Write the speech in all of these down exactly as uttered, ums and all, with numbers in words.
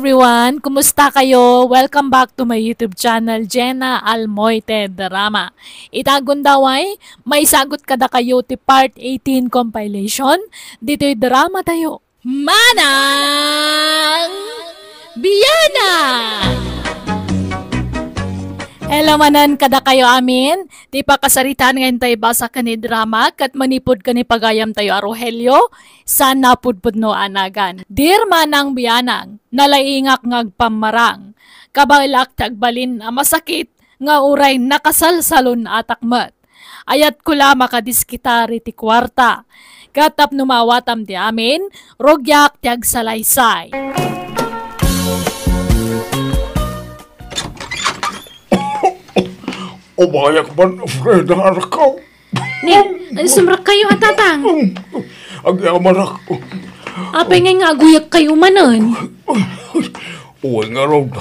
Everyone, kumusta kayo? Welcome back to my YouTube channel, Jenna Almoite Drama. Ita gundaway, maisagut kadakayo ti part eighteen compilation ditoy drama tayo. Manang Biana! Hello manen kadakayo amin. Ti pakasaritaan nga intay basa ken ni drama ket manipud ken ni pagayam tayo a Rogelio, saan napudpudno a nagan. Dear Manang Bianang, nalaingak nga agpammarang. Kabaelak ti agbalin a masakit nga uray nakasalsalun-atak met. Ayatko la makadiskitari ti kuarta. Ket tapno maawatam ti amin, rugiak ti agsalaysay. Umayak man, Freda, anakko. Ni, sumrekkayo a, Tatang. Agyamanak. Apay ngay nga aguyekkayo manen? Uy, ngarud,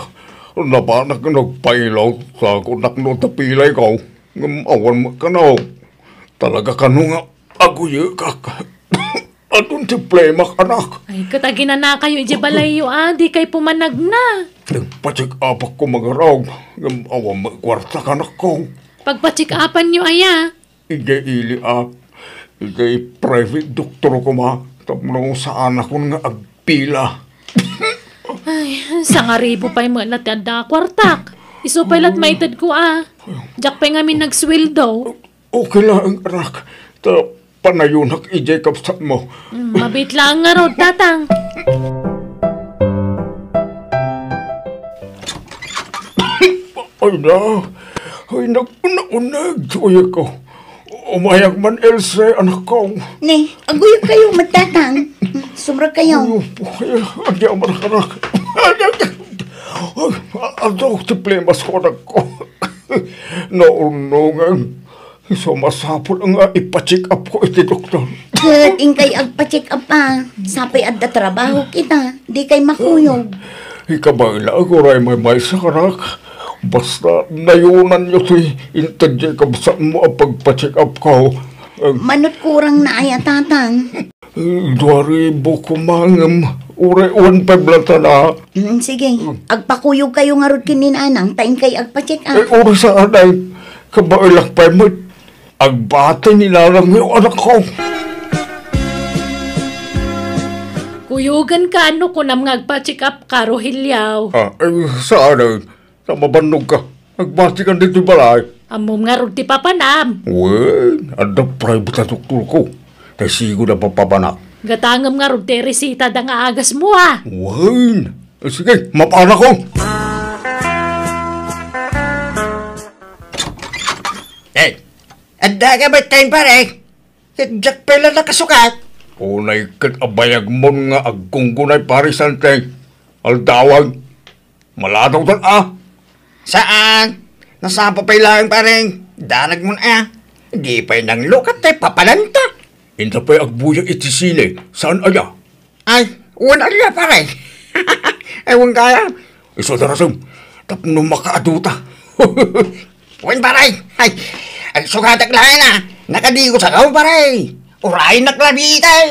napanak nga nagpailaw sa kunak no tapilayko. Ngem awan met kano. Talaga kano nga aguyekak. Adun ti plemak, anak. Ay, ket aginanakayo idiay balayyo a, dikay pumanagna. Nagpa-check-upak ko mangarud, ngem awan met kuarta, anakko. Pagpa-check-upanyo aya? Idiay ili a, idiay private doktor koma, tapno saanakon nga agpila. Ay, sangaribu pay met la ti adda a kuartak. Isu pay la't maitedko a. Diak pay ngamin nagsueldo. Okay laeng, anak. Ta panayonak idiay kabsatmo. Mm, mabiit laeng ngarud, Tatang. Ay na. Ay, nag-una-uneg ti uyekko. Umayak man, Else, anakko. Ni, aguyekkayo met, Tatang. Sumrekkayo. Ay, agyamanak, anak. Ay, adu ti plemas ko, anakko. Naurnongen. Isu a masapul nga ipa-check-up ko iti doktor. Ket inkay agpa-check-up a. Sapay adda trabaho kita. Dikay makuyog. Ikabaela, uray maymaysa, anak. Basta nayonanyo ti inted diay kabsatmo a pagpa-check-up ko. Eh, Manut kurang na aya, Tatang? Dua ribu koma ngem uray one five lang tana. Mm, sige. Agpakuyogkayo ngarud ken ni Nanang, ta inkay agpa-check-up. Eh, uray saan ay kabaelak pay met. Agbati ni Nanang nga anakko. Kuyogenka no kunam nga agpa-check-up ka, Rogelio. Ah, eh, saan ay? Ta mabannog ka. Agbati ka ditoy balay. Ammom ngarud ti papanam. Wen, adda private a doktorko. Ta sigud a papapanak. Gatangem ngarud ti resitada nga agasmo a. Wen. Eh, sige, mapanakon. Eh, adda ka met, pare? Ket diak pay la nakasukat. Unay ket abayagmon nga aggunggunay, pare Santi. Aldawan. Maladawtan a. Saan? Nasapa pay laeng, pare. Danagmon a. Di pay nanglukat tay papananta. Inta pay agbuyag iti sine. Saan aya? Ay, wen aya, pare. Ay, wen kaya. Isu darasem. Tapno makaaduta. Wen, pare. Ay, agsukatak laeng a. Nakadigo sa kao, pare. Uraynak labi itay.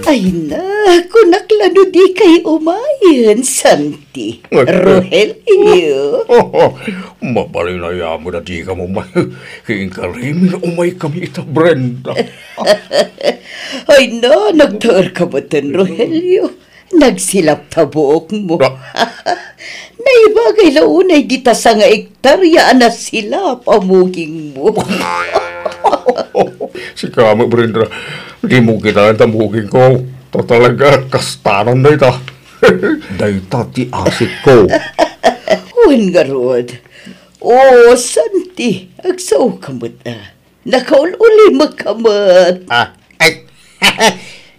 Ay na, kunak la no dikay umayen, Santi. Ay, Rogelio. Mabalin a yaman a dika umay. Ket inkarimi nga umay kami ita, Brenda. Ay na, nagtaer ka met, Rogelio. Nagsilap ta buokmo. Ah. Naibagay la unay dita sanga ektarya a nasilap a mugingmo. Sika met, Brenda, dimo kitaen ta mugingko. Ta talaga, kastanan dayta. Dayta ti asikko. Wen ngarud. O, Santi, agsaoka met a. Nakaul-ulimekka met. Ah, ay.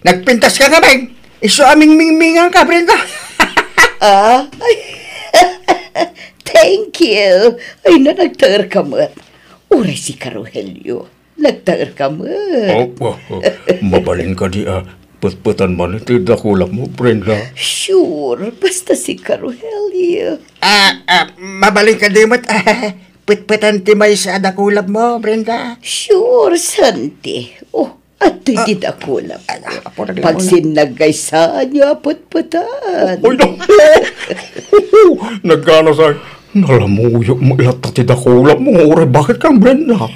Nagpintaska ngamin. Isu a mingmingminganka, Brenda. Ah, ay. Thank you. Ay na, nagtaerka met. Uray sika, Rogelio. Nagtaerka met. Oh, oh, oh. Mabalin kadi a petpetan man ti dakulapmo, Brenda? Sure, basta sika, Rogelio. Ah, ah, mabalin kadi met a petpetan ti maysa a dakulapmo, Brenda? Sure, Santi. Oh, Adtoy ti dakulam. Ay, apo, naglamoy. Pagsinnag kay saanyo a petpetan. Oy, no. Nagkano sa nalamuyo mo latta ti dakulam mo, nga uray bakit kang Brenda?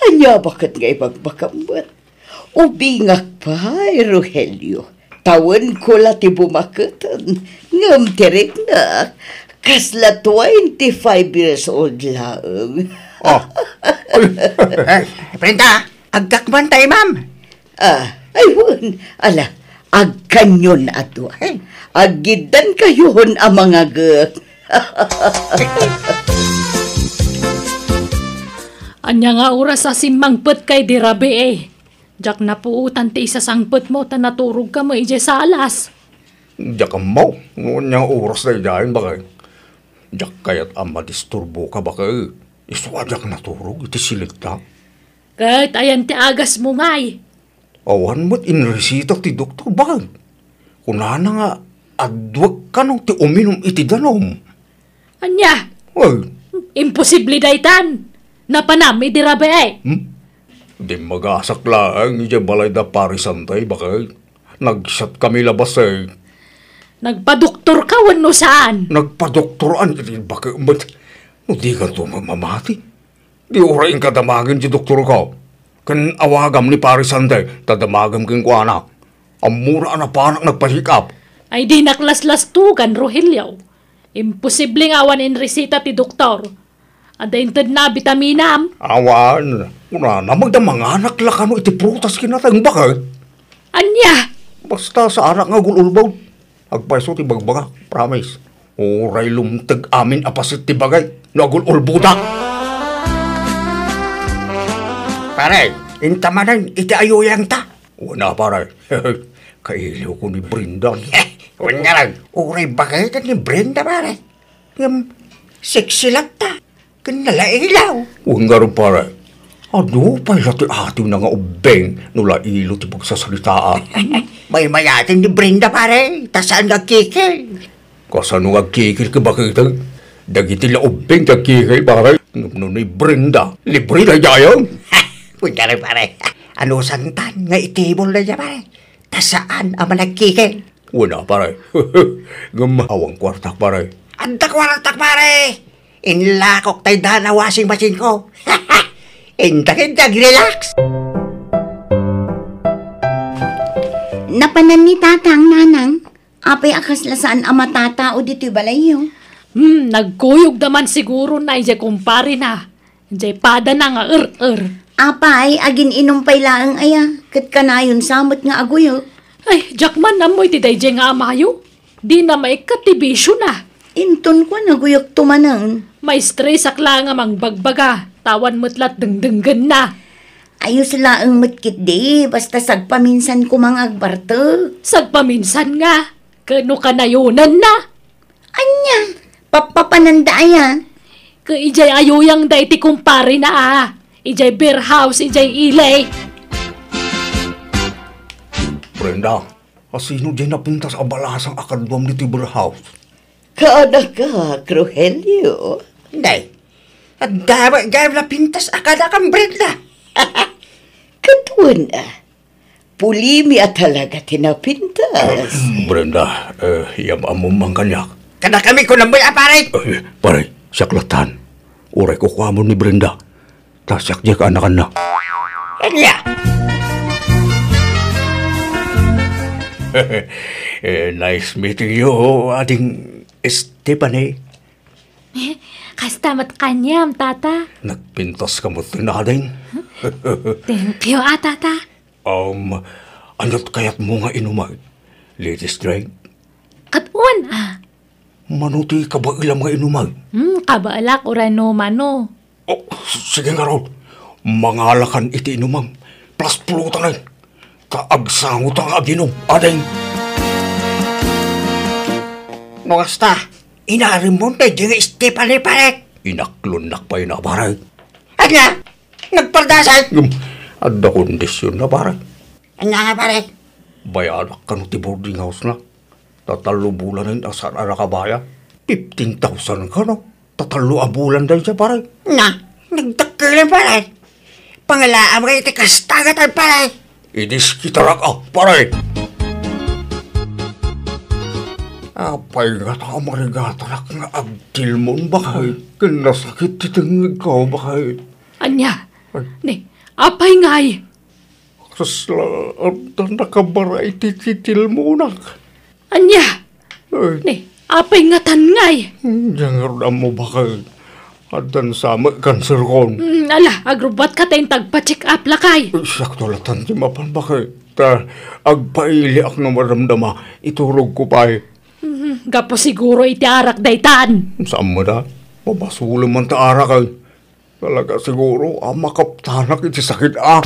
Ania bakit nga ibagbakam met? Ubingak pay, Rogelio. Tawenko la ti bumaketen, ngem ti riknak, kasla twenty-five years old laeng. Ah. Eh, Brenda, agkakman tayo, ma'am. Ah, ay, wen. Ala, agkanyon a dua. Ay. Aggiddan kayon a mangagek. Ania nga oras a simmangpet kay di rabii? Diak napuotan ti isasangpetmo ta naturogka met idiay salas. Diak ammo no ania nga oras daydiayen, baket. Diak kayat a madisturboka, baket. Isu a diak naturog iti silikta. Ket ayan ti agasmo ngay? Awan met inresita ti doktor, baket. Kunana nga adwek kano ti uminum iti danum. Ania? Ay. Imposible daytan. Napanam idi rabii. Hmm? Dimmagasak laeng idiay balay da Pari Santay, baket. Nagsiatkami labasen. Nagpadoktorka wenno saan? Nagpadoktoran iti baket met. No dikanto mamati, di uray inka damagen ti doktorko. Ken awagam ni Pari Santay ta damagem kenkuana. Ammona a napanak nagpa-check up. Ay, dinak laslastugan, Rogelio. Imposible nga awan inresita ti doktor. Adda intedna a bitaminam? Awan. Kunana, magda manganak la kano iti prutas kinateng, baket. Ania? Basta saanak nga agul-ulbod. Agpayso ti bagbagak, promise. Uray lumteg amin a paset ti bagay no agul-ulbodak. Pare, inta manen iti ayuyangta. Wen a, pare. Kailiwko ni Brenda. Wen ngarud, uray baketen ni Brenda, pare. Ngem, sexy latta. Ken nalailaw. Wen ngarud, pare. Adu pay la ti atiwna nga ubbing no lailo ti pagsasaritaan. Maymayat ni Brenda, pare. Ta saan nga agkikil? Kasano nga agkikil, baket? Dagiti la ubbing ti agkikil, pare. Ngem no ni Brenda, libre daydiay. Wen ngarud, pare. Anusantan nga itibol daydiay, pare. Ta saan a managkikil. Wen a, pare. Ngem awan kuartak, pare. Adda kuartak, pare. Inlakok tay dana washing machine ko. Inta ket ag-relax. Napanan ni Tatang, Nanang? Apay a kasla saan a matatao ditoy balayyo? Hmm, nagkuyogda man siguro na idiay kumparena. Jay padana nga er-er. Apay, agin-inum pay laeng aya, ket kanayon sa met nga aguyek. Ay, diak man ammo iti dayjay nga amayo. Dina maikkat ti bisiona. Inton kuan, aguyekto manen. Maistresak la nga mangbagbaga, ta awan met lat dengdenggenna. Ayos laeng met ketdi, basta sagpaminsan koma nga agbartek. Sagpaminsan nga? Ket no kanayonanna? Ania? Pappapananda aya? Ket idiay ayuyangda iti kumparena a. Idiay beer house, idiay ili. Brenda, asino diay napintas a balasang a kaduam ditoy beer house? Kaanakak, Rogelio. Day, adda met gayam napintas a kaanakam, Brenda. Ket wen a, pulimi a talaga ti napintas. Brenda, eh, yam-ammom man kaniak. Kadakami, kunam met a, pare. Eh, pare, siak lattan. Uray kukuamon ni Brenda. Ta siak diay kaanakanna. Ania? Eh, nice meeting you, Ading Stephanie. Eh, kasta met kaniam, Tata. Nagpintas ka met, Ading. Thank you, ah, Tata. Um, aniat kayatmo nga inumag? Ladies drink? Ket wen, ah. Mano ti kabaelam nga inumag? Hmm, kabaelak uray no mano. Oh, sige ngarud. Mangalakan iti inumam. Plus pulutangan. Ta agsangota nga aginum, Ading. No kasta, inarimmon daydi nga Stephanie, pare. Inaklonnak pay na, pare. Ania? Nagpardasay? Ngem, adda kondisionna, pare. Ania nga, pare? Bayadak kano ti boarding house na. Ta tallo bulanen a saan a nakabayad. Fifteen thousand kano. Ta tallo a bulan dayta, pare. Na, nagdakkel, pare. Pangalaam nga iti kasta nga tagpalay. Idiskitarak a, pare. Apay ngata a marigatarak nga agtilmon, baket? Ken nasakit ti tengngedko, baket? Ania? Ay. Ni, apay ngay? Kasla adda nakabara iti titilmonak. Ania? Ay. Ni, apay ngatan ngay? Diak ngarud ammo, baket. Addan sa met kanserkon. Mm, ala, agrubbuatka ta intagpa-check up, lakay. Ay, siakto latan ti mapan, baket. Ta, agpailiak no madamdama, iturogko pay. Mm, gapu siguro iti arak daytan. Saan met a? Mabasolem man ta arak, ay. Talaga siguro a makaptanak iti sakit, a.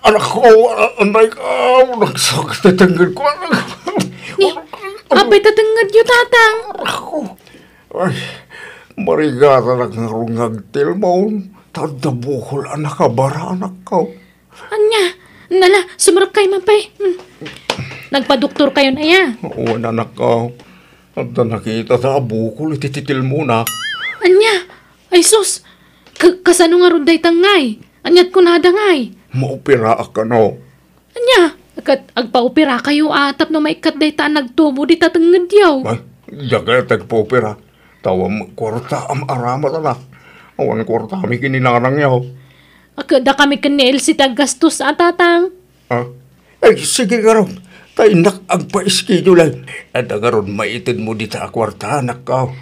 Anakko, a-, anay ka, nagsakit ti tengngedko, anak. Ni, apay ta tengngedyo, Tatang? Anakko. Ay, marigatanak ngarud nga agtilmon, ta adda bukol a nakabara, anakko. Ania? Nala, sumrekkay man pay. Hmm. Nagpadoktorkayon aya? Wen, anakko. Adda nakitata a bukol iti titilmona. Ania? Ay sus! Ka-, kasano ngarud dayta ngay? Aniat kunada ngay? Maoperaak kano. Ania? Ket agpaoperakayo a tapno maikkat dayta a nagtubo dita tengngedyo. Ay, diak kayat agpaopera. Ta awan met kuarta a maaramat, anak. Awan kuartami ken ni nanangyo. Ket dakami ken ni Elsie ti aggastos a, Tatang. Ah? Ay, sige ngarud. Ta innak agpa-schedule. Adda ngarud maitedmo dita a kuarta, anakko.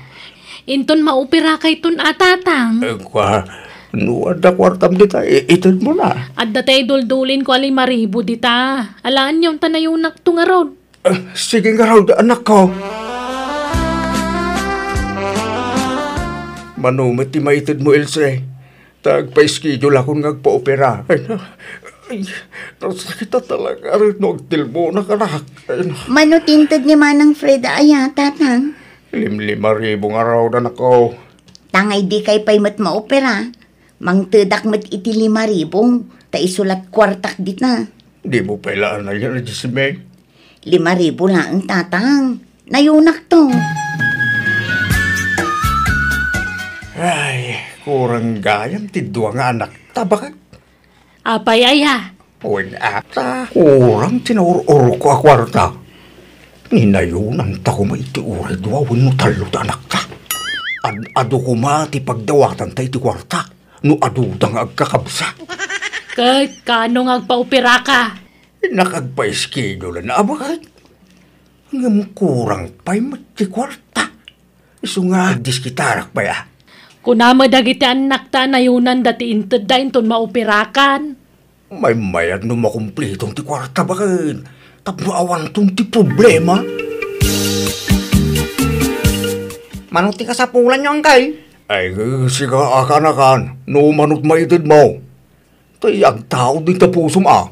Inton maoperakayton a, Tatang. Eh, kua, no adda kuartam dita, i-, itedmona. Adda tay duldulinko a lima ribu dita. Alaenyo ta nayunakto ngarud. Ah, sige ngarud, anakko. Mano met ti maitedmo, Elsie? Ta agpa-schedule-akon nga agpaopera. Ay, na, ay, nasakit talaga no agtilmonak, anak. Ay, na. Mano ti inted ni Manang Freda aya, Tatang? Limlima ribu ngarud, anakko. Tangay dikay pay met maopera. Mangtedak met iti lima ribu, ta isu la ti kuartak dita. Dimo pay la anay, Jesime? Lima ribu laeng, Tatang. Nayunakto. Ay, kurang gayam ti dua nga anakta, baket. Apay aya? Wen, ata, kurang ti naur-urko a kuarta. Ni nayunanta koma iti uray dua wenno tallo ti anakta. Ad-adu koma ti pagdawatanta iti kuarta no aduda nga agkakabsat. Ket kaano nga agpaoperaka? Innak agpa-schedule-an a, baket. Ngem kurang pay met ti kuarta. Isu nga agdiskitarak pay a. Kuna met dagiti annakta a nayunanda ti intedda inton maoperakan. Maymayat no makumpliton ti kuarta, baket, tapno awanton ti problema. Mano ti kasapulanyo, Angkel? Ay, sika a kaanakan, no mano't maitedmo. Tay agtaud iti pusom a.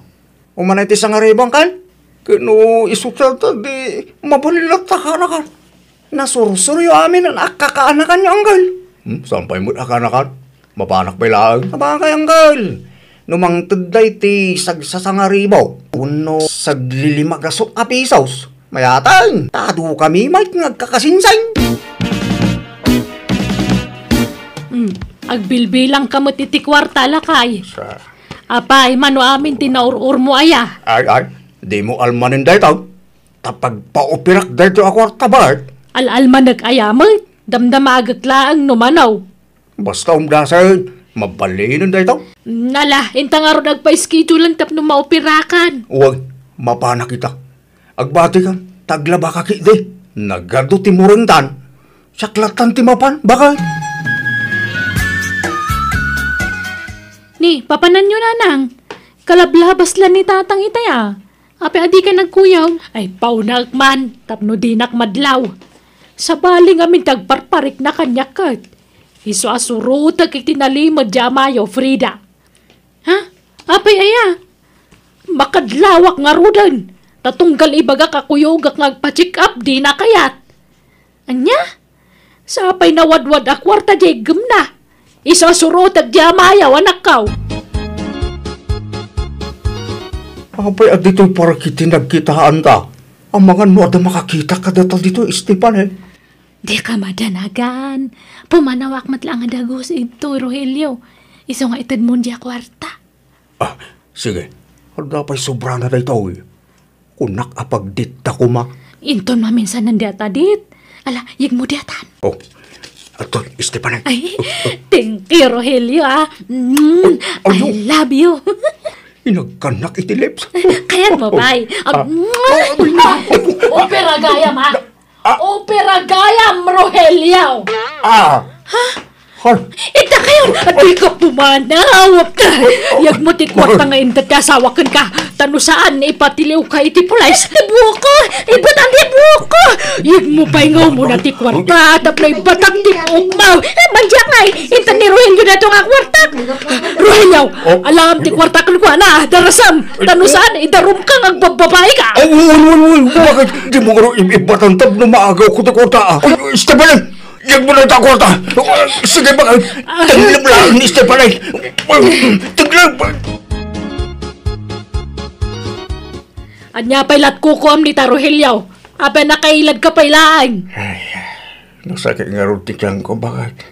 Umanay ti sangaribu, Angkel? Ket no isu ta, ta di mabalin latta kaanakan. Nasursuryo amin a kakaanakanyo, Angkel. Hmm, saan pay met a kaanakan? Mapanak pay laeng. Sabagay, Angkel. No mangted dayta ti sagsasangaribu wenno saglilima gasut a pisos, mayateng, ta adu kami met nga agkakasingsing. Hmm, agbilbilangka met iti kuarta, lakay. Sa- Apay, mano amin ti naur-urmo aya? Ay, ay, dimo almanen dayta. Ta pagpaoperak dayta a kuarta, baket. Al-almanek aya met? Damdamagek laeng no mano. Basta umdasen, mabalinen dayta. Nala, inta ngarud agpa-schedulean tapno maoperakan. Uy, mapanak ita. Agbatikan, ta aglabaka ketdi. Nagadu ti murengtan. Siak lattan ti mapan, baket. Ni, papananyo, nanang. Kalablabas la ni tatang itay a. Apay a dika nagkuyog? Ay, paunaek man, tapno dinak madlaw. Sabali ngamin ti agparparikna kaniak ket. Isu a surotek iti nalimed ti amayo, Frida. Ha? Apay aya? Makadlawak ngaruden, ta tunggal ibagak a kuyogak nga agpa-check up, dina kayat. Ania? Sapay nawadwad a kuarta diay gemna. Isu a surotek diay amayo, anakko. Apay a ditoy parikit ti nagkitaanta? Amangan no adda makakita kadata ditoy, Esteban, eh. Dika madanagan. Pumanawak met laeng a dagus idtoy, Rogelio. Isu nga itedmon diay kuarta. Ah, sige. Adda pay sobrana daytoy. Kunak a pagditta koma. Inton maminsanen diay adda dit. Ala, yegmo diay atan. Oh, adtoy, Esteban. Ay, thank you, Rogelio, ah. Mm, Ano? I love you. Inagkanak iti lips. Kayatmo, bay. Ah. Ah, mm. Ah, ay, Opera gayam, ha? Ah. Opera gayam, Rogelio. Ah. Ha? Hay. Ita kayon, dika pumanaw. Yegmo ti kuarta nga inted ti asawak kenka. Ta no saan, ipatiliwka iti pulis. Ti buokko, ibatan ti buokko. Yegmo pay nga umuna ti kuarta, tapno ibatak ti buokmo. Eh, mandiak ngay, inted ni Rogelio daytoy nga kuarta. Rogelio, Oh. alam ti kuarta kenkuana, darasam. Ta no saan, idarumka nga agbabbabaika. Ay, uy, uy, uy, uy, bakit di mo nga ro-, ib-, ibatan tapno maagaw ko ti kuarta, ah? Ay, Esteban, yegmo na ta kuarta. Sige, bakit? Tegleb lang ni Esteban, ay. Tegleb. Ania pay lat kukuam dita, Rogelio? Apay nakailadka pay laeng? Ay, nasakit ngarud ti tiyanko, bakit?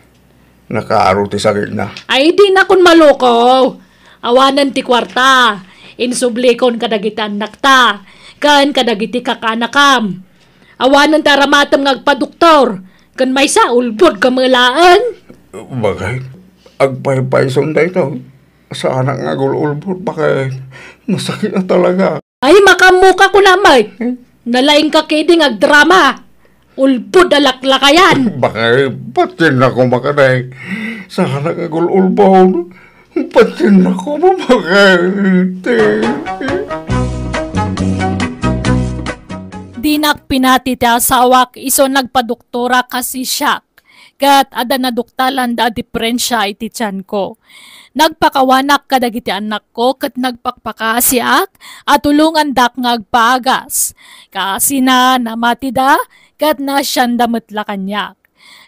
Nakaaro ti sakitna. Ay, dinakon malukaw. Awanen ti kuarta. Insublikon kadagiti annakta, ken kadagiti kakaanakam. Awanen ti aramatem nga agpadoktor, ken maysa, ulbodka met laeng. Bakit? Agpaypayson daytoy. Saanak nga agul-ulbod, bakit? Nasakit na talaga. Ay, makaammoka kuna met. Hmm? Nalaingka ketdi nga agdrama. Ulbod a laklakayan. Bakit? Ba't yan ako makaday? Saanak nga agul-ulbod? Ba't yan ako mamakit? Dinak pinati ti asawak isu nagpadoktora kas siak. Ket adda naduktalanda a diferensia iti tianko. Nagpakawanak kadagiti annakko ket nagpakpakaasiak a tulongandak nga agpaagas. Kaasina, namatida ket naasianda met la kaniak.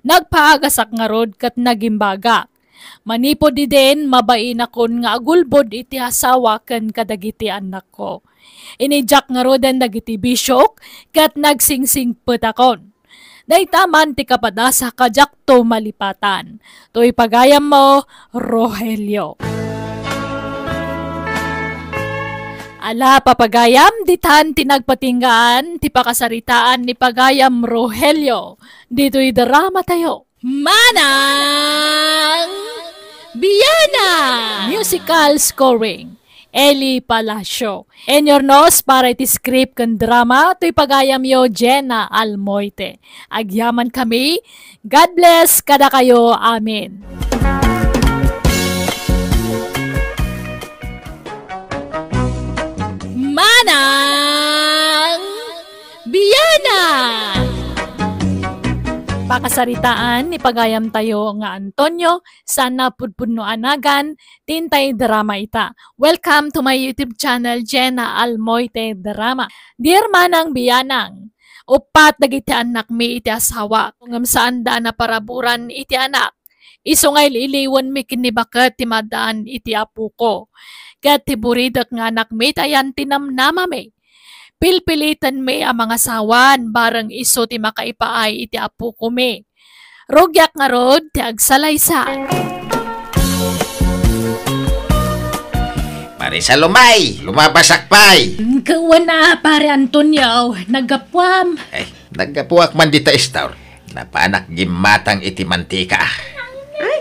Nagpaagasak ngarud ket nagimbagak. Manipud idin, mabainakon nga agulbod iti asawa ken kadagiti annakko. Inidiak ngaruden dagiti bisiok ket nagsingsingpetakon. Dayta man ti kapadasa a diakto malipatan. Toy pagayammo, Rogelio. Ala, papagayam, ditan ti nagpatinggaan ti pakasaritaan ni pagayam Rogelio ditoy dramatayo. Manang Biana! Musical scoring, Eli Palacio. Inyurnos para iti script ken drama toy pagayamyo, Jenna Almoite. Agyamankami. God bless kadakayo. Amen. Manang Biana! Pakasaritaan ni pagayamtayo nga Antonio, saan a pudpudno a nagan, ti intay drama ita. Welcome to my YouTube channel, Jenna Almoite Drama. Dear Manang Bianang, uppat dagiti annakmi iti asawak, ngem saanda a naparaburan iti anak. Isu nga il-iliwenmi ken ni baket ti maddaan iti apoko. Ket ti buridek nga anakmi ta yan ti namnamami. Pilpilitenmi a mangasawan, bareng isu ti makaipaay iti apokomi. Rugiak ngarud ti agsalaysay. Marisol, umay, lumabasak pay. Wen a, Pare Antonio, naggapuam. Ay, naggapuak man dita istor. Napanak gimmatang iti mantika.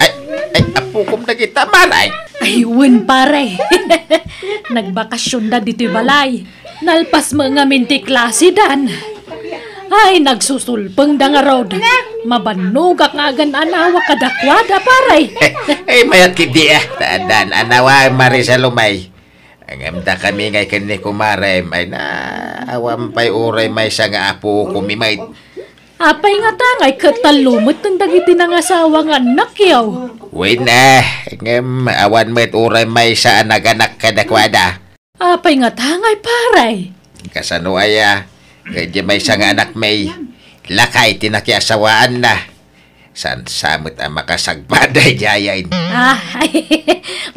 Ay, ay, apokom dagita, Maray. Ay, wen, pare. Nagbakasionda ditoy balay. Nalpas met ngamin ti klasidan. Ay, nagsusulpengda ngarud. Mabannogak nga agan-anawa kadakuada, pare. Ay, mayat ketdi, ah. Tadaan, anawa, Marisol, umay. Ngem dakami ngay ken ni kumarem, ay na, awan pay uray maysa nga apokomi met. Apay ngata ngay ket tallo metten dagiti nangasawa nga annakyo? Wen, eh, ngem awan met uray maysa a naganak kadakuada. Apay ngata ngay, pare? Kasano aya? Ket diay maysa nga anakmi, lakay ti nakiasawaanna. Saan sa met a makasagpada idiay? Ah,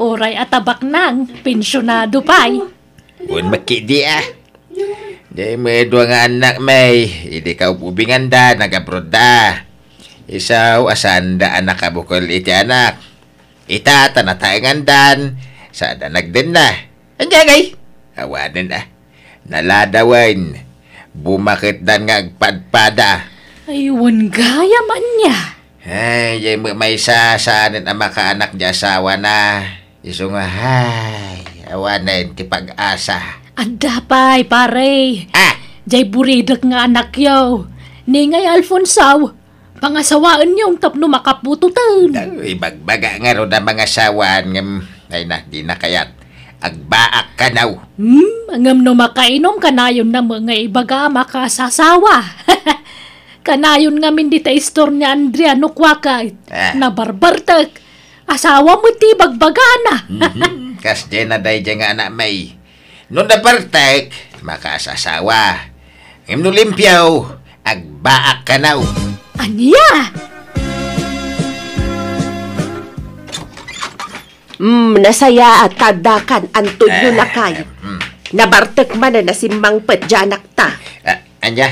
uray a tabaknang, pensionado pay. Wen met ketdi, ah. Diay met dua nga annakmi, idi kaub-ubinganda, nag-abroad da. Isu a saanda a nakabukel iti anak. Ita ta nataengandan, sada nagdenna. Ania ngay? Awanen a. Naladawen. Bumaketdan nga agpadpada. Ay, wen gayam ania? Ay, jay met maysa saanen a makaanak ti asawana. Isu nga, ay, awanen ti pag-asa. Adda pay, pare. Ah! Jay buridek nga anakyo. Ni ngay Alfonso, pangasawaenyo tapno makaputoten. Ay, ibagbaga ngarud a mangasawaan ngem, ay na, di na kayat. Agbaak kanaw. Hmm, ngem no makainom kanayon na nga ibaga a makasasawa. Kanayon ngamin dita istor ni Andrea no kuaka, ah, nabarbartek. Asawa met ti ibagbagana. Mhm. Kasdiay na daydiay nga anak, may. No nabartek, makaasasawa. Ngem no limpio, agbaak kanaw. Ania? Mm, nasayaat ta addakan, Antonio, eh, lakay. Mm. Nabartek manen a simmangpet diay anakta. Ah, ania?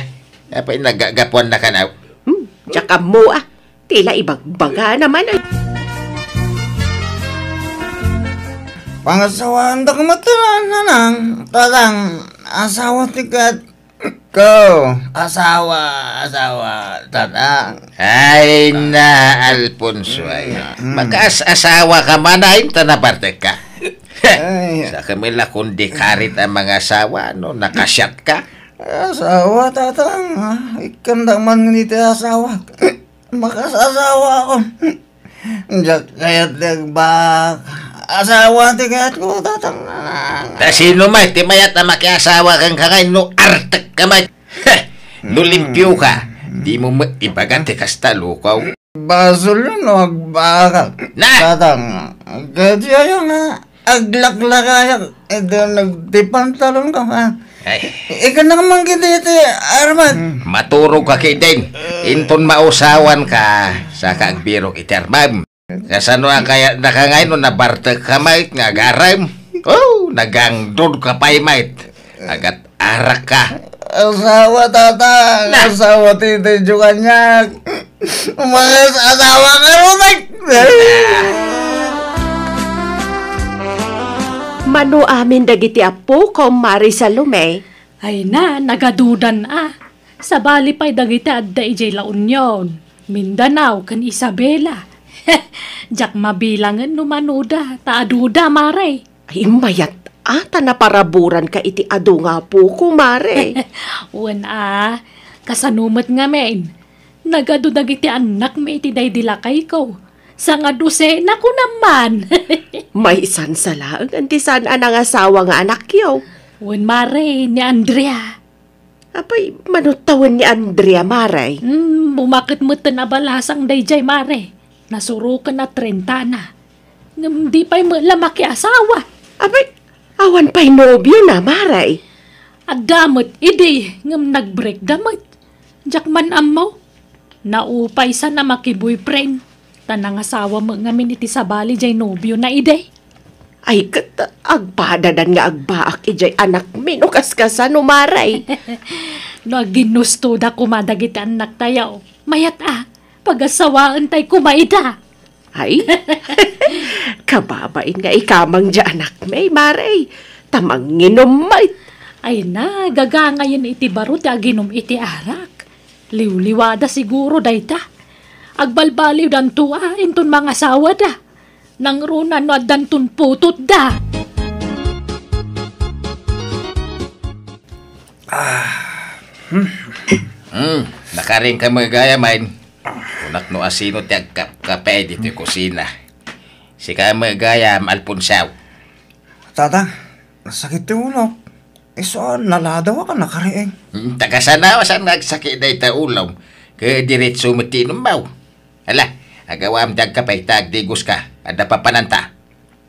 Apay nagagapuan na kanaw? Hmm, diak ammo a. Tila ibagbagana manen. Pangasawaandak met, Nanang, Tatang, asawa ti ket ko. Asawa, asawa, Tatang. Ay na, Alfonso, ay. Mm. Makaas-asawa ka man, ay, ta nabartek ka. Ay. Sa kamila kundi karit a mangasawa, no, nakasiat ka. Asawa, Tatang, ah. Ikkandak man iti asawa. Makasasawa ako. Diak kayat ti agbaak. Asawa ti kayatko, Tatang. Ta sino met ti mayat a makiasawa kenka ngay no artek ka met? Heh! No limpio ka, di mo met ibaga ti kasta, lukaw. Basolyo no agbaakak. Na! Tatang, kadi aya nga aglaklakayak, iti nagtipantalon ka, ha? Ay. Ikan na ka man kiti iti armat. Hmm. Maturog ka kidin. Inton mausawan ka, saka agbirok iti armam. Kasano a kayat na ka ngay no nabartek ka, mait, nga agarem? Oh, nagangdod ka pay, mait. Agat arak ka. Asawa, Tatang. Na. Asawa ti, ti, kaniak. Umayat asawa ka, Rutek! Mano amin dagiti appo, Kumare Salome? Ay na, nagadudan a. Sabali pay dagiti adda idiay La Union, Mindanao, ken Isabela. Diak mabilangen no manoda, ta aduda, Mare. Ay, mayat a, ta naparaburanka iti adu nga apoko, Mare. Wen a, kasano met ngamin? Nagadu dagiti annakmi iti daydi lakayko. Sangadusena, kunam man. Maysan sa laeng ti saan a nangasawa nga anakyo. Wen, Mare, ni Andrea. Apay, mano tawen ni Andrea, Mare? Hmm, bumaket metten a balasang daydiay, Mare. Nasuroken a trenta na. Ngem di pay met la makiasawa. Apay, awan pay nobio na, Mare? Adda met idi, ngem nagbreak da met. Diak man ammo. Naupay sa na makiboyfriend. Ta nangasawa met ngamin iti sabali diay nobio na idi. Ay, ket agpadadan nga agbaak idiay anakmi no kaskasano, Mare. No aginnustoda koma dagiti annaktayo, mayat a, pagasawaentay koma ida. Ay, kababain nga ikamang diay anakmi, Mare. Ta manginom met. Ay na, gagangayen iti baro ti aginum iti arak. Liwliwada siguro dayta. Agbalbaliwdanto a inton mangasawada. Nangruna no addanton putotda. Ah. Hmm. Hmm, nakaring ka met gayam, ay. Kunak no asino ti agkapkape ditoy kusina. Sika met gayam, Alfonso. Tata, nasakit ti ulok. Isu a naladaw a nakariing. Hmm, ta kasano a saan nga agsakit dayta ulom? Ket diretso met ti inummo. Hala, agawam ti agkape ta agdigoska. Adda papananta.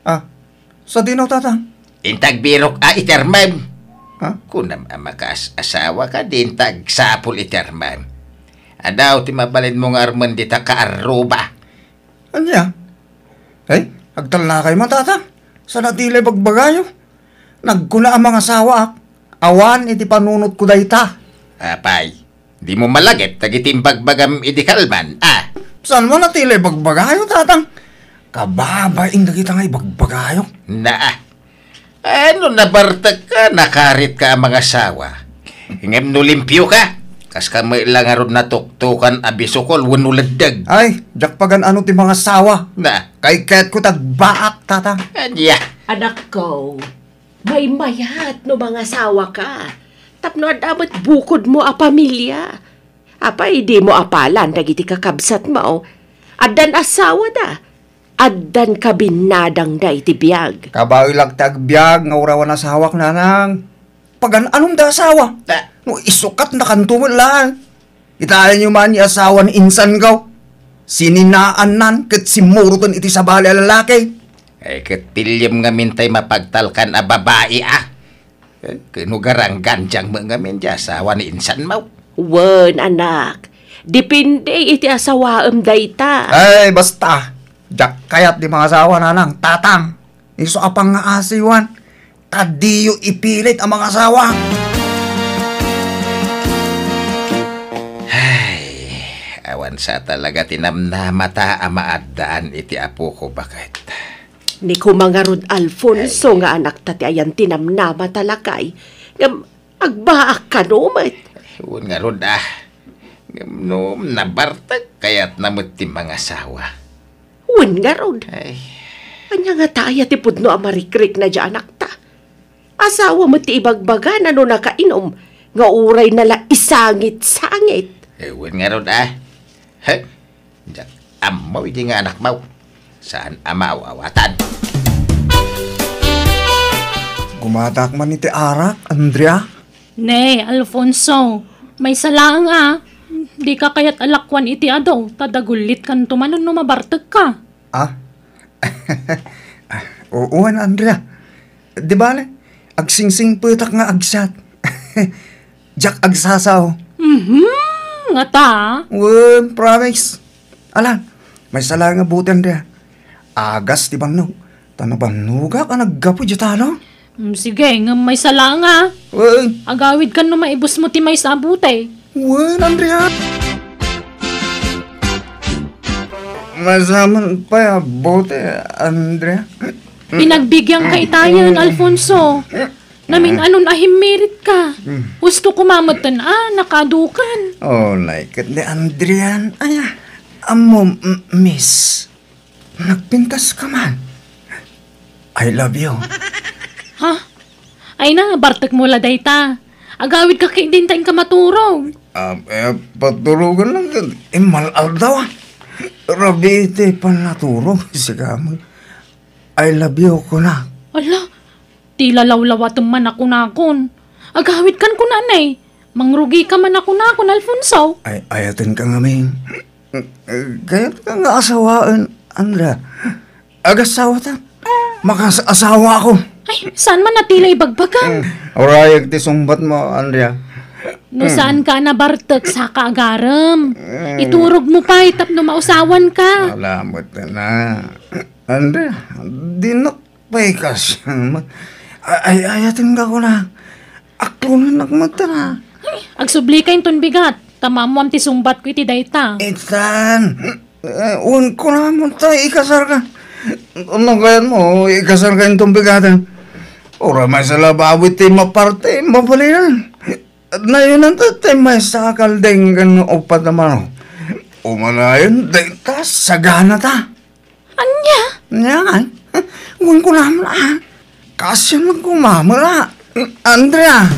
Ah, sadino, Tata? Inta agbirok a itermem. Ha? Kunam a makaas-asawa ka, di inta agsapul itermem. Adaw ti mabalinmo nga armen dita kaarruba. Ania? Ay, agtallakay man, Tata. Saan a ti la ibagbagayo? Nagkuna a mangasawaak. Awan iti panunotko dayta. Apay, dimo malagip dagiti imbagbagam idi kalman, a? Saan man a ti la ibagbagayo, Tatang? Kababain dagita nga ibagbagayo. Naa. Ano, nabartek ka, nakarit ka a mangasawa? Ngem no limpio ka, kas ka met la ngarud natuktokan a bisukol wenno leddeg. Ay, diak pagan-ano ti mangasawa. Na. Kay ket ko tagbaak, Tatang. Ania? Anakko, maymayat no mangasawa ka. Tapno adda met bukodmo a pamilia. Apay, dimo apalan dagiti kakabsatmo? Addan asawada. Addan kabinnadangda iti biag. Kabaelak ti agbiag nga uray awan asawak, nanang. Pagan-anom da asawa? Ta- No isukatnakanto met laeng. Kitaenyo man ni asawa ni insanko. Sininaannan ket simmuroten iti sabali a lalaki. Ay, ket piliem ngamin tay mapagtalkan a babai, a. Eh, ken no garanggandiang met ngamin ti asawa ni insanmo. Wen, anak. Depende iti asawaem dayta. Ay, basta. Diak kayat ti mangasawa, nanang, tatang. Isu a pangngaasiwan. Ta diyo ipilit a mangasawa. Ay, awan sa talaga ti namnamata a maaddaan iti apoko, baket. Ni koma ngarud, Alfonso, Ay. nga anakta ti ayan ti namnamata, lakay. Ngem agbaak kano met. Wen ngarud, a. Ngem no nabartek, kayatna met ti mangasawa. Wen ngarud. Ay. Ania ngata aya ti pudno a marikrikna diay anakta? Asawa met ti ibagbagana no nakainum nga uray nala isangit-sangit. Eh, wen ngarud, a. He? Diak ammo idi nga anakmo. Saan a maaw-awatan. Gumatak man iti arak, Andrea. Ne, Alfonso, maysa laeng a. Dika kayat a lakuan iti adu, ta dagullitkanto manen no mabartekka. Ah? Ah, oo, Andrea. Di bale, agsingsingpetak nga agsat. Diak agsasao. Mhm, ngata? Wen, promise. Ala, maysa laeng a buteng da. Agas ti bannog. Ta nabannogak a naggapu diay talon. Mm, sige, ngem maysa laeng a. Wen. Agawidkan no maibusmo ti maysa a buteng. Wen, Andrea. Maysa man pay a buteng, Andrea. Pinagbigianka itayen, Alfonso. Namin-anon a himmiritka. Husto koma metten a nakadukan. Oh, like it ni Andrian. Ay, ah, ammo, m-, miss. Nagpintas ka man. I love you. Ha? Ay na, bartekmo la dayta. Agawidka ket dinta inka maturog. Ah, eh, paturogan lang ket immal-aldaw, ah. Rabii ti pannaturog, sika man. I love you, kunak. Ala, ti lalawlawatem man a kunakon. Agawidkan kuna, ne. Mangrugika man a kunakon, Alfonso. Ay, ayatenka ngamin. Kayatka nga asawaen, Andrea. Agasawata. Makas-asawa ako. Ay, saan man a ti la ibagbagam? Mm. Urayag ti sungbatmo, Andrea. No saanka a nabartek, saka agarem. Mm. Iturogmo pay tapno mausawanka. Salamat na. Andrea, dinak Pay kas, ay, ay, ayatenka kuna. Aklonen ak met ta. Ay, agsublika inton bigat, ta maammoam ti sungbatko iti dayta. Itan, eh, wen kuna met ta, ikasarka. No kayatmo, ikasarka inton bigaten. Uray maysa la baboy ti maparte, mabalinan. Nayonan ta ti maysa a kalding ken uppat a manok. Umanayon, dayta, sagana ta. Ania? Ania, ay? Wen kunam la. Kasyan lang kumamela. Andrea.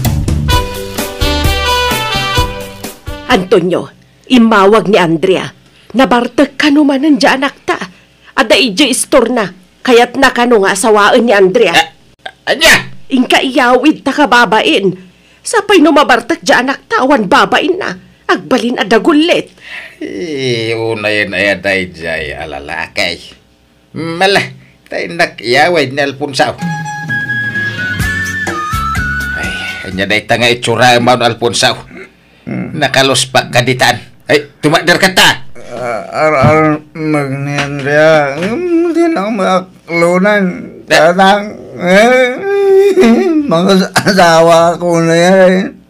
Antonio, immawag ni Andrea. Nabartek kano manen diay anakta. Adda idiay istorna. Kayatna kano nga asawaen ni Andrea. Ah, Ania? Inka iyawid ta kababain. Sapay no mabartek diay anakta awan babainna, agbalin a dagullit. Eh, unayen aya daydiay a lalaki. Mala, ta innak iyawid ni Alfonso. Ay, ania dayta nga itsuraan, Alfonso? Hmm. Nakaluspak ka ditan. Ay, tumakder ka ta. Ah, ar-, ar-, magnian dia. Hmm, di na ako makaklunan. Eh. Tatang. Eh, mga asawa ko na yan.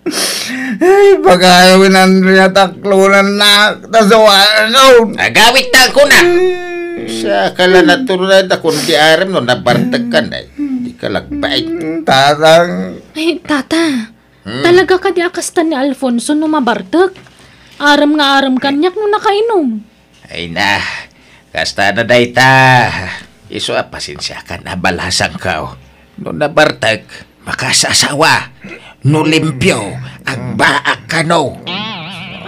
Ay, pagayaw ni Andrea, taklonennak, ta sawak. Agawid ta, kuna. Siak la natural a kun di arem no nabartekkan, ay. Di ka lagbay. Mm, tatang. Ay, tata. Hmm. Talaga kadi a kasta ni Alfonso no mabartek? Arem nga arem kaniak no nakainom. Ay na, kasta na dayta. Isu a pasensiakan a balasangko. No nabartek, makaas-asawa. No limpio, agbaak kano.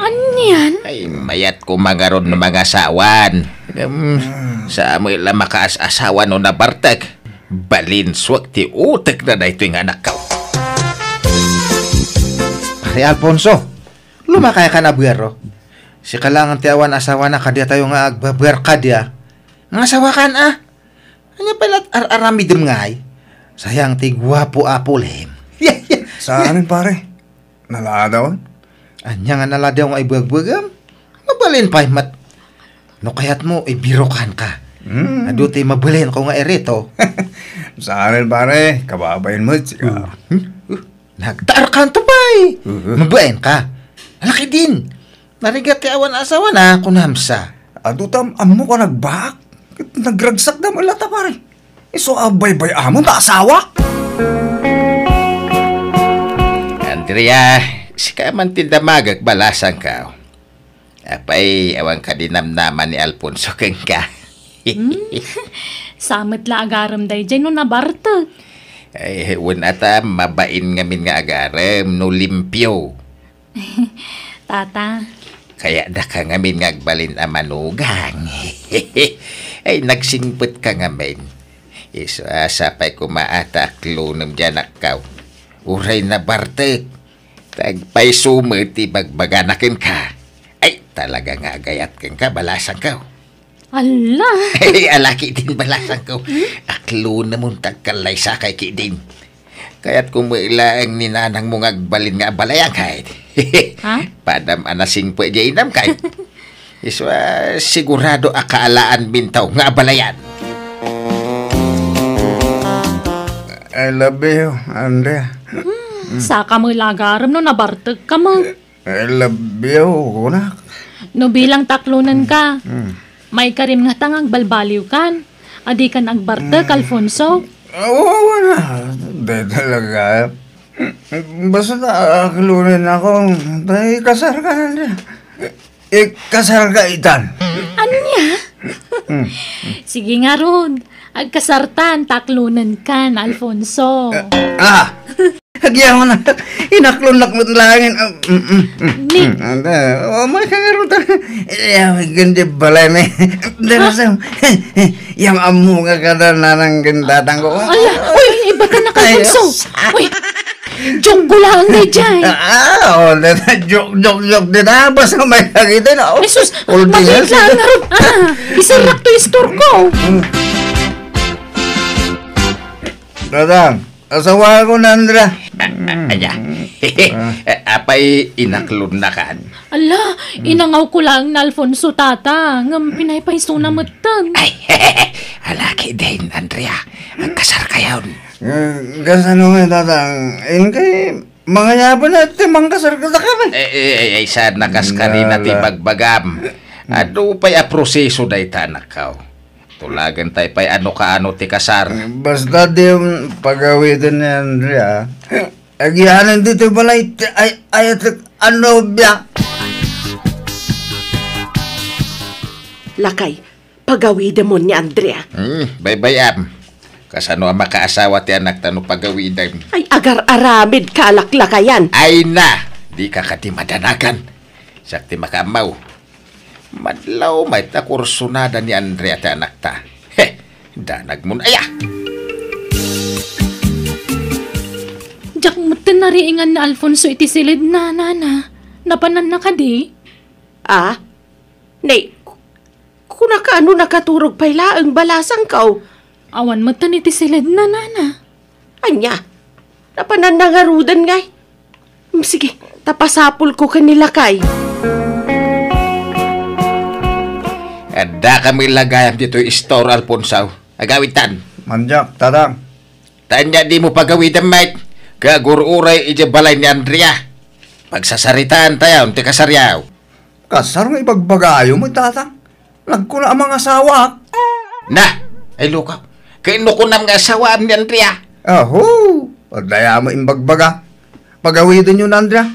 Anian? Ay, mayat ko mangaron no mangasawan. Em, sa amoy la makaas-asawa no nabartek. Balinsuak ti utek na daytoy nga anakko. Pare Alfonso, lumakay ka na buero. Sika lang ti awan asawana kadiatayo nga agbabuer kadia. Nga asawa kan, ah? Ania pay lat ar-aramidem ngay? Sayang ti guapo a pulem. Saanen, pare? Naladaw? Ania nga naladaw nga ibuagbuagem? Mabalin pay met. No kayatmo, ibirokan ka. Hmm. Adu ti mabalinko nga irito. Saanen, pare? Kababain met, sika. Hmm? Uh, nagtaarkan to pay. Uh-huh. Mabain ka. Alaki din. Narigat ti awan asawana, kunam sa. Adu tam ammo ka nagbaak. Nagragsak da met lata, pare. Isu a baybay-amon ta asawa. Andrea, sika man ti damagek balasangko. Apay, awan kadi namnama ni Alfonso kenka. Hmm? Sa met la agarem daydiay no nabartek. Ay, wen ata, mabain ngamin nga agarem no limpio. Tata. Kayatdaka ngamin nga agbalin a manugang. Ay, nagsingpet ka ngamin. Isu a sapay koma a ta aklonem diay anakko. Uray nabartek, ta agpayso met ti ibagbagana kenka. Ay, talaga nga agayat kenka, balasangko. Ala! Ay, alaki din balasangko. Hmm? Aklonemon ta agkallaysakay ketdin. Kayatko met laeng ni nanangmo nga agbalin nga abalayan, kayat. Ha? Padam a nasingpet diay inam, kayat. Isu a sigurado a kaalaanminto nga abalayan. I love you, Andrea. Hmm, saka met la agarem no nabartek ka met. I love you, kunak. No bilang taklonenka, mm, maikarim ngata nga agbalbaliwkan. Adikan agbartek, mm, Alfonso? Awa, awa na. Di talaga. Basta taklonennakon, ta ikasarka na. Ikasarka itan. Ania? Mm. Sige ngarud. Agkasartan, taklonenkan, Alfonso. Ah! Agyaman na. Inaklonnak met laeng. Ah, mm, mm, mm, ni- mm, anda. Oh, may kangarot. Iya, ganda balay ni. Darasam. Yang ammo nga kada nanang gindatang ko. Ala, uy, iba ka na kay Bunso. Uy, joke ko lang, daydiay. Ah, oh, joke, joke, joke. Di na, basta may nakita na. Oh, Jesus, mabigla na ron. Ah, isarak to istor ko. Dadang, asawa ko na, Andra. Anya? Apay inaklonnakan? Ala, inangaw ko lang na Alfonso, tata, ngem pinaypaysona metten. Ay, alaki din, Andrea. Agkasar kayon. Eh, kasano nga, tatang? Inkay, mangayaban na ti mangkasar ka kami. Eh, eh, eh, ay, saan na kas kanina ti bagbagam? Adu pay a proseso dayta, anakko. Tulagan tay pay ano kaano ti kasar. Basta di pagawiden ni Andrea. Agianan ditoy balay ti ay-ayatek a nobia. Lakay, pagawidemon ni Andrea. Hmm, baybay-am. Kasano a makaasawa ti anakta no pagawidem? Ay, agar-aramid ka, laklakayan. Ay na, di ka kadi madanagan. Siak ti makaammo. Madlaw met a kursonada ni Andrea ti anakta. He, danagmon aya! Diak metten nariingan ni Alfonso iti siledna, nana. Napananna kadi? Ah? Nay, ku-, kunaka no nakaturog pay laeng balasangko. Awan metten iti siledna, nana. Ania? Napananna ngaruden ngay? Mm, sige, ta pasapulko ken ni lakay. Addaka met la gayam ditoy istor, Alfonso. Agawidtan. Mandiak, tatang. Ta ania dimo pagawidem met, ket agur-uray idiay balay ni Andrea. Pagsasaritaentayon ti kasaryo. Kasar nga ibagbagayo met, Tatang. Nagkuna a mangasawaak. Na! Ay, lukaw. Kay no kunam nga asawaam ni Andrea. Aho! Adda aya met imbagbaga. Pagawidenyo ni Andrea.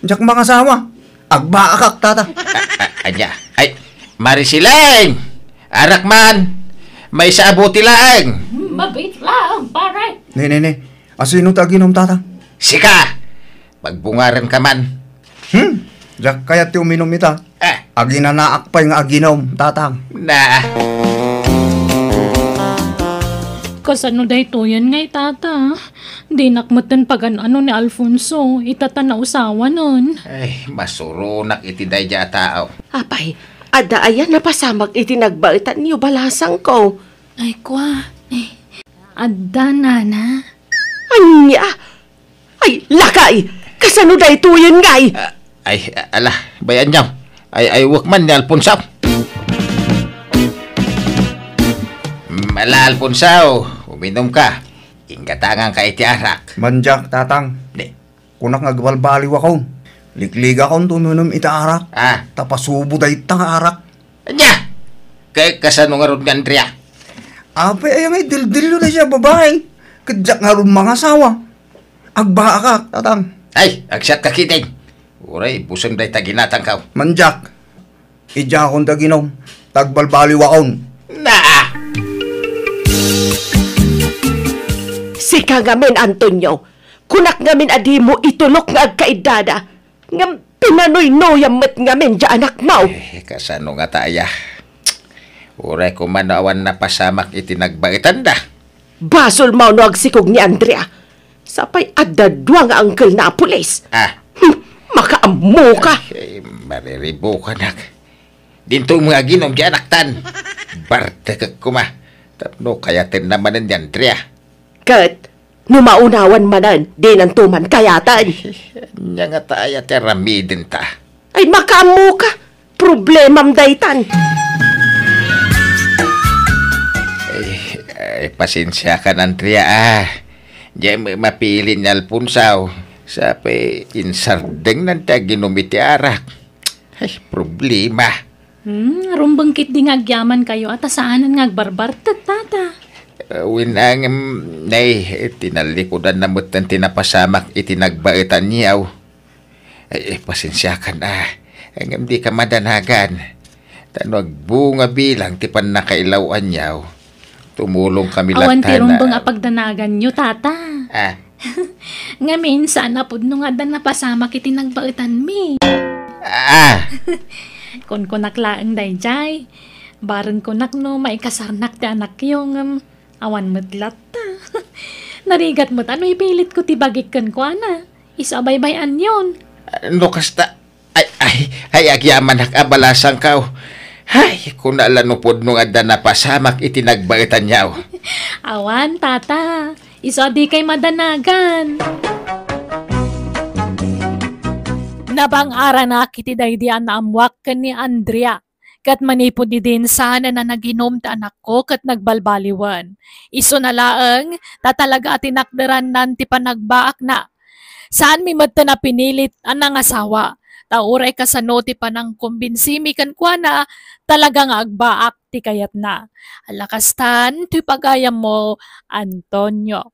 Diak mangasawa. Agbaakak, Tatang. A-, a-, ania? Ay, Marisileng! Arak man! Maysa a butil laeng! Mabit laeng, pare! Ne, ne, ne. Asino ti aginom, Tatang? Sika! Pagbungarenka man. Hmm, diak kayat ti uminom ita. Eh. Aginanaak pay nga aginom, Tatang. Na. Kasano daytoyen ngay, Tata? Dinak metten pagan-ano ni Alfonso, ita ta nausawanen. Ay, masuronak iti daydiay a tao. Apay, adda aya napasamak iti nagbaetanyo, balasangko? Ay, kua. Eh, adda, Nana. Ania? Ay, lakay! Kasano daytoyen ngay? Ah, ay, ala, bay-anyo. Ay, ay, wek man ni Alfonso. Mm, ala, Alfonso, uminumka. Inggatanganka iti arak. Mandiak, Tatang. Di. Kunak nga agbalbaliwakon. Likligakon ti uminum iti arak. Ah. Ta pasubo dayta nga arak. Ania? Kay kasano ngarud nga Andrea? Apay, aya nga idildilyo daydiay a babai. Ket diak ngarud mangasawa. Agbaakak, Tatang. Ay, agsiatka ketdin. Uray, buseng dayta ginatangko. Mandiak. Idiakon ti aginom. Ta agbalbaliwakon. Na! Sika ngamin, Antonio. Kunak ngamin a dimo itulok nga agkaiddada. Ngem pinanuynuyam met ngamin diay anakmo. Eh, kasano ngata aya? Uray koma no awan napasamak iti nagbaetanda. Basolmo no agsikog ni Andrea. Sapay adda dua nga angkelna a pulis. Ah. Hmm, makaammoka. Ay, ay, mariribukanak. Dinto nga aginom diay anaktan. Bartekek koma. Tapno kayatenna manen ni Andrea. Ket no maunawan manen, dinanto man kayaten. Ania ngata aya ti aramidenta? Ay, makaammoka. Problemam daytan. Ay, ay, pasensiakan, Andrea, ah. Diay met mapilit ni Alfonso. Sapay insardengnan ti aginom iti arak. Ay, problema. Hmm, rumbeng ketdi nga agyamankayo a ta saanen nga agbarbartek, Tata. Eh, wen, ngem, nay, tinallikudanna metten ti napasamak iti nagbaetanyo. Ay, eh, pasensiakan, ah. Ngem dika madanagan. Ta no agbunga bilang ti pannakailaw-anyo, tumulongkami latta. Awan ti rumbeng a pagdanaganyo, Tata. Ah. Ngamin, saan a pudno nga adda napasamak iti nagbaetanmi. Ah. Kunkunak laeng daydiay. Bareng kunak no maikasarnak ti anakyo, ngem awan met latta. Narigat met a no ipilitko ti bagik kenkuana. Isu a baybay-anyon. No kasta, ay, ay, ay, agyamanak a balasangko. Ay, kuna la no pudno nga adda napasamak iti nagbaetanyo. Awan, Tata. Isu a dikay madanagan. Nabang-aranak iti daydi a naammoak ken ni Andrea. Ket manipud idin, saanen a naginom ti anakko ket nagbalbaliwen. Isuna laeng, ta talaga a tinakderannan ti panagbaakna. Saanmi metten a pinilit a nangasawa, ta uray kasano ti panangkombinsimi kenkuana, talaga nga agbaak ti kayatna. Ala kastan, toy pagayammo, Antonio.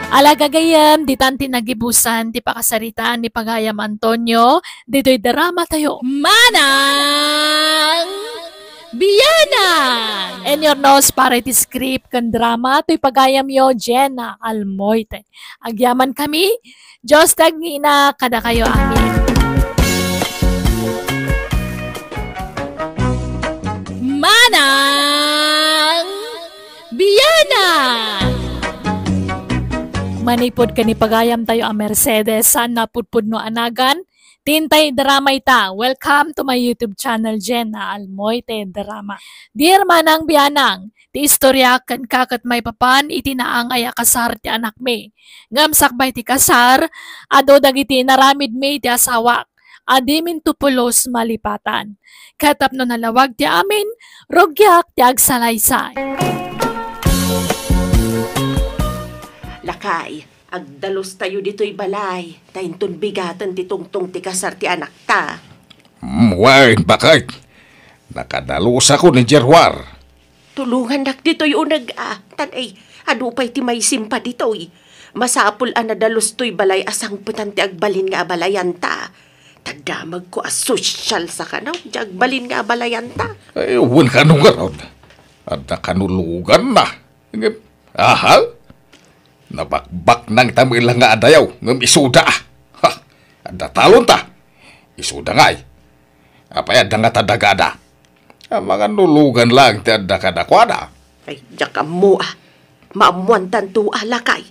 Ala gagayyem, ditan ti nagibusan ti pakasaritaan ni pagayam Antonio, ditoy drama tayo. Manang Bianang! And your nose para iti script ken drama, toy pagayamyo, Jenna Almoite. Agyamankami, Dios ti agngina kadakayo amin. Manang Bianang! Manipud ken ni pagayamtayo a Mercedes, saan a pudpudno a nagan, ti intay drama ita. Welcome to my YouTube channel, Jenna Almoite Drama. Dear Manang Bianang, ti istorya kenka ket maipapan iti naangay a kasar ti anakmi. Ngem sakbay ti kasar, adu dagiti inaramidmi iti asawak a diminto pulos malipatan. Ket tapno nalawag ti amin, rugiak ti agsalaysay. Lakay, Agdalustayo ditoy balay, ta inton bigaten ti tungtong ti kasar ti anakta. Hmm, wen, baket. Nakadalusakon idiay ruar. Tulongannak ditoy uneg a, tan ay, adu pay ti maisimpa ditoy. Masapul a nadalus toy balay a sangpetan ti agbalin nga abalayanta. Ta damagko a sosyal sa kano, di agbalin nga abalayanta. Ay, wen kano ngarud. Adda kano luganna. Ngem, aha? Nabakbaknangta met la nga adayo, ngem isuda. Ha! Adda talonta. Isuda ngay. Apay adda ngata dagada? Amangan no lugan laeng ti adda kadakuada. Ay, diak ammo a. Maammoantanto a, lakay.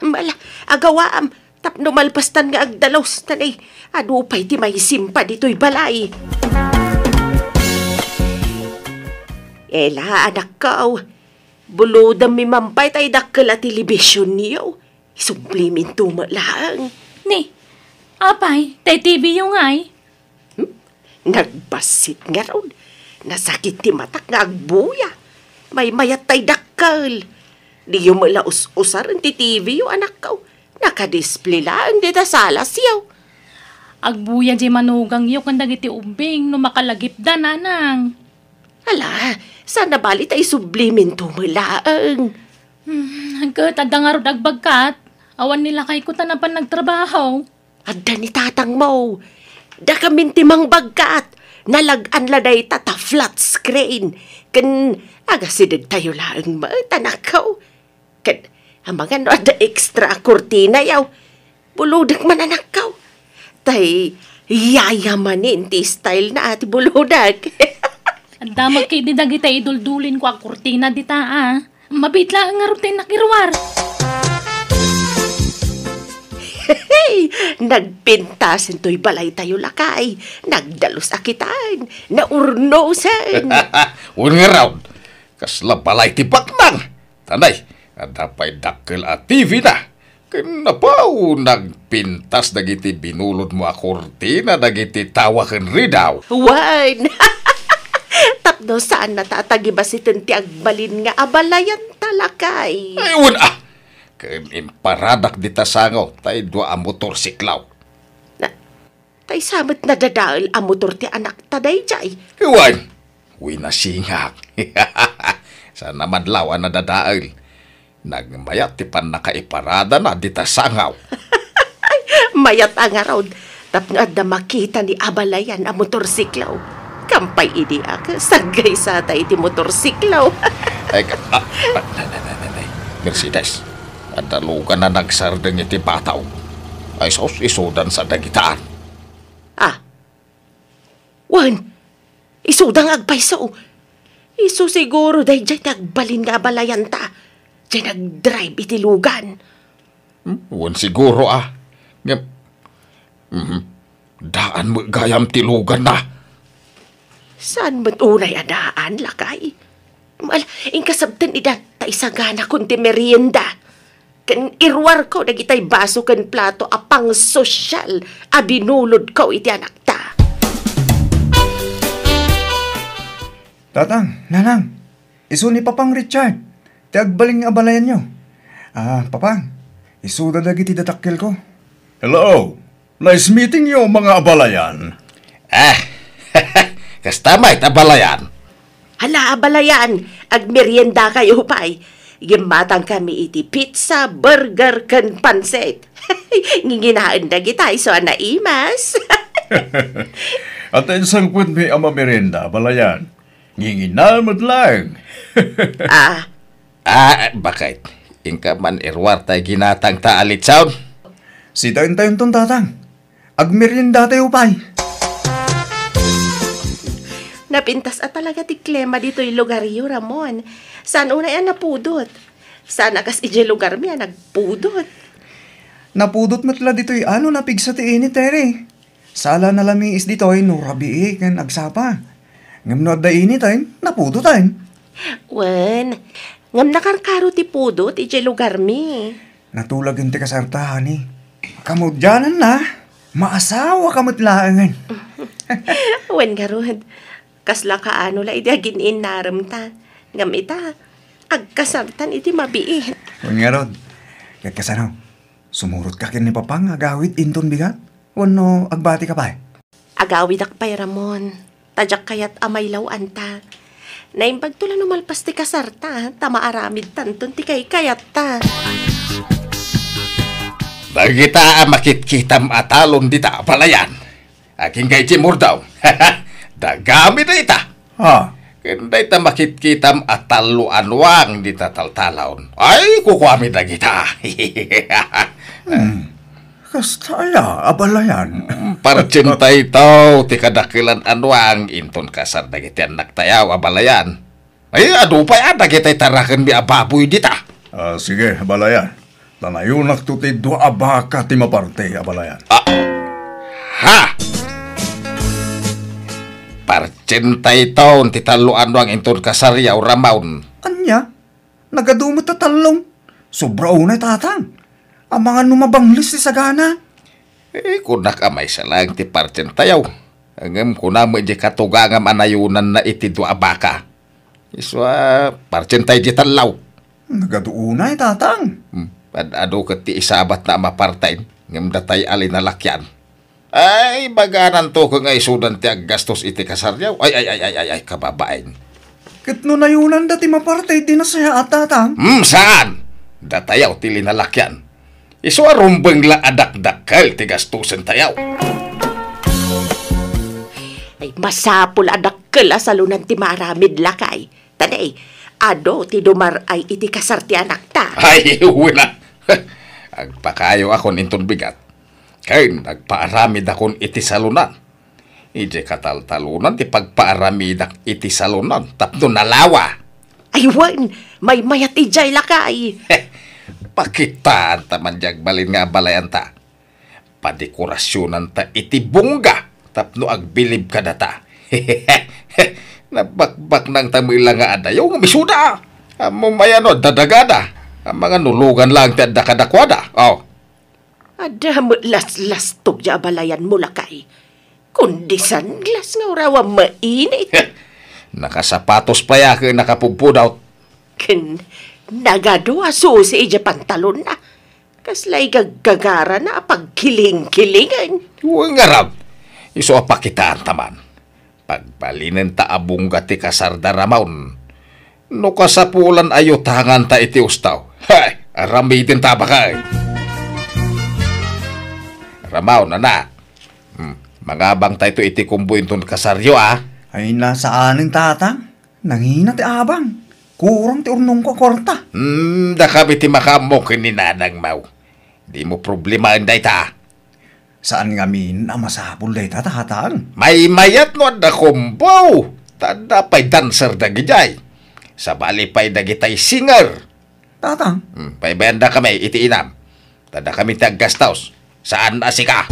Mala, agawaam, tapno malpastan nga agdalus, tan ay, adu pay ti maisimpa ditoy balay. Ela, anakko, bulodem mi man pay tay dakkel a telebisionyo. Isubli minto met laeng. Ni, apay, tay T V yo ngay? Hmm? Nagbassit ngarud. Nasakit ti matak nga agbuya. Maymayat tay dakkel. Diyo met la us-usaren ti T V yo, anakko. Nakadisplay laeng dita salasyo. Agbuya diay manugangyo ken dagiti ubbing no makalagipda, nanang. Ala, saan a bali ta isubli minto met laeng. Hmm, ket adda ngarud agbagkat. Awan ni lakayko ta napan nagtrabaho. Adda ni tatangmo. Dakamin ti mangbagkat. Nalag-an la dayta ta flat screen. Ken agasidegtayo laeng met, anakko. Ket amangan no adda extra a kurtinayo. Bulodek man, anakko. Tay yayamanen ti style na ti bulodek. Adda met ketdi dagiti iduldulinko a kurtina dita a. Mabiit laeng ngarud ti nakiruar. Hey! Nagpintasen toy balaytayo, lakay. Nagdalus a kitan. Naurnosen. Wen ngarud, kasla balay ti baknang. Tanay, adda pay dakkel a T V na. Ken napaw, nagpintas dagiti binulodmo a kurtina dagiti tawa ken ridaw. Wen! Tapno saan nata a tagibasiten ti agbalin nga abalayanta, lakay. Ay, wen a! Ken imparadak dita sango tay dua a motorsiklo. Na, tay sa met nadadael a motor ti anakta daydiay? Wen! Winasingak. Saan a madlaw a nadadael. Nagmayat ti pannakaiparadana dita sango. Mayat a ngarud, tapno adda makita ni abalayan a motorsiklo. Kampay idi a, saggaysata iti motorsiklo. Ay, ka-, ah, ah, nay, nay, nay, nay, nay. Mercedes, adda lugan a nagsardeng iti bataw. Ay, sus, isudan sa dagitaan. Ah, wen, isuda nga agpayso. Isu siguro daydiay ti agbalin nga abalayanta. Diay nagdrive iti lugan. Hmm, wen siguro a. Ngem, mhm, daan met gayam ti luganna. Saan met unay a daan, lakay? Mal, inkasabten ida ta isaganakon ti merienda. Ken iruarko dagitay baso ken plato a pangsosyal a binulodko iti anakta. Tatang, nanang, isu ni Papang Richard, ti agbalin nga abalayanyo. Ah, Papang, isuda dagiti dadakkelko. Hello, nice meeting you, mga abalayan. Ah, kasta met, abalayan. Hala, abalayan, agmeriendakayo pay. Gimmatangkami iti pizza, burger, ken pansit. Nginginaen dagita isu a naimas. Ata insangpetmi a mamerienda, abalayan. Ngingina met laeng. Ah. Ah, baket. Inka man iruar tay ginatangta a litson. Sitaentayon ton, tatang. Agmeriendatayo pay. Napintas a talaga ti klima ditoy lugaryo, Ramon. Saan unay a napudot? Saan a kas idiay lugarmi a nagpudot? Napudot met la ditoy a no napigsa ti init, Tere. Sala nalamiis ditoy no rabii ken agsapa. Ngem no adda initen, napudoten. Wen, ngem nakarkaro ti pudot idiay lugarmi. Natulagen ti kasarta, honey. Kamudiananna, maasawaka met laengen. Wen ngarud, kasla kaano la idi agin-innaremta. Ngem ita, agkasartan iti mabiit. Wen ngarud, ket kasano? Sumurotka ken ni Papa nga agawid inton bigat? Wenno agbatika pay? Agawidak pay, Ramon. Ta diak kayat a mailaw-anta. Naimbagto la no malpas ti kasarta, ta maaramidtanton ti kaykayatta. Dagita a makitkitam a talon dita, abalayan. Agingga iti murdaw. Dagami dayta. Ha? Ken dayta makitkitam a tallo a nuang dita taltalon. Ay, kukuami dagita. Hmm. Kasta aya, abalayan? Mm, partsenta itaw ti kadakelan a nuang inton kasar dagiti annaktayaw, abalayan. Ay, adu pay a dagitay tarakenmi a baboy dita. Ah, sige, abalayan. Ta nayunakto ti dua a baka ti maparte, abalayan. Ah, ha? Partsenta itaw ti tallo a nuang inton kasaryaw, Ramon. Ania? Nagadu met a tallong. Sobra unay, Tatang. Amangan no mabangles ti sagana. Eh, kunak a maysa laeng ti partsentayaw. Ngem kuna met diay katugangam a nayunanna iti dua a baka. Isu a partsentay diay tallo. Nagadu unay, Tatang. Hmm. Ad-adu ket ti isabatna a maparten, ngem datay a linalakian. Ay, bagananto ken nga isudan ti aggastos iti kasaryaw. Ay, ay, ay, ay, ay, ay, kababain. Ket no nayunanda ti maparte, di nasayaat, Tatang? Hmm, saan? Datayaw ti linalakian. Isu a rumbeng la a dakdakkel ti gastusentayaw. Ay, masapul a dakkel a salonan ti maaramid, lakay. Ta ne, adu ti dumar-ay iti kasar ti anakta. Ay, wen a. Agpakaayakon inton bigat. Ken agpaaramidakon iti salonan. Idiay kataltalonan ti pagpaaramidak iti salonan tapno nalawa. Ay, wen, maymayat idiay, lakay. Pakitaanta man diay agbalin nga abalayanta. Padekorasionanta iti bungga tapno agbilib kadata. Nabakbaknangta met la nga adayo ngem isuda. Ammom aya no adda dagada. Amangan no lugan laeng ti adda kadakuada. Oh. Adda met laslastog diay abalayanmo, lakay. Kundi sunglasna nga uraw a mainit. Nakasapatos pay a ket nakapudpudot. Ken nagadu a susi idiay pantalonna. Kasla igaggagarana a pagkilingkilingen. Wen ngarud, isu a pakitaanta man. Pagbalinenta a bungga ti kasarda, Ramon. No kasapulan a yutanganta iti ustaw. Hay, aramidenta, baket. Ramon, anak. Hmm, mangabangtayto iti kumbo inton kasaryo, a? Ay, saanen, Tatang. Nangina ti abang. Kurang ti urnongko a kuarta. Hmm, dakami ti makaammo ken ni Nanang Mau. Dimo problemaen dayta. Saan ngamin a masapul dayta, Tatang? Maymayat no adda kumbo. Ta adda pay dancer dagidiay. Sabali pay dagitay singer. Tatang? Hmm, paybayan dakami iti inam. Ta dakami ti aggastos. Saan a sika?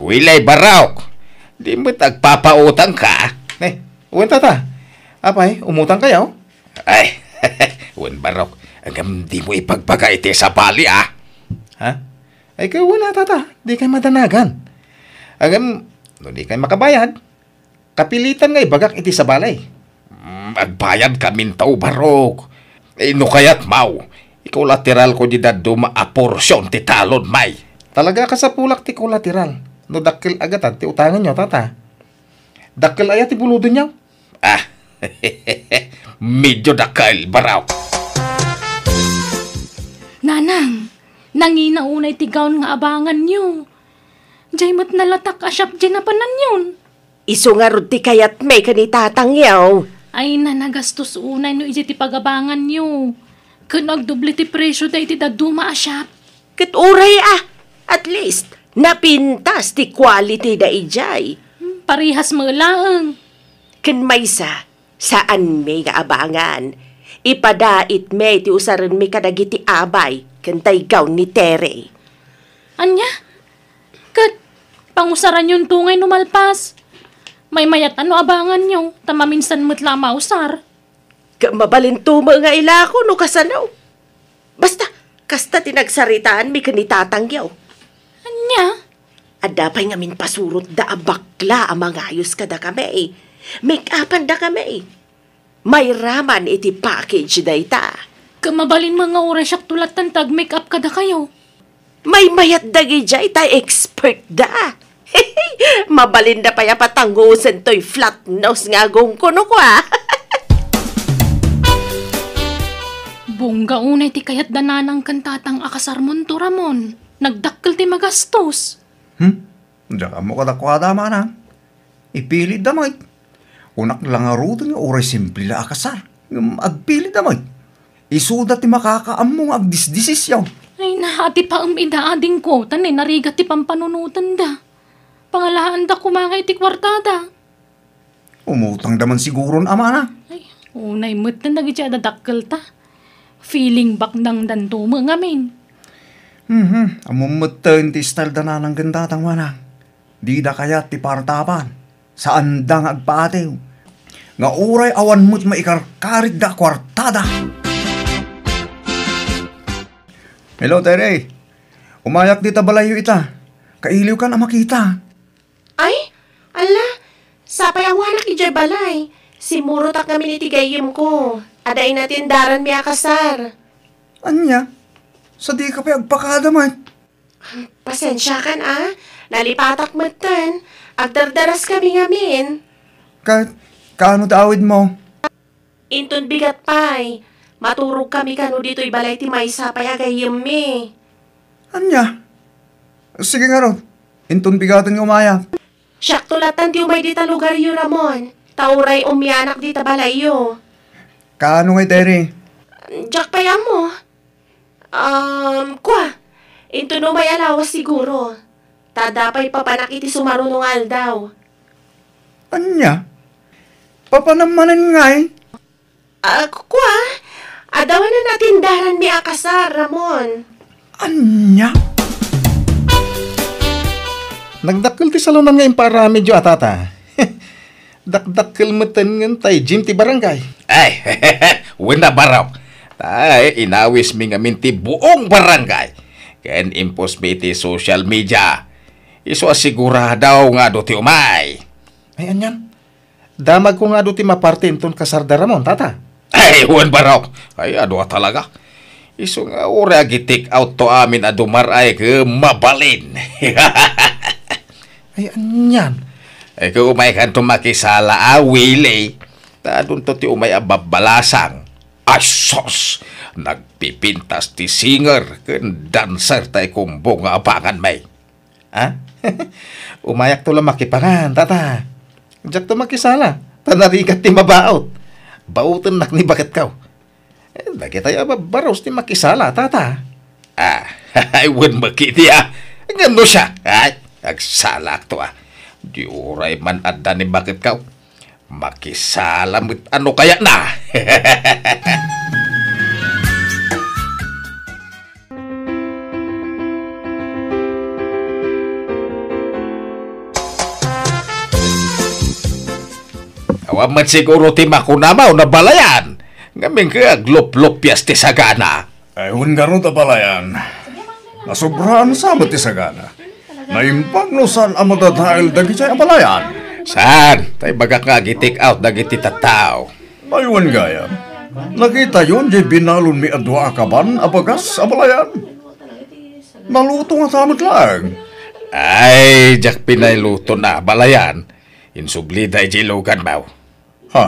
Wilay, Barok! Di met agpapautangka. Eh, wen, Tata. Apay, umutangkayo? Ay, wen, Barok. Ngem dimo ipagbaga iti sabali, a? Ha? Ay, kay wen a, Tata. Dikay madanagan. Ngem, no dikay makabayad, kapilitan nga ibagak iti sabali. Mm, agbayadkaminto, Barok. Eh, no kayatmo, ikolateralko diay dadduma a porsion ti talon, may. Talaga a kasapulak ti kolateral. No dakkel a gatad ti utanganyo, Tata. Dakkel aya ti bulodenyo? Ah, medyo dakkel, Barok. Nanang, nangina unay ti gown nga abanganyo. Diay met nalatak a shop diay napananyon. Isu ngarud ti kayatmi ken ni Tatangyo. Ay, na, nagastos unay no idiay ti pagabanganyo. Ken agdoble ti presio daydi dadduma a shop. Ket uray a, at least, napintas ti quality daydiay. Hmm, parehas met laeng. Ken maysa, saanmi nga abangan. Ipadaitmi ti usarenmi kadagiti abay ken tay gown ni Tere. Ania? Ket pangusaranyonto ngay no malpas. Maymayat a no abanganyo, ta maminsan met la a mausar. Ket mabalinto met nga ilako no kasano. Basta, kasta ti nagsaritaanmi ken ni Tatangyo. Ania? Adda pay ngamin pasurotda a bakla a mangayos kadakami. Make-upandakami. Mairaman iti package dayta. Ket mabalin met nga uray siakto lattan ti ag-make-up kadakayo. Maymayat dagijay ta expert da. Mabalinda pay a patangosen toy flat nose nga agongko no kua. Bungga unay ti kayat da nanang ken tatang a kasarmonto, Ramon. Nagdakkel ti magastos. Hmm? Diak ammo kadakuada, manang. Ipilitda met. Kunak la ngaruden nga uray simple la a kasar. Ngem agpilitda met. Isuda ti makakaammo nga agdisdesisyon. Ay, naati pa em ida adingko, ta narigat ti pampanunotenda. Pangalaanda koma nga iti kuartada. Umutangda man siguron, amana. Ay, unay met dagiti adda dakkelta. Feeling baknangdanto met ngamin. Mhm, ammom metten ti style da nanang ken tatang, manang. Dida kayat ti partapan. Saanda nga agpaatiw. Nga uray awan met maikarkaritda a kuartada. Hello, Tere. Umayak dita balayyo ita. Kailiwkan a makita. Ay, alla, sapay awanak idiay balay. Simmurotak ngamin iti gayyemko. Adda inatendaranmi a kasar. Ania? Sadika pay agpakada met? Pasensiakan a, nalipatak metten. Agdardaraskami ngamin. Ket, kaano ti awidmo? Inton bigat pay, maturogkami kano ditoy balay ti maysa pay a gayyemmi. Ania? Sige ngarud, inton bigaten nga umayak. Siakto lattan ti umay dita lugaryo, Ramon, ta uray umianak dita balayyo. Kaano ngay, Terry? Diak pay ammo. Um, kua, inton umay a lawas siguro. Ta adda pay papanak iti sumaruno nga aldaw. Ania? Papanam manen ngay? Ah, kua, adda manen natendaranmi a kasar, Ramon. Ania? Nagdakkel ti salonan nga impaaramidyo a tata. Dakdakkel metten ngem tay gym ti barangay. Ay, wen a, Barok. Tay, inawismi ngamin ti buong barangay. Ken imposmi iti social media. Isu a sigurado nga adu ti umay. Ay, anian? Damagko nga adu ti maparte inton kasarda, Ramon, tata. Ay, wen, Barok. Ay, adu a talaga. Isu nga uray agi-take out to amin a dumar-ay ket mabalin. Ay, anian? Ay, ket umaykanto makisala a, Willie. Ta adunto ti umay a babbalasang. Ay, sus! Nagpipintas ti singer ken dancer ta ikumbo nga abangan, may. Ha? Umayakto la makipangan, tata. Diakto makisala, ta narigat ti mabaut. Bautennak ni baketko. Eh, dagitay a babbaros ti makisala, tata. Ah, ay, wen met ketdi, ah. Ngem no siak, ay, agsalakto, ah. Di uray man adda ni baketko. Makisala met a no kayatna. Awan met siguro ti makunam a, Balayan. Ngamin ket aglupluppias ti sagana. Ay, wen ngarud a Balayan. Nasobraan sa met ti sagana. Naimbag no saan a madadael dagiti a Balayan. Saan? Ta ibagak nga agi-take out dagiti tattao. Ay, wen gayam. Nakitayon diay binalonmi a dua a kaban a bagas a Balayan. Naluto ngata met laeng. Ay, diak pinailutona a Balayan. Insublida idiay luganmo. Ha?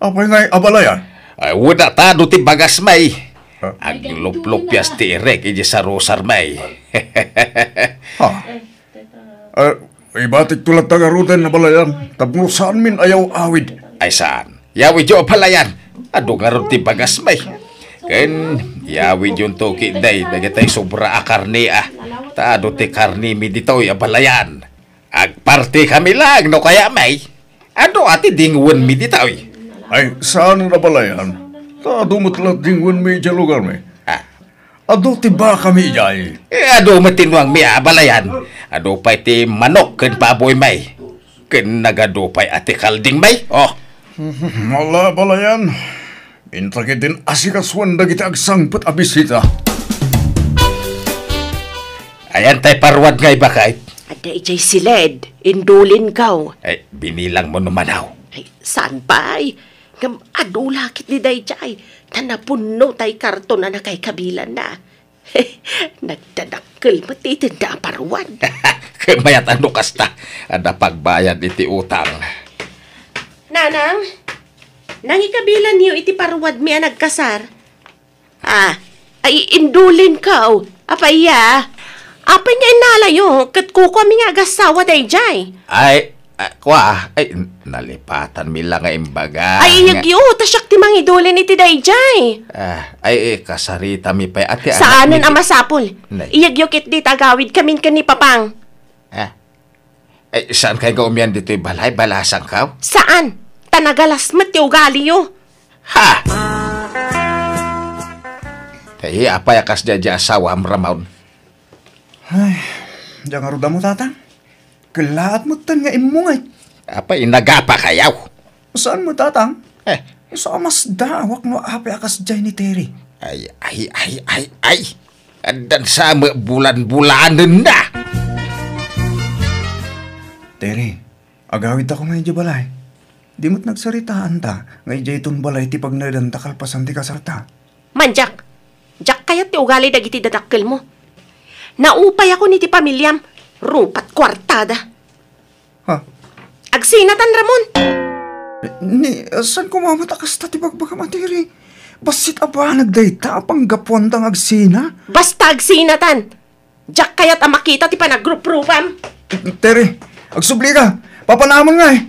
Apay ngay a Balayan? Ay, wen a ta adu ti bagas, may. Ha? Aglupluppias ti irek idiay sarusar, may. Ha? Eh, ibatikto latta ngaruden a Balayan, tapno saanmin a yaw-awid. Ay, saan? Yawidyo a Balayan. Adu ngarud ti bagas, may. Ken, yawidyonto ketdi dagitay sobra a karne, ah. Ta adu ti karnemi ditoy a Balayan. Agpartikami laeng no kayat, may. Adu a ti dingwenmi ditoy. Ay, saan a Balayan? Ta adu met la dingwenmi idiay lugarmi. Ah. Adu ti bakami idiay. Eh, adu met ti nuangmi a Balayan. Adu pay ti manok ken baboy, may. Ken nagadu pay a ti kalding, may. Oh. Ala, Balayan. Inta ketdin asikasuen dagiti agsangpet a bisita. Ayan tay paruad nga ibakay? Adda idiay siled, indulinko. Ay, binilangmo no manaw. Ay, saan pay? Ngem adu la ketdi daydiay, ta napunno tay karton a nakaikabilanna. Nagdadakkel met ti itedda a paruwad. Mayat a no kasta, adda pagbayad iti utang. Nanang, nangikabilanyo iti paruwadmi a nagkasar? Ah, ay, indulinko. Apay ya? Apay nga innalayo, ket kukuami nga agassawa daydiay? Ay, ah, kua, ay, nalipatanmi la nga imbaga nga iyegyo, ta siak ti mangidulin iti daydiay. Ah, ay, eh, kasaritami pay, ati, anak. Saanen a masapul. Nay. Iyegyo ketdi ta agawidkamin ken ni Papang. Ah, Ay, saankay nga umian ditoy balay? Balasangkaw? Saan? Ta nagalas met ti ugaliyo. Ha! Ay, apay a kasdiay di asawam, Ramon? Ay, diak ngarud ammo, Tatang. Kellaat metten nga immungek. Apay, nagapakayaw? Saan met, Tatang. Eh. Isu a masdaawak no apay a kasdiay ni Terry. Ay, ay, ay, ay, ay. Addan sa met bulan-bulanenna. Terry, agawidta koma idiay balay. Di met nagsaritaanta nga idiay ton balay ti pagnaedanta kalpasan ti kasarta. Mandiak, diak kayat ti ugali dagiti dadakkelmo. Naupayak iti pamiliam, rupat kuartada. Ha? Agsinatan, Ramon! Ni, saan koma met a kasta ti bagbagam a Terry? Bassit a banag dayta a panggapuanta nga agsina? Basta agsinatan! Diak kayat a makita ti panagruprupam! Terry, agsublika! Papanamon nga eh!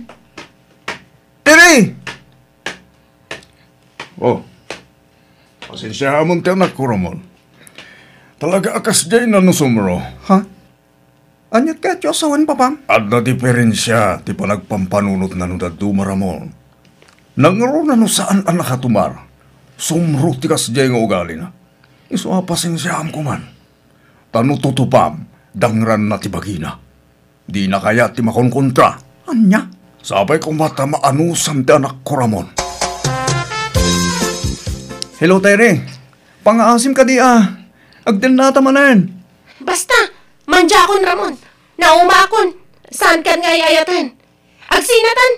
Terry! Oh, pasensiaamon ti anakko, Ramon. Talaga a kasdiay nanusumro. Ha? Aniat kayatyo a sawen, Papang? Adda diperensia ti panagpampanunotna no dadduma, Ramon. Nangruna no saan a nakatumar, sumro ti kasdiay nga ugalina. Isu a pasensiaam koman. Ta no tutupam, dangranna ti bagina. Dina kayat ti makonkontra. Ania? Sapay koma ta maanusam ti anakko, Ramon. Hello, Terry. Pangaasim kadi a. Agdennata manen. Basta, mandiakon, Ramon. Naumakon. Saankan nga ay-ayaten. Agsinatan.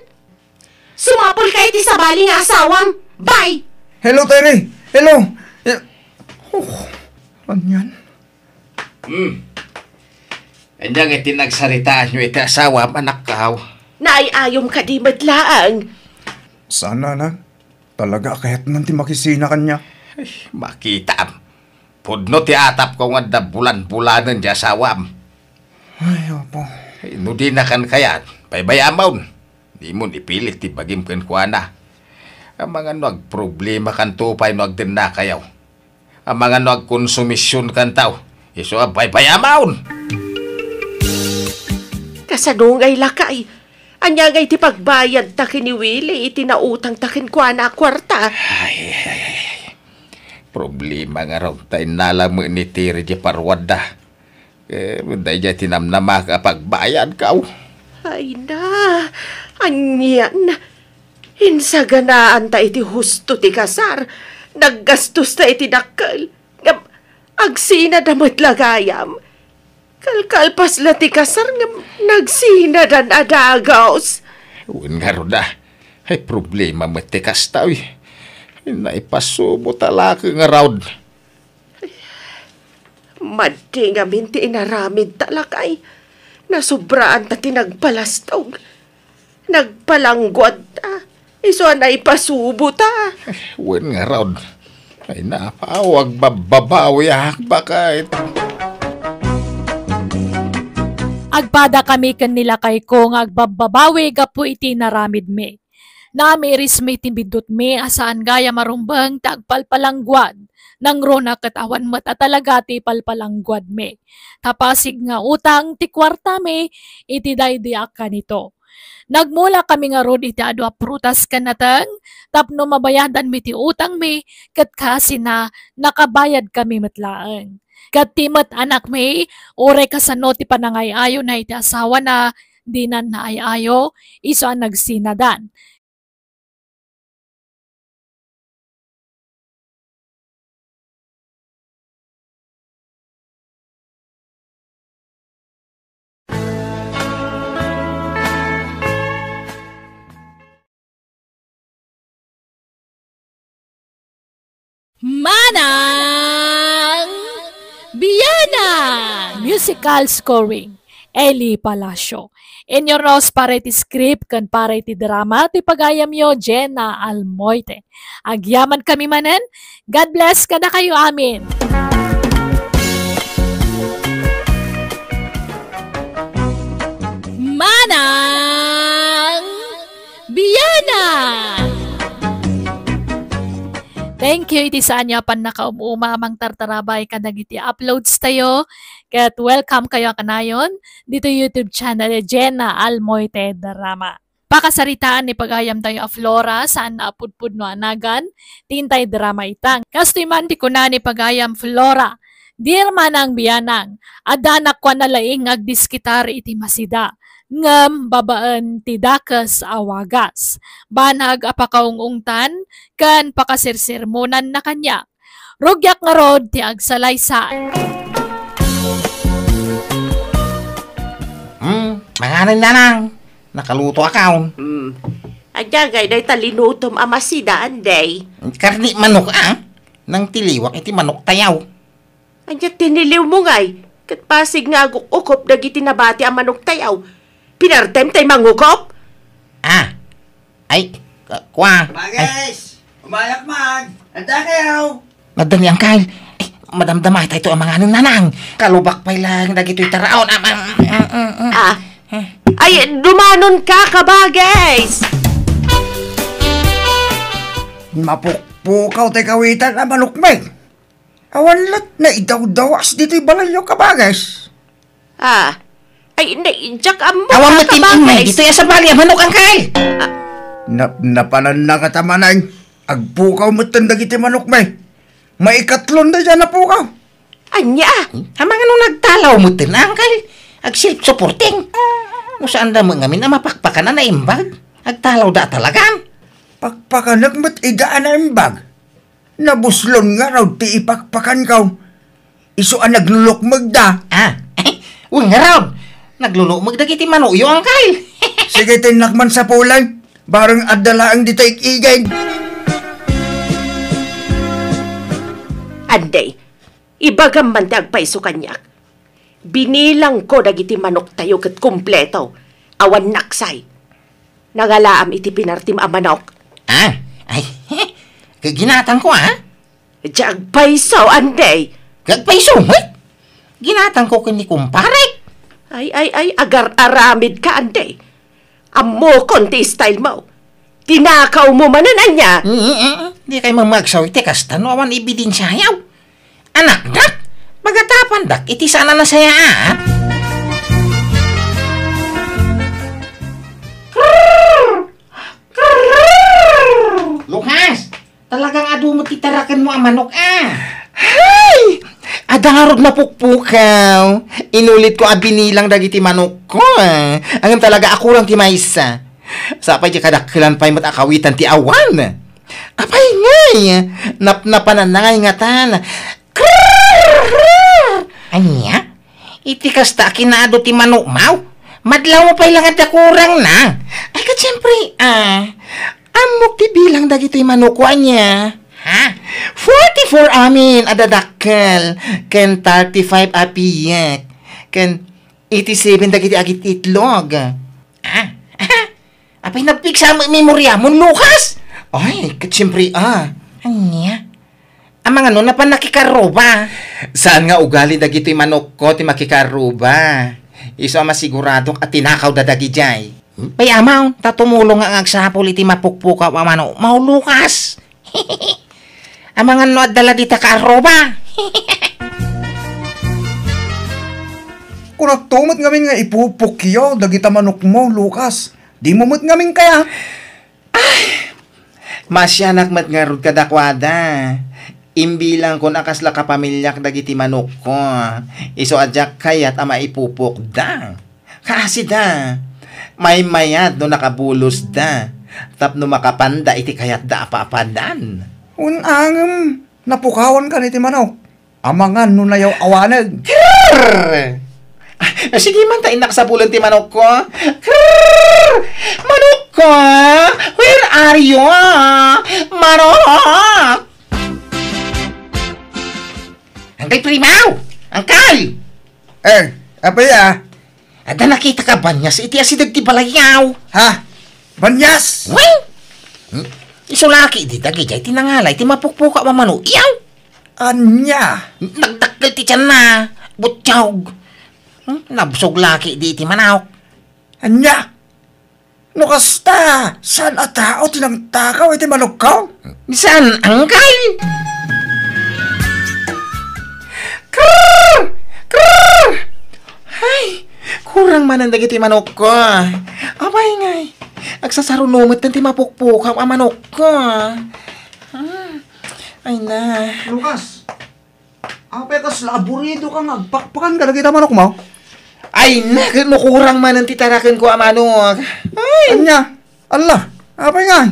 Sumapulka iti sabali nga asawam. Bye! Hello, Terry. Hello. Eh, oh, anian? Hmm. Ania nga iti nagsaritaanyo iti asawam, anakkaw? Naay-ayom kadi met laeng. Saan, Nanang. Talaga a kayatnan ti makisina kaniak. Ay, makitaam. Pudno ti atapko nga adda bulan-bulanen ti asawam. Ay, Apo. Ay, no dinakan kayat, baybay-amon. Dimon ipilit ti bagim kenkuana. Amangan no agproblemakanto pay no agdennakayo. Amangan no agkonsumisionkanto, isu a baybay-amon! Kasano ngay, lakay? Ania ngay ti pagbayadta ken ni Willie iti nautangta kenkuana a kuarta? Ay, ay, ay, ay. Problema ngarud ta innala met ni Terry diay paruwadda. Eh, daydiay ti namnamaka a pagbayadko. Ay na, anian? Insaganaanta iti husto ti kasar, naggastosta iti dakkel, ngem agsinada met la gayam. Kalkalpas la ti kasar ngem nagsinadan a dagus. Wen ngarud a. Ay, problema met ti kasta, uy. Naipasubo ta la ngarud. Madi ngamin ti inaramidta, lakay. Nasobraanta ti nagpalastog. Nagpalangguadta. Isu a naipasobota. Wen ngarud. Ay, napaw, agbabbabawiak, baket. Agpadakami ken ni lakayko nga agbabbabawi gapu iti inaramidmi. Naamirismi ti biddutmi a saan gayam a rumbeng ti agpalpalangguad. Nangruna ket awan met a talaga ti palpalangguadmi. Ta pasig nga utang ti kuartami iti daydi a kanito. Nagmulakami ngarud iti adu a prutas ken nateng tapno mabayadanmi ti utangmi, ket kasina nakabayadkami met laeng. Ket ti met anakmi, uray kasano ti panangay-ayona iti asawana, dinan naay-ayo, isu a nagsinadan. Musical scoring, Eli Palacio. Inyurnos para iti script ken para iti drama ti pagayamyo, Jenna Almoite. Agyaman kami manen. God bless kadakayo amin. Manang Biana! Thank you iti saanyo a pannakaum-uma a mangtartarabay kadagiti uploads tayo. Ket welcome kayo a kanayon dito YouTube channel Jenna Almoite Drama. Pakasaritaan ni pagayam tayo a Flora, saan a pudpudno a nagan, ti intay drama ita. Kastoy man ti kuna ni pagayam Flora, Dear Manang Bianang, adda anak ko a nalaing nga agdiskitar iti masida, ngem babaen ti dakes a wagas. Banag a pakaung-ungtan ken pakasirsermonanna kaniak. Rugiak ngarud ti agsalaysay. Hmm, manganen, Nanang. Nakaluto akaon. Hmm. Adda ngay dayta linutom a masida, Anday? Karni manok, a? Nangtiliwak iti manok tayaw. Ania ti niliwmo ngay? Ket pasig nga aguk-ukop dagiti nabati a manok tayaw. Pinartem tay mangukop? Ah. Ay, ka-, kua. Ay. Bagay! Umayak man! Adda kayo! Nadda ni Angkal. Eh, madamdama tayo a manganen, Nanang. Kalubak pay lang dagitoy taraon. Am, am, am, am, am. Ah. Ay, dumanon ka, kabagis! Mapukpukaw tay kawitan a manok, May. Awan lat na idawdawas ditoy balayyo, kabagis. Ah. Ay, na, diak ammo, Awan ah, mo tin-, kabagis. Ditoy a sabali a manok, Angkal. Ah. Na-, napanan na katamanay. Agpukaw met dagiti manok, May. Maikatlon da dyan a pukaw. Anya? Amangan no nagtalaw met, Angkal. Ag self-supporting. No saan da mo ngamin a mapakpakan a naimbag? Agtalaw da talagan. Pakpakanak met ida a naimbag. Nabuslon ngarud ti ipakpakankaw. Isu a naglulukmeg da. Ah, wen ngarud. Naglulukmeg dagiti manokyo, Angkal. Sige, tinnak man sapulan. Bareng adda laeng dita igigid. Anday, ibagam man ti agpayso kaniak. Binilangko dagiti manoktayo ket kompleto. Awan naksay. Nangalaam iti pinartim a manok. Ah, ay, ginatangko, ah. Diak agpayso, Anday. Agpayso met? Ginatangko ken ni kumparek. Ay, ay, ay, agar-aramid ka, Anday. Ammokon ti style mo. Tinakaw mo manen, ania? Mm, mm, mm. Di kay mamagsaw iti kasta no awan ebidensiayo. Anakdak, pagatapandak iti saan a nasayaat. Lukas, talagang adu met ti tarakenmo a manok, a. Hay! Adda ngarud napukpukaw. Inulitko a binilang dagiti manokko, a. Ngem talaga a kulang ti maysa. Sapay ti kadakkelan pay met a kawitan ti awan. Apay ngay? Napnapananna ngay ngatan. Krrrr! Ania? Iti kasta a kinaadu ti manokmaw? Madlawmo pay la nga adda kurangna. Ay, ket siempre, a. Ammok ti bilang dagitoy manokko, ania? Ha? Forty-four amin a dadakkel, ken thirty-five a piek, ken eighty-seven dagiti agit-itlog. Ah? Apay, nagpiksa met memoriamon, Lukas? Ay, ket siempre, a. Ania? Amangan no napan nakikarruba. Saan nga ugali dagitoy manokko ti makikarruba. Isu a masiguradok a tinakawda dagidiay. Pay amaw, ta tumulong nga agsapul iti mapukpukaw a manokmaw, Lukas. Amangan no adda la dita kaarruba. Kunakto met ngamin nga ipupukyo dagita manokmo, Lukas. Dimo met ngamin kayat. Ay, masianak met ngarud kadakuada. Imbilangkon a kasla kapamiliak dagiti manokko. Isu a diak kayat a maipupokda. Kaasida, maymayat no nakabulosda, tapno makapanda iti kayatda a papanan. Wen angem, napukawan kan iti manok. Amangan no nayaw-awaneg. Krrr! Ah, sige man, ta innak sapulen ti manokko. Krrr! Manokko! Where are you? Manok! Angkay Primaw! Angkay! Eh, apay a? Adda nakitaka a banias iti asideg ti balayyo. Ha? Banias? Wen! Hmm? Isu la ketdi dagidiay ti nangala iti mapukpukaw a manokyo. Ania? Nagdakkel ti tianna. Butiog. Hmm? Nabsog la ketdi iti manok. Ania? No kasta, saan a tao ti nangtakaw iti manokko? Saan, angkel? Krrr! Krrr! Ay, kurang manen dagiti manokko. Apay ngay, agsasaruno metten ti mapukpukaw a manokko. Hmm. Ay na. Lucas, apay kasla aburidoka nga agpakpakan kadagita manokmo? Ay na, ket no kurang manen ti tarakenko a manok. Ay! Ania? Alla, apay ngay?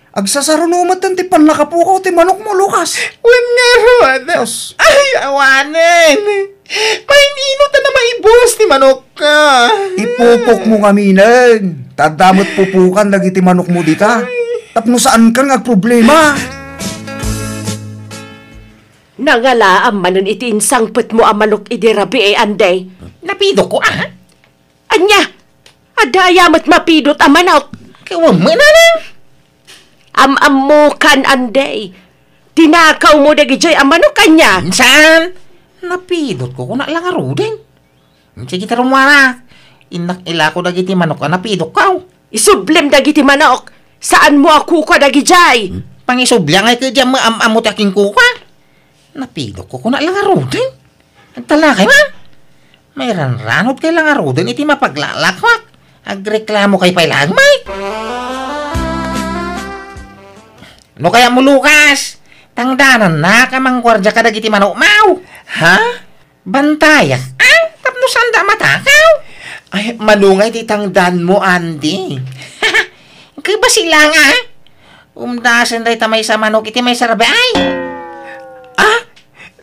Agsasaruno metten ti pannakapukaw ti manokmo, Lucas. Wen ngarud. Sus. Ay, awanen. Pain-ino ta na maibus ti manokka? Ipupokmo ngaminen. Ta adda met pupukan dagiti manokmo dita. Tapno saankan nga agproblema. Nangalaam manen iti insangpetmo a manok idi rabii, Andy. Napidokko, a? Ania? Adda aya met mapidot a manok? Ket wen met, nanang. Am-ammokan, Andy. Tinakawmo dagidiay a manok, ania? Saan? Napidotko, kuna la ngaruden. Sige, ta rummuar. Innak ilako dagiti manok a napidokko. Isublem dagiti manok. Saanmo a kukua dagidiay. Hmm? Pangisubli ngay ket diay am-ammo ti akinkukua. Napidokko, kuna la ngaruden. Agtalnakay man. Mairanranodkay la ngaruden iti mapaglalakwak. Agreklamokay pay laeng met. No kayatmo, Lucas, tangdanannak a mangguardia kadagiti manokmo. Ha? Bantayak, a? Tapno saanda a matakaw? Ay, mano ngay ti tangdanmo, Andy? Ket bassit la nga, a? Umdasen dayta maysa a manok iti maysa a rabii. A?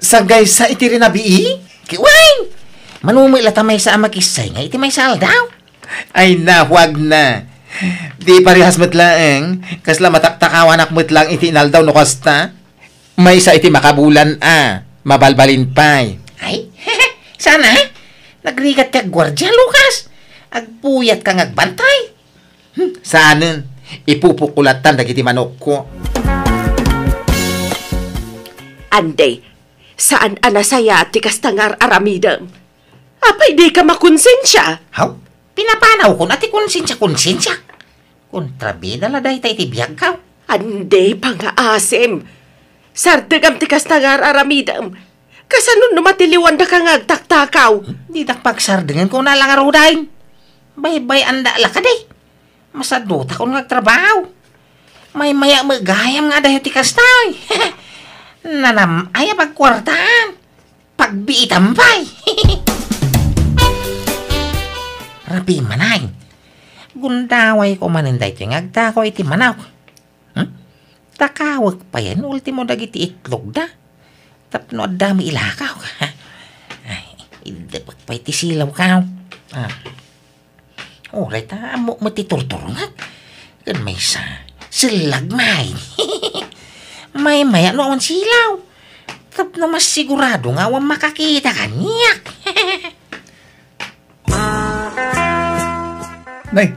Sagaysa iti rinabii? Ket wen! Mano met la ta maysa a makissaynga iti maysa a aldaw. Ay, nahuagna. Di parehas met laeng, kasla mataktakawanak met laeng iti inaldaw no kasta. Maysa iti makabulan a, mabalbalin pay. Ay, saan a? Nagrigat ti agguardia, Lucas. Agpuyatka nga agbantay. Hmm, saanen, ipupukko lattan dagiti manokko. Andy, saan a nasayaat ti kasta nga ar-aramidem. Apay dika makonsensia? Haw? Pinapanawkon a ti konsensia, konsensia. Kontrabida la dayta iti biagko. Andy, pangaasim. Sardengam ti kasta nga ar-aramidem. Kasano no matiliwandaka nga agtaktakaw? Didak pagsardengen, kuna la ngaruden. Baybay-anda la kadi. Masadutakon nga agtrabaho. Maymaya met gayam nga adayo ti kasta. Nanam-ay a pagkuartaan. Pagbiitam pay. Rabii manen. Gundawayko manen daytoy nga agtakaw iti manok. Hmm? Takawek payen, ultimo dagiti itlogda. Tapno adda met ilakaw. Ay, iddepek pay ti silawko. Ah. Uray ta ammok met ti turturongak. Ken maysa, sellag met. Maymaya no awan silaw. Tapno massigurado nga awan makakita kaniak. Nay,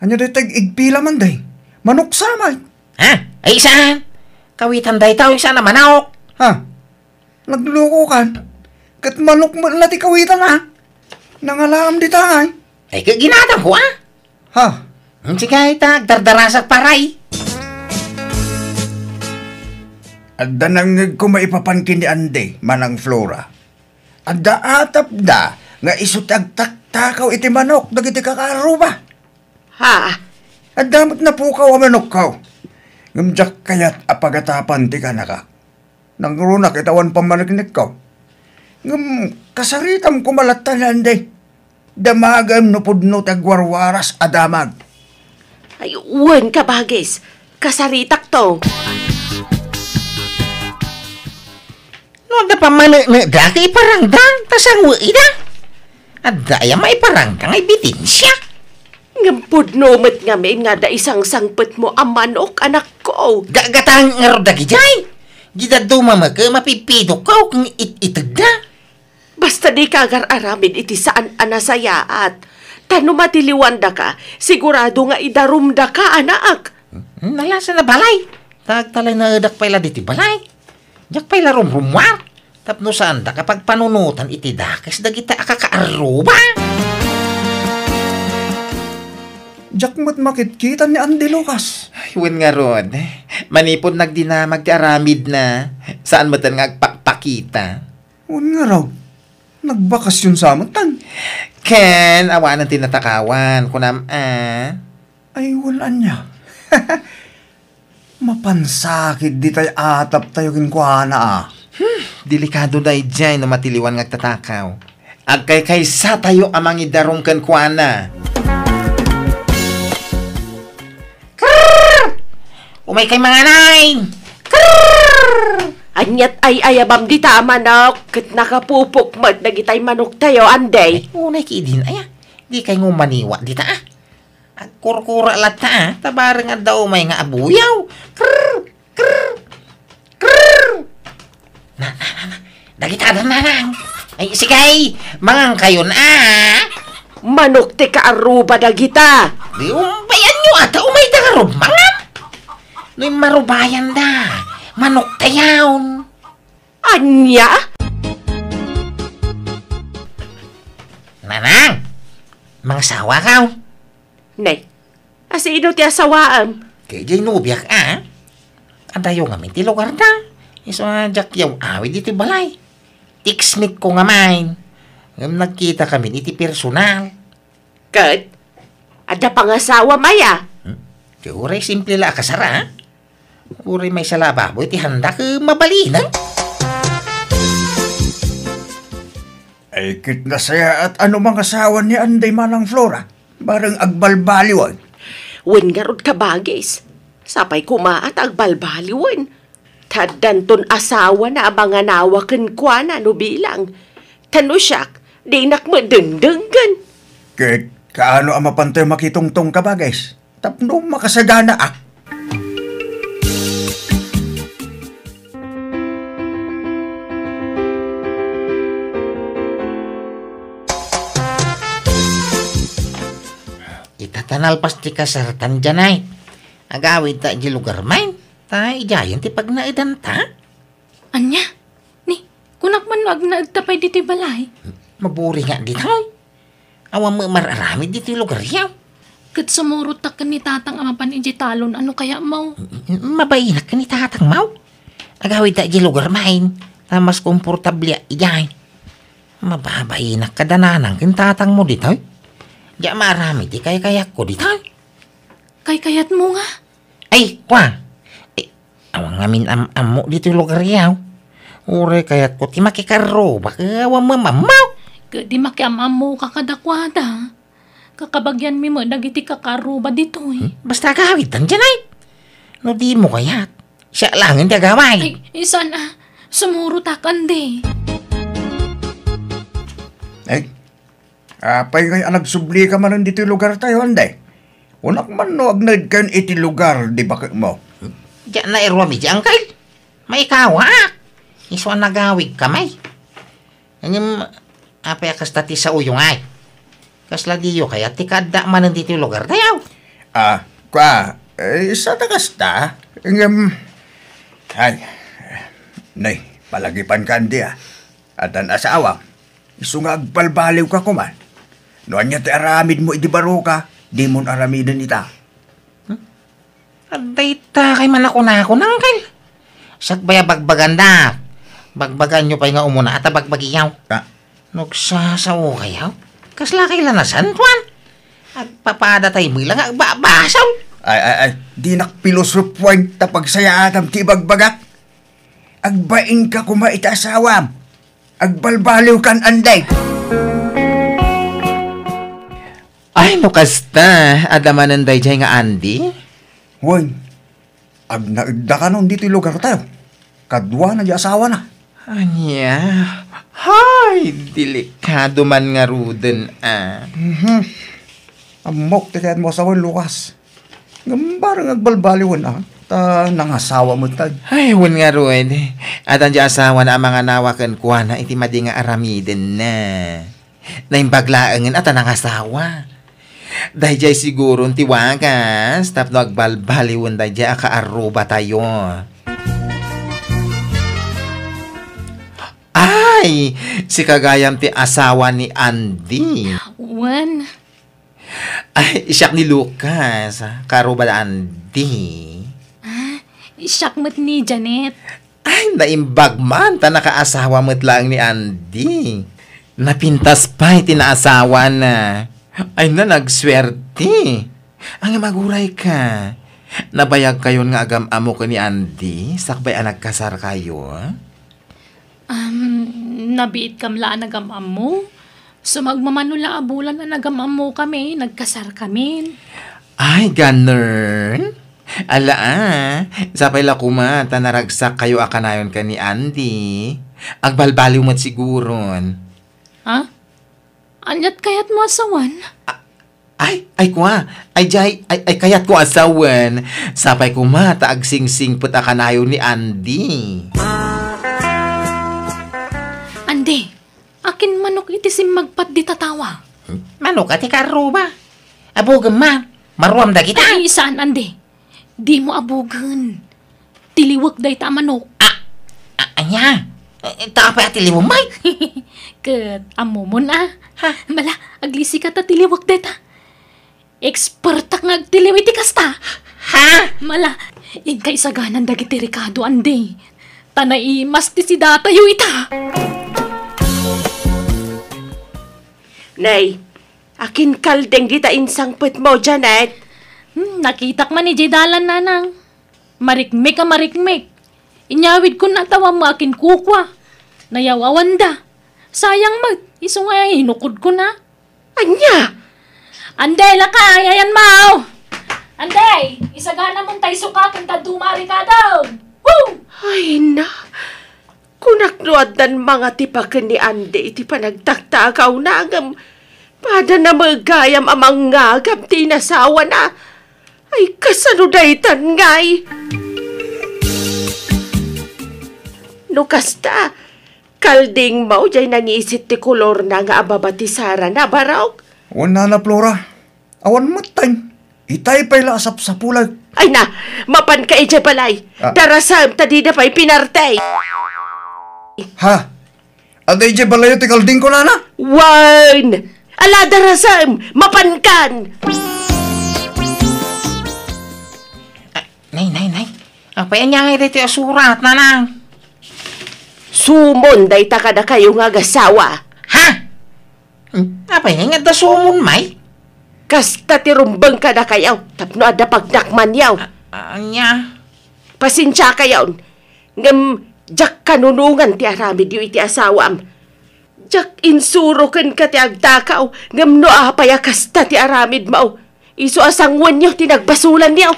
ania dayta ig-, igpila man, day? Manok sa met. Ha? Ay, saan? Kawitan dayta, saan a manok? Ha? Naglukokan. Ket manok met la ti kawitan, a? Nangalaam dita, ay. Ay, ket ginatangko, a? Ha? Hmm, sige, ta, agdardarasak pay. Adda nangngegko maipapan ken ni Andy, Manang Flora. Adda atapda nga isu ti agtaktakaw iti manok dagiti kakaarruba. Ha? Adda met napukaw a manokko. Ngem diak kayat a pagatapan ti kanakak. Nangruna ket awan pammaneknekko. Ngem kasaritam koma latta ni Andy. Damagem no pudno ti agwarwaras a damag. Ay, wen, kabagis. Kasaritakto. No adda pammaneknekda ket iparangda, ta sango ida. Adda aya maiparangda nga ebidensya? Ngem pudno met ngamin nga adda isangsangpetmo a manok, anakko. Gagatang ngarud dagidiay. Di dadduma met ket mapipidokko ken it-itedda. Basta dika agar-aramid iti saan a nasayaat. Ta no matiliwandaka, sigurado nga idarumdaka, anak. Hmm, nalasan a balay. Tagtalinaedak pay la diti balay. Diak pay la rumrumuar. Tapno saandaka pagpanunotan iti dakes dagita a kakaarruba. Diak met makitkita ni Andy, Lucas. Ay, wen ngarud. Manipud nagdinamag ti aramidna, saan metten nga agpakpakita. Wen ngarud. Nagbakasyon sa metten. Ken, awanen ti natakawan, kunam a. Ay, wen ania. Mapansakit ditay ataptayo kenkuana, a. Hmm, delikado daydiay no matiliwan nga agtatakaw. Agkaykaysatayo a mangidarum kenkuana. Krrr! Umaykay manganay! Krrr! Aniat ay-ayabam dita a manok, ket nakapupok met dagitay manoktayo, Andy. Ay, unay ki idin, aya. Dikay nga umaniwa dita, a. Agkurkura latta, a. Ta bareng adda umay nga abuyaw. Krrr! Krrr! Krrr! Na, na, na, na. Dagita da, nanang. Ay, sige, mangankayon, a. Manok ti kaarruba dagita. Di umpayanyo, ata umay da nga rumangan. No immarubayan da, manoktayon. Ania? Nanang, mangasawa kaw? Nay, a sino ti asawaem? Ket diay nobiak, a. Adayo ngamin ti lugarda. Isu a diak yaw-awid iti balay. Text meet ko ngamin. Ngem nagkitakamin iti personal. Ket, adda pangasawam aya? Hmm? Ti uray simple la a kasar, a. Uray maysa la a baboy ti handa ket mabalinen. Ay, ket nasayaat a no mangasawa ni Andy, Manang Flora. Bareng agbalbaliwen. Wen ngarud, kabagis. Sapay koma a ta agbalbaliwen. Ta addanton asawana a manganawa kenkuana no bilang. Ta no siak, dinak met dengdenggen. Ket kaano a mapantayo makitungtong, kabagis? Tapno makasaganaak. Ita ta nalpas ti kasartan, Janet. Agawidta idiay lugarmin. Ta idiayen ti pagnaedanta. Ania? Ni, kunak man no agnaedta pay ditoy balay. Maburinga ditoy. Awan met mar-aramid ditoy lugaryo. Ket sumurotak ken ni Tatang a mapan idiay talon a no kayatmo. Mabainak ken ni Tatangmo. Agawidta idiay lugarmin. Ta mas komportableak idiay. Mababainak kada nanang ken tatangmo ditoy. Diak maaramid ti kaykayatko ditoy. Kaykayatmo nga? Ay, kua. Eh, awan ngamin am-ammo ditoy lugaryo. Uray kayatko ti makikarrubak, eh, awan met am-ammo. Ket di makiam-ammoka kadakuada. Kakabagianmi met dagiti kakaarruba ditoy. Hmm? Basta agawidtan, Janet. No dimo kayat, siak laengen ti agawid. Ay, saan a. Sumurotak, Andy. Ay, apay ngay a nagsublika manen ditoy lugartayo, Andy? Kunak man no agnaedkayon iti lugar di baketmo. Diak nairuam iti angkel. Maikawaak. Isu a nagawidkami. Ngem, apay a kasta ti saoyo ngay? Kasla diyo kayat ti kaaddaak manen ditoy lugartayo? Ah, kua, eh, saan a kasta? Ngem, ay, nay, palagipanka, Andy, a. Addan asawa, isu nga agbalbaliwka koma. No ania ti aramidmo idi baroka, dimon aramiden ita. Hmm? Adda ita kay manakunakon, angkel. Sakbay a bagbaganda. Bagbaganyo pay nga umuna ta bagbagiyo. Ah. Nagsasaokayo? Kasla kay la nasantoan? Agpapada tay bilang agbabasol. Ay, ay, ay. Dinak pilosopuan ta pagsayaatam ti ibagbagak. Agbainka koma iti asawam. Agbalbaliwkan, Andy. Ay, no kasta, adda manen daydiay nga Andy? Wen, agnaedda kanon ditoy lugartayo. Kaduana di asawana. Ania? Hay, delikado man ngaruden, a. Mhm. Ammok ti kayatmo a sawen, Lucas. Ngem bareng agbalbaliwen, a. Ta nangasawa met, tay. Ay, wen ngarud. Adda diay asawana a manganawa kenkuana iti madi nga aramidenna. Naimbag laengen a ta nangasawa. Daydiay siguron ti wagas tapno agbalbaliwen daydiay a kaarrubatayo. Ay, sika gayam ti asawa ni Andy. Wen. Ay, siak ni Lucas, kaarruba da Andy. Ah, siak met ni Janet. Ay, naimbag man, ta nakaasawa met laeng ni Andy. Napintas pay ti naasawana. Ay na, nagsuerte. Ngem aguray ka. Nabayagkayon nga agam-ammo ken ni Andy, sakbay a nagkasarkayo? Um, nabiitkam la a nagam-ammo? Sumagmamano la a bulan a nagam-ammokami, nagkasarkamin. Ay, ganun? Ala, ah. Sapay la koma ta naragsakkayo a kanayon ken ni Andy. Agbalbaliw met siguron. Ha? Aniat kayatmo a sawen? A-, ay, ay, kua. Ay, jay, ay, ay, kayatko a sawen. Sapay koma ta agsingsingpet a kanayon ni Andy. Andy, akin manok iti simmagpat dita tawa? Manok a ti kaarruba. Abugem man. Maruam dagita. Ay, saan, Andy. Dimo abugen. Tiliwek dayta a manok. Ah, ah, ania? Eh, ta apay a tiliwem, ay? Ket ammomon, a. Ha? Mala, aglisika ta tiliwek dayta. Expertak nga agtiliw iti kasta. Ha? Mala, inka isaganan dagiti rekado, Andy. Ta naimas ti sidatayo ita. Nay, akin kalding dita insangpetmo, Janet? Hmm, nakitak man idiay dalan, nanang. Marikmik a marikmik. Inyawidkon a tawammo akin kukua. Nayaw-awanda. Sayang met, isu nga inukodkon a. Ania? Anday, lakay, ayan mo! Anday, isaganamon tay sukaten ta duma a rekado! Woo! Ay, na. Kunak no addan mangatipaken ni Andy iti panagtaktakawna, ngem pada na met gayam a mangngagam ti inasawana. Ay, kasano daytan, ngay? No kasta, kaldingmo jay nangisit ti kolorna nga ababa ti sarana, barok? Wen, Nana Flora. Awan met, tay. Itay pay la a sapsapulay. Ay na, mapanka idiay balay. Ah. Darasem ta dida pay pinarte. Ha? Adda idiay balayo ti kaldingko, nana? Wen! Ala, darasem! Mapankan! Ah, nay, nay, nay. Apay ania ngay daytoy a surat, nanang? Sumon dayta kadakayo nga agasawa. Ha? Hmm, apay ngay nga adda sumon, may? Kasta ti rumbeng kadakayo, tapno adda pagnakmanyo. A-, ania? Pasensiakayon, ngem diak kanunongan ti aramidyo iti asawam. Diak insuro kenka ti agtakaw, ngem no apay a kasta ti aramidmo, isu a sanguenyo ti nagbasolanyo.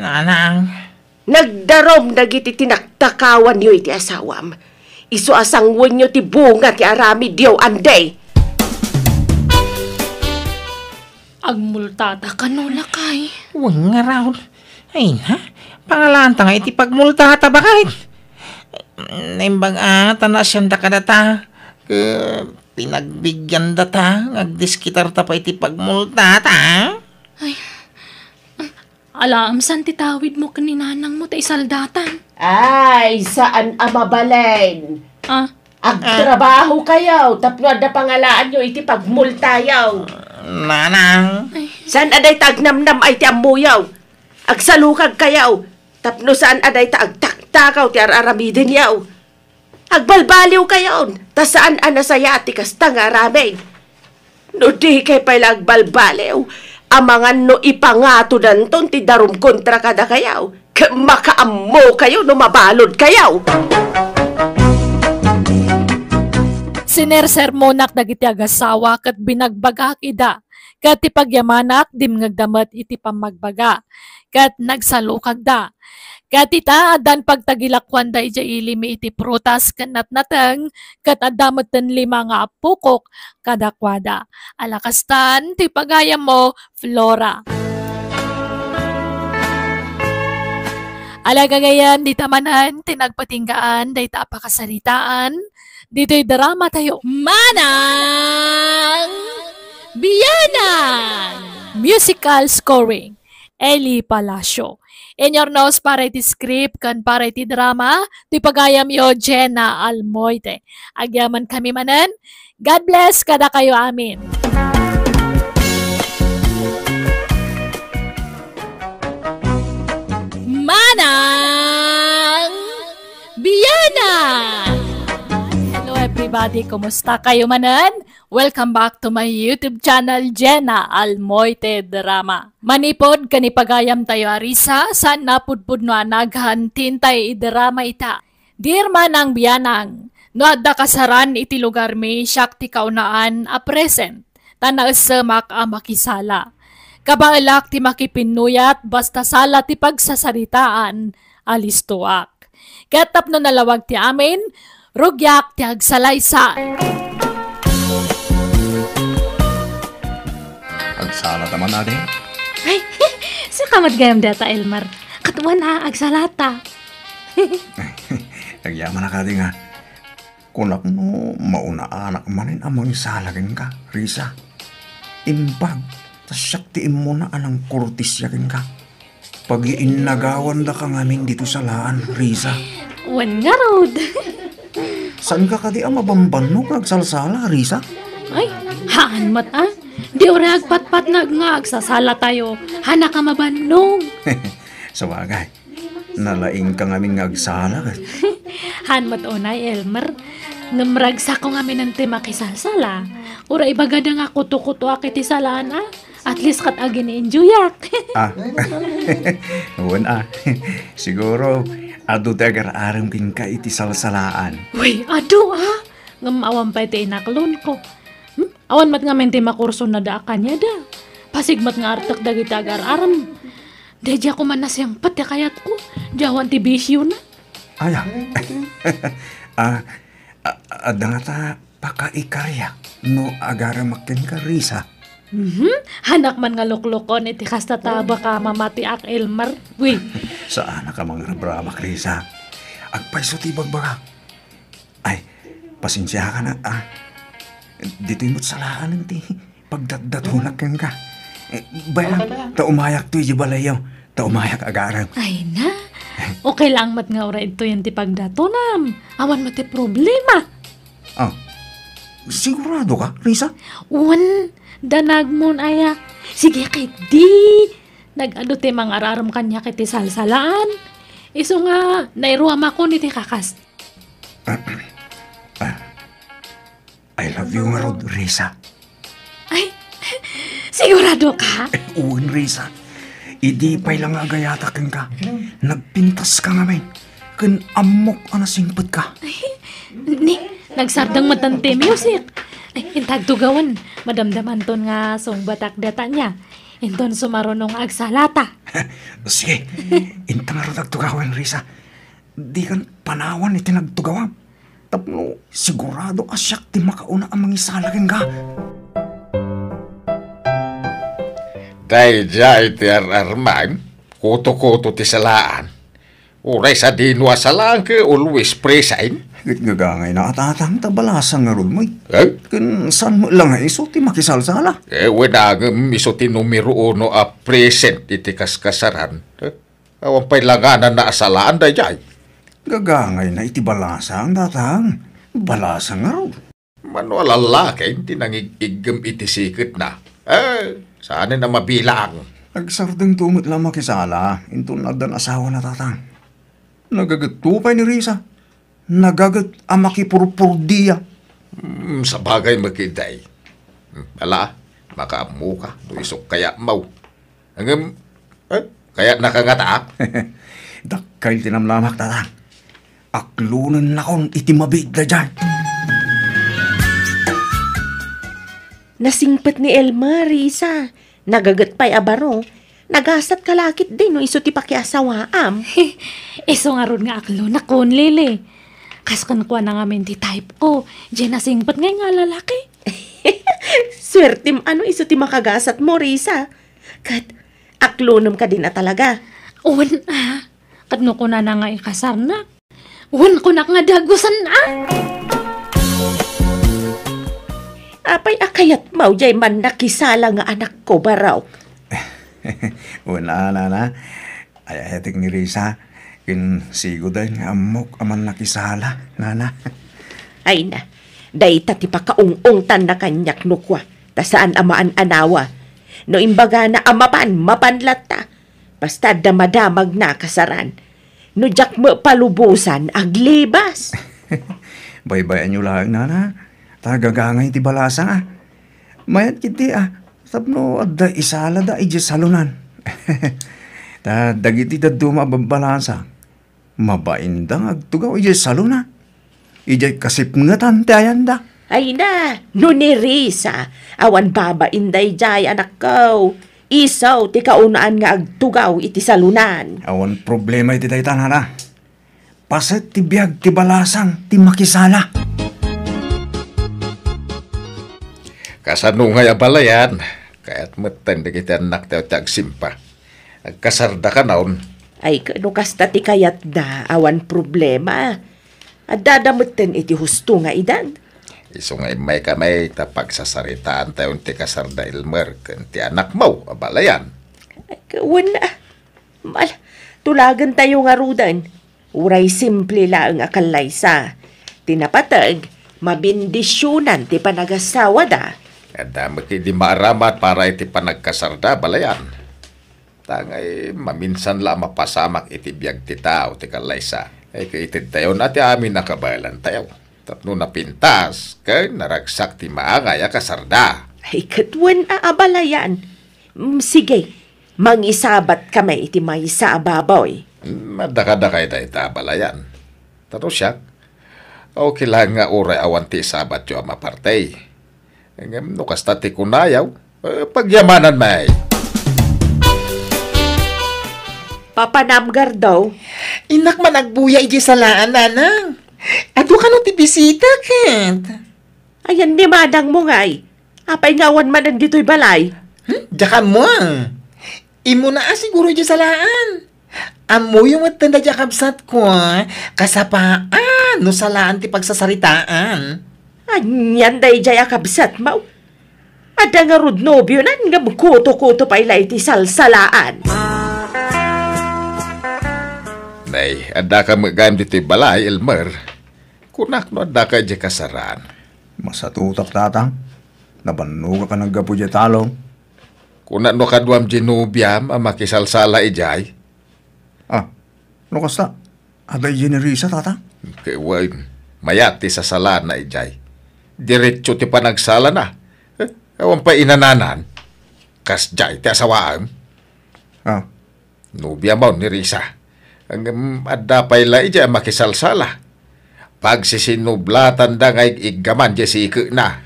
Nanang. Nagdarum dagiti tinaktakawanyo iti asawam. Isu a sanguenyo ti bunga ti aramidyo, Andy. Agmultata kano, lakay? Wen ngarud. Ay na, pangalaanta nga iti pagmultata, baket. Naimbag a, ta naasianda kadata. Ket pinagbigandata, nga agdiskitarta pay iti pagmultata. Ay, alaem saan ti tawidmo ken ni nanangmo ta isaldatan? Ay, saan a mabalin. Ah? Agtrabahokayo tapno adda pangalaanyo iti pagmultayo. Nanang. Ay. Saan a dayta agnamnam-ay ti ammoyo? Agsalukagkayo tapno saan a dayta agtaktakaw ti ar-aramidenyo. Agbalbaliwkayon, ta saan a nasayaat ti kasta nga aramid. No dikay pay la agbalbaliw, amangan no ipangatodanton ti darum kontra kadakayo, ket makaammokayo no mabaludkayo. Sinersermonak dagiti agasawa ket binagbagak ida, ket ti pagyamanak, dimngegda met iti pammagbaga, ket nagsalukagda. Ket ita, addan pagtagilakuanda idiay ili mi iti prutas ken natnateng, ket adda metten lima nga appokok kadakuada. Ala kastan ti pagayammo, Flora. Ala gagayyem, dita manen ti nagpatinggaan dayta a pakasaritaan ditoy drama tayo. Manang Bianang! Musical scoring, Eli Palacio. Inyurnos para iti script ken para iti drama, ti pagayamyo, Jenna Almoite. Agyamankami manen, God bless kadakayo amin. Manang Bianang! Hello everybody, kumusta kayo manen? Welcome back to my YouTube channel, Jenna Almoite Drama. Manipod ken ipagayam tayo a risa, saan napudpudno a naghan ti intay idrama ita. Dear Manang Bianang, no adda kasaran iti lugarmi, siak ti kaunaan a present, ta naessemak a makisala. Kabaelak ti makipinnuyat basta sala ti pagsasaritaan, alistoak. Ket tapno nalawag ti amin, rugiak ti agsalaysay. Agsalata man, adi? Ay, sika met gayam dayta, Elmer. Ket wen a, agsalata. Agyamanak, adi, nga. Kunak no maunaanak manen a mangisala kenka, Risa. Imbag, ta siak ti immuna a nangkortesia kenka. Pagiinnagawandaka ngamin ditoy salaan, Risa. Wen ngarud. Saanka kadi a mabambannog nga agsalsala, Risa? Ay, haan met a. Di uray agpatpatnag nga agsasala tayo. Haanka mabannog. Sabagay, nalaingka ngamin nga agsala ket. Haan met unay, Elmer. Ngem ragsakko ngamin ti makisalsala. Uray ibagada nga kutokutoak iti salaan a. At least ket agin-enjoyak. Ah. Wen a. Siguro, adu ti agar-arem kenka iti salsalaan. Uy, adu a. Ngem awan pay ti inaklonko. Hmm? Awan met ngamin ti makursunada a kaniada. Pasig met nga artek dagiti agar-arem. Daydiay koma nasingpet ti kayatko. Diay awan ti bisiona. Aya. Ah, a-, adda ngata pakaikariak no agaremak kenka, Risa. Mhm. Hanak man nga luklukon iti kasta ta baka mamatiak, Elmer. Uy. Saanak a mangrabrabak, Risa. Agpayso ti ibagbagak. Ay, pasensiakan a. Ditoy met salaan ti pagdatdatonak kenka. Eh, bayam, ta umayak to idiay balayyo. Ta umayak agarem. Ay na. Okay lang met nga uray ditoyen ti pagdatonam. Awan met ti problema. Ah, siguradoka, Risa? Wen, danagmon aya. Sige, ketdi. Nag-adu ti mangar-arem kaniak iti salsalaan. Isu nga, nairuamakon iti kakas. Ah, I love you ngarud, Risa. Ay, siguradoka? Wen, Risa. Idi pay la nga agayatak kenka, nagpintaska ngamin. Ken ammok a nasingpetka. Ay, ni, nagsardeng met ti music. Ay, inta agtugawen, madamdamanton nga sungbatak dayta nia. Inton sumaruno nga agsalata. Sige, inta ngarud agtugawen, Risa. Dikan panawan iti nagtugawam. Tapno sigurado a siak ti makauna a mangisala kenka. Daydiay ti ar-armam, kuto-kuto ti salaan. Uray sadino a salaan ket always present. Ket gagangayna a tatang ta balasang ngarud met. Eh? Ken saan met la nga isu ti makisalsala? Eh, wen a ngem isu ti numero uno a present iti kaskasaran. Eh? Awan pay la ngananna a salaan daydiay. Gagangayna iti balasang, tatang. Balasang ngarud. Mano a lallaki ti nangig-iggem iti siketna. Eh, saanen a mabilang. Agsardengto met la makisala, inton addan asawana, tatang. Nagagetto pay ni Risa. Nagaget a makipurpurdia. Hmm, sabagay met ketdi. Hmm, ala, makaammoka no isuk kayatmo. Ngem, eh, kayatnaka ngata? Dakkel ti namlamak, tatang. Aklonennakon iti mabiit daydiay. Nasingpet ni Elmer, Risa. Nagaget pay a baro. Nagasatka la ketdi no isu ti pakiasawaam. Isu ngarud nga aklonakon, Lili. Kas kenkuana ngamin ti type ko, diay nasingpet ngay nga lalaki. Suertem a no isu ti makagasatmo, Risa. Ket aklonem kadin a talaga. Wen a. Ket no kunana nga ikasarnak, wen kunak nga dagusen, a? Apay a kayatmo jay mannakisala nga anakko, Barok? Wen a, nana. Ay-ayatek ni Risa, ken sigoden nga ammok a mannakisala, nana. Ay na, dayta ti pakaung-ungtanna kaniak no kua, ta saan a maan-anawa. No imbagana a mapan, mapan latta. Basta adda madamagna a kasaran. No diak met palubosan, aglibas. Baybayanyo laeng, nana. Ta gagangay ti balasang, a. Mayat ketdi, a, tapno adda isalada idiay salonan. Ta dagiti dadduma a babbalasang, mabainda nga agtugaw idiay salona. Idiay kasipngetan ti ayanda. Ay na, no ni Risa, awan babain daydiay, anakko. Isu ti kaunaan nga agtugaw iti salonan. Awan problema iti dayta, nana. Paset ti biag ti balasang ti makisala. Kasano ngay a balayan? Kayat metten dagiti annaktayo ti agsimpa. Agkasarda kanayon? Ay, no kasta ti kayatda, awan problema. Addada metten iti husto nga edad. Isu nga immaykami ta pagsasaritaantayon ti kasarda Elmer ken ti anakmo a balayan. Ay, wen a. Mal, tulagentayo ngaruden. Uray simple laeng a kallaysa. Ti napateg, mabendisionan ti panagasawada. Adda met idi maaramat para iti panagkasarda, balayan. Ta ngay, maminsan la a mapasamak iti biag ti tao ti kallaysa. Ay, kaitedtayon a ti amin a kabaelantayo. Tapno napintas, ken naragsak ti maangay a kasarda. Ay, ket wen a, a balayan. Mm, sige, mangisabatkami iti maysa a baboy. Mm, adda kadakay dayta a balayan. Ta no siak, okay lang nga uray awan ti isabatyo a maparti. Ngem no kasta ti kunayo, eh, pagyamananmi. Papanam, Gardo. Innak man agbuya idiay salaan, nanang. Adu kano ti bisita, ket? Ayan ni manangmo ngay. Apay nga awan manen ditoy balay? Hmm? Diak ammo. Immuna a siguro idiay salaan. Ammoyo metten daydiay a kabsatko, kasapaan no salaan ti pagsasaritaan. Anian daydiay a kabsatmo? Adda ngarud nobionan ngem kuto-kuto pay la iti salsalaan. Nay, addaka met gayam ditoy balay, Elmer. Kunak no addaka idiay kasaran. Masatutak, tatang. Nabannogak a naggapu idiay talong. Kuna no kaduam diay nobiam a makisalsala idiay? Ah, no kasta, adda idiay ni Risa, tatang? Ket wen, mayat ti sasalaanna idiay. Diretso ti panagsalana. Eh, awan pay inananan. Kasdiay ti asawaem. Ah, Nobiam ni Risa. Ngem adda pay la idiay a makisalsala. Pagsisinublatan da nga ig-iggaman diay sikekna.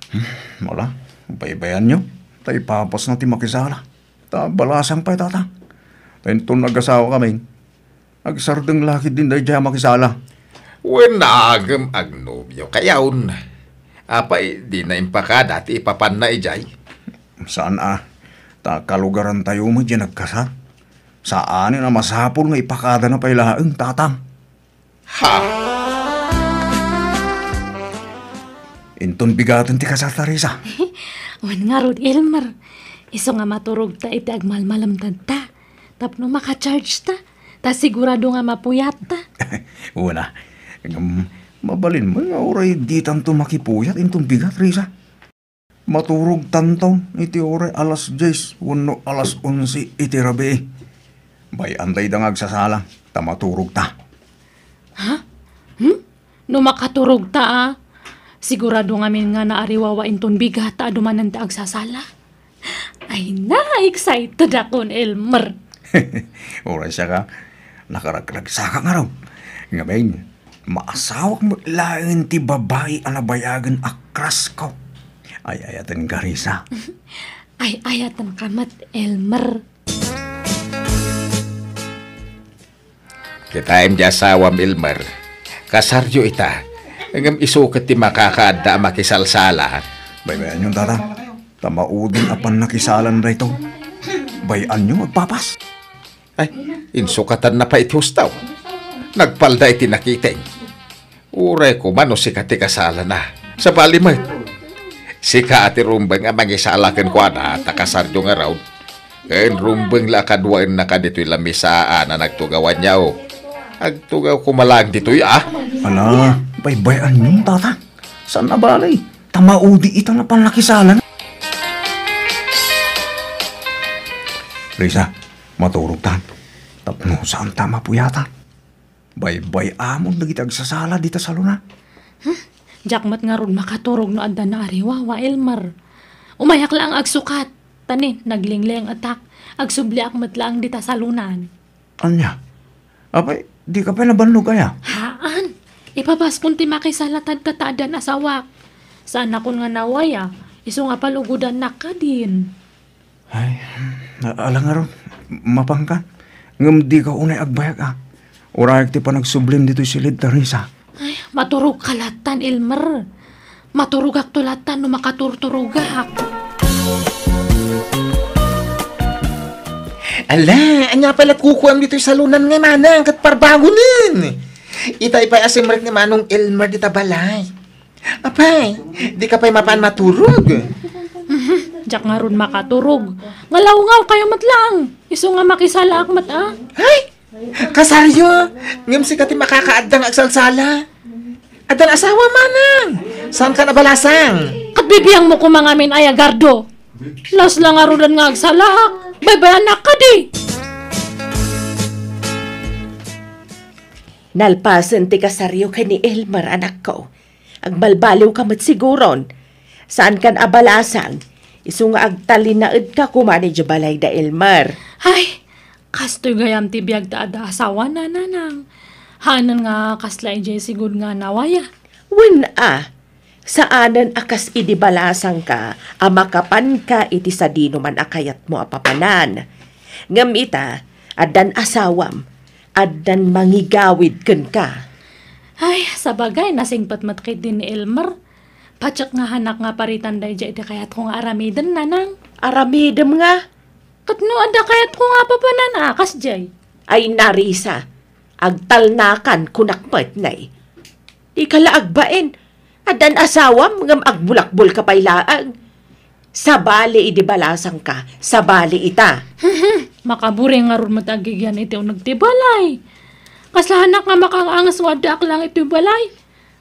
Hmm, wala. Baybayanyo. Ta ipapasna ti makisala. Ta balasang pay, tatang. Ta inton nagasawa kami, agsardeng la ketdin daydiay a makisala. Wen, ngem agnobiokayon. Apay, dina impakada ti ipapanna idiay? Saan a. Ta kalugarantayo met diay nagkasar. Saanen a masapul nga ipakadana pay laeng, tatang. Ha? Inton bigaten ti kasarta, Risa. Wen ngarud, Elmer. Isu nga maturogta iti agmalmalemtadta. Tapno maka-charge ta. Ta sigurado nga mapuyatta. Wen a. Ngem, mabalin met nga uray ditanto makipuyat inton bigat, Risa. Maturogtanto iti uray alas dies wenno alas onse iti rabii. Bay-an dayta nga agsasala, ta maturogta. Ha? Hmm? No makaturogta a, sigurado ngamin nga naariwawa inton bigat ta adu manen ti agsasala. Ay na, excited akon, Elmer. Uray siak a, nakaragragsakak ngarud. Ngamin, maasawak met laeng ti babai a nabayagen a crush ko. Ay-ayatenka, Risa. Ay-ayatenka met, Elmer. Kitaem ti asawam, Elmer. Kasaryo ita. Ngem isu ket ti makakaadda a makisalsala. Baybayanyon, tatang. Ta maudin a pannakisalan daytoy. Bay-anyo agpapas. Ay, insukatanna pay iti hustaw. Nagpalda iti nakiteng. Uray koma no sika ti kasalana. Sabali met. Sika a ti rumbeng a mangisala kenkuana, ta kasaryo ngarud. Ken rumbeng la a kaduaennaka ditoy lamisaan a nagtugawanyo. Agtugaw koma laeng ditoy, a? Ala, baybay-anyon, tata. Saan a bale? Ta maudi ita nga pannakisalana. Risa, maturogtan. Tapno saanta a mapuyatan. Baybay-amon dagiti agsasala dita salonan. Hmm? Diak met ngarud makaturog no adda naariwawa, Elmer. Umayak laeng agsukat. Ta ni, naglinglengetak. Agsubliak met laeng dita salonan. Ania? Apay, dika pay nabannog aya? Haan. Ipabaskon ti makisala ta addan asawak. Saanakon nga nawaya, isu nga palugodannak kadin. Ay, a-, ala ngarud, mapankan. Ngem dika unay agbayag, a. Urayak ti panagsublim ditoy siled, Teresa. Ay, maturogka lattan, Elmer. Maturogakto lattan no makaturturogak. Ala, ania pay lat kukuam ditoy salonan nga manang ket parbangonen? Itay pay a simrek ni Manong Elmer dita balay. Apay, dika pay mapan maturog? Mhm, diak ngarud makaturog. Ngalawngaw kayo met laeng. Isu nga makisalaak met, a. Ay! Kasaryo, ngem sika ti makakaadda nga agsalsala. Addan asawa manang. Saankan a balasang? Ket bibiangmo koma ngamin aya, Gardo. Las la ngaruden nga agsalaak. Baybayannak kadi. Nalpasen ti kasaryo ken ni Elmer, anakko. Agbalbaliwka met siguron. Saankan a balasang. Isu nga agtalinaedka koma idiay balay da Elmer. Ay, kastoy gayam ti biag ta adda asawana, nanang. Haanen nga kasla idiay sigud nga nawaya. Wen a, saanen a kas idi balasangka a makapanka iti sadinoman a kayatmo a papanan. Ngem ita, addan asawam, addan mangigawid kenka. Ay, sabagay, nasingpet met ketdi ni Elmer. Patiek nga hanak nga paritan daydiay iti kayatko nga aramiden, nanang. Aramidem nga? Ket no adda kayatko nga papanan, a, kasdiay. Ay, Narisa, agtalnakan, kunak met, nay. Dika la agbain. Addan asawam ngem agbulakbolka pay laeng. Sabali idi balasangka, sabali ita. Makaburing ngarud met agigian iti uneg ti balay. Kasla hanak nga makaangas no addaak laeng iti balay.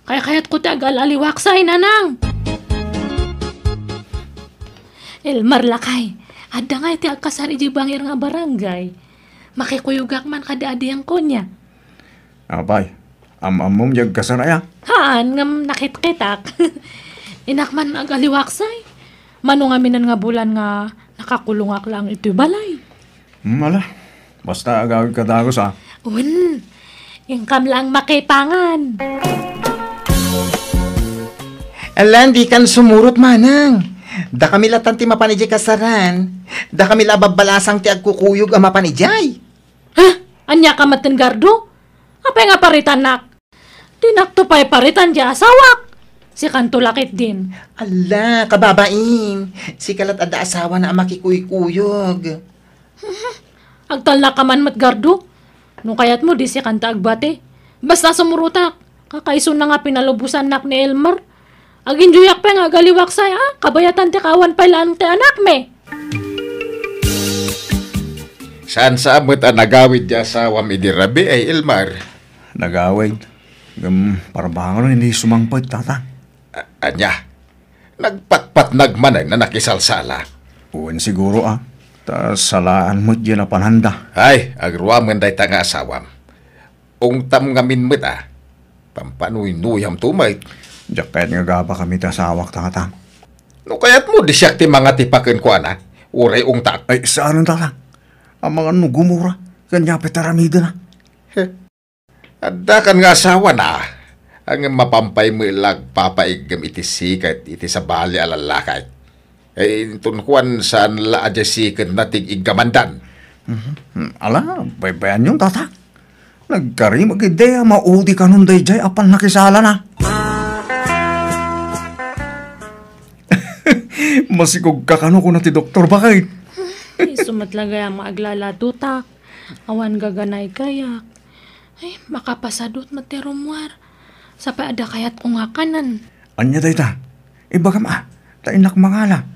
Kaykayatko ti agal-aliwaksay, nanang. Elmer, lakay, adda ngay ti agkasar idiay bangir nga barangay. Makikuyogak man kadi adian konia. Apay, am-ammom diay agkasar aya? Haan, ngem nakitkitak. Innak man agaliwaksay. Mano ngamin nga bulan nga nakakulongak laeng iti balay. Hmm, ala. Basta agawidka dagus, a. Wen, inkam laeng makipangan. Alan, dikan sumurot, manang. Dakami latan ti mapan idiay kasaran. Dakami la a babbalasang ti agkukuyog a mapan idiay. Ha? Ania ka met, Gardo? Apay nga paritannak? Dinakto pay paritan ti asawak. Sikanto la ketdin. Alla, kababain. Sika lat adda asawana a makikuykuyog. Agtalna ka man met, Gardo. No kayatmo, di sikanto agbati. Basta sumurotak. Kakaisuna nga pinalubosannak ni Elmer. Aginjoyak pay nga agaliwaksay, a. Kabayatan ti kaawan pay laeng ti anakmi. Saan sa met a nagawid ti asawam idi rabii, Elmer? Nagawid. Ngem parbangon idi sumangpet, tata. A-, ania? Nagpatpatnag manen a nakisalsala? Wen siguro, a. Ta salaan met diay napananda. Ay, agruamen dayta nga asawam. Ungtam ngamin met, a. Pampanuynuyamto met. Diak kayat nga agabakam iti asawak, tata. No kayatmo, di siak ti mangatipa kenkuana. Uray ungtak. Ay, saanen, tata. Amangan no gumura. Kaniana pay ti aramidena. He. Addakan nga asawana, ngem mapan pay met la agpapaiggem iti siket iti sabali a lallaki. Eh, inton kuan, saan la a diay siketna ti iggamandan. Mhm. Hmm, ala, baybayanyon, tata. Nagkarim a idea, maudi kanon daydiay a pannakisalana. Masikogka kano, kuna ti doktor, baket. Isu met la gayam nga aglaladotak. Awan gaganay kayak. Ay, makapasadut met ti rummuar. Sapay adda kayatko nga kanen. Ania dayta? Ibagam a, ta innak mangala.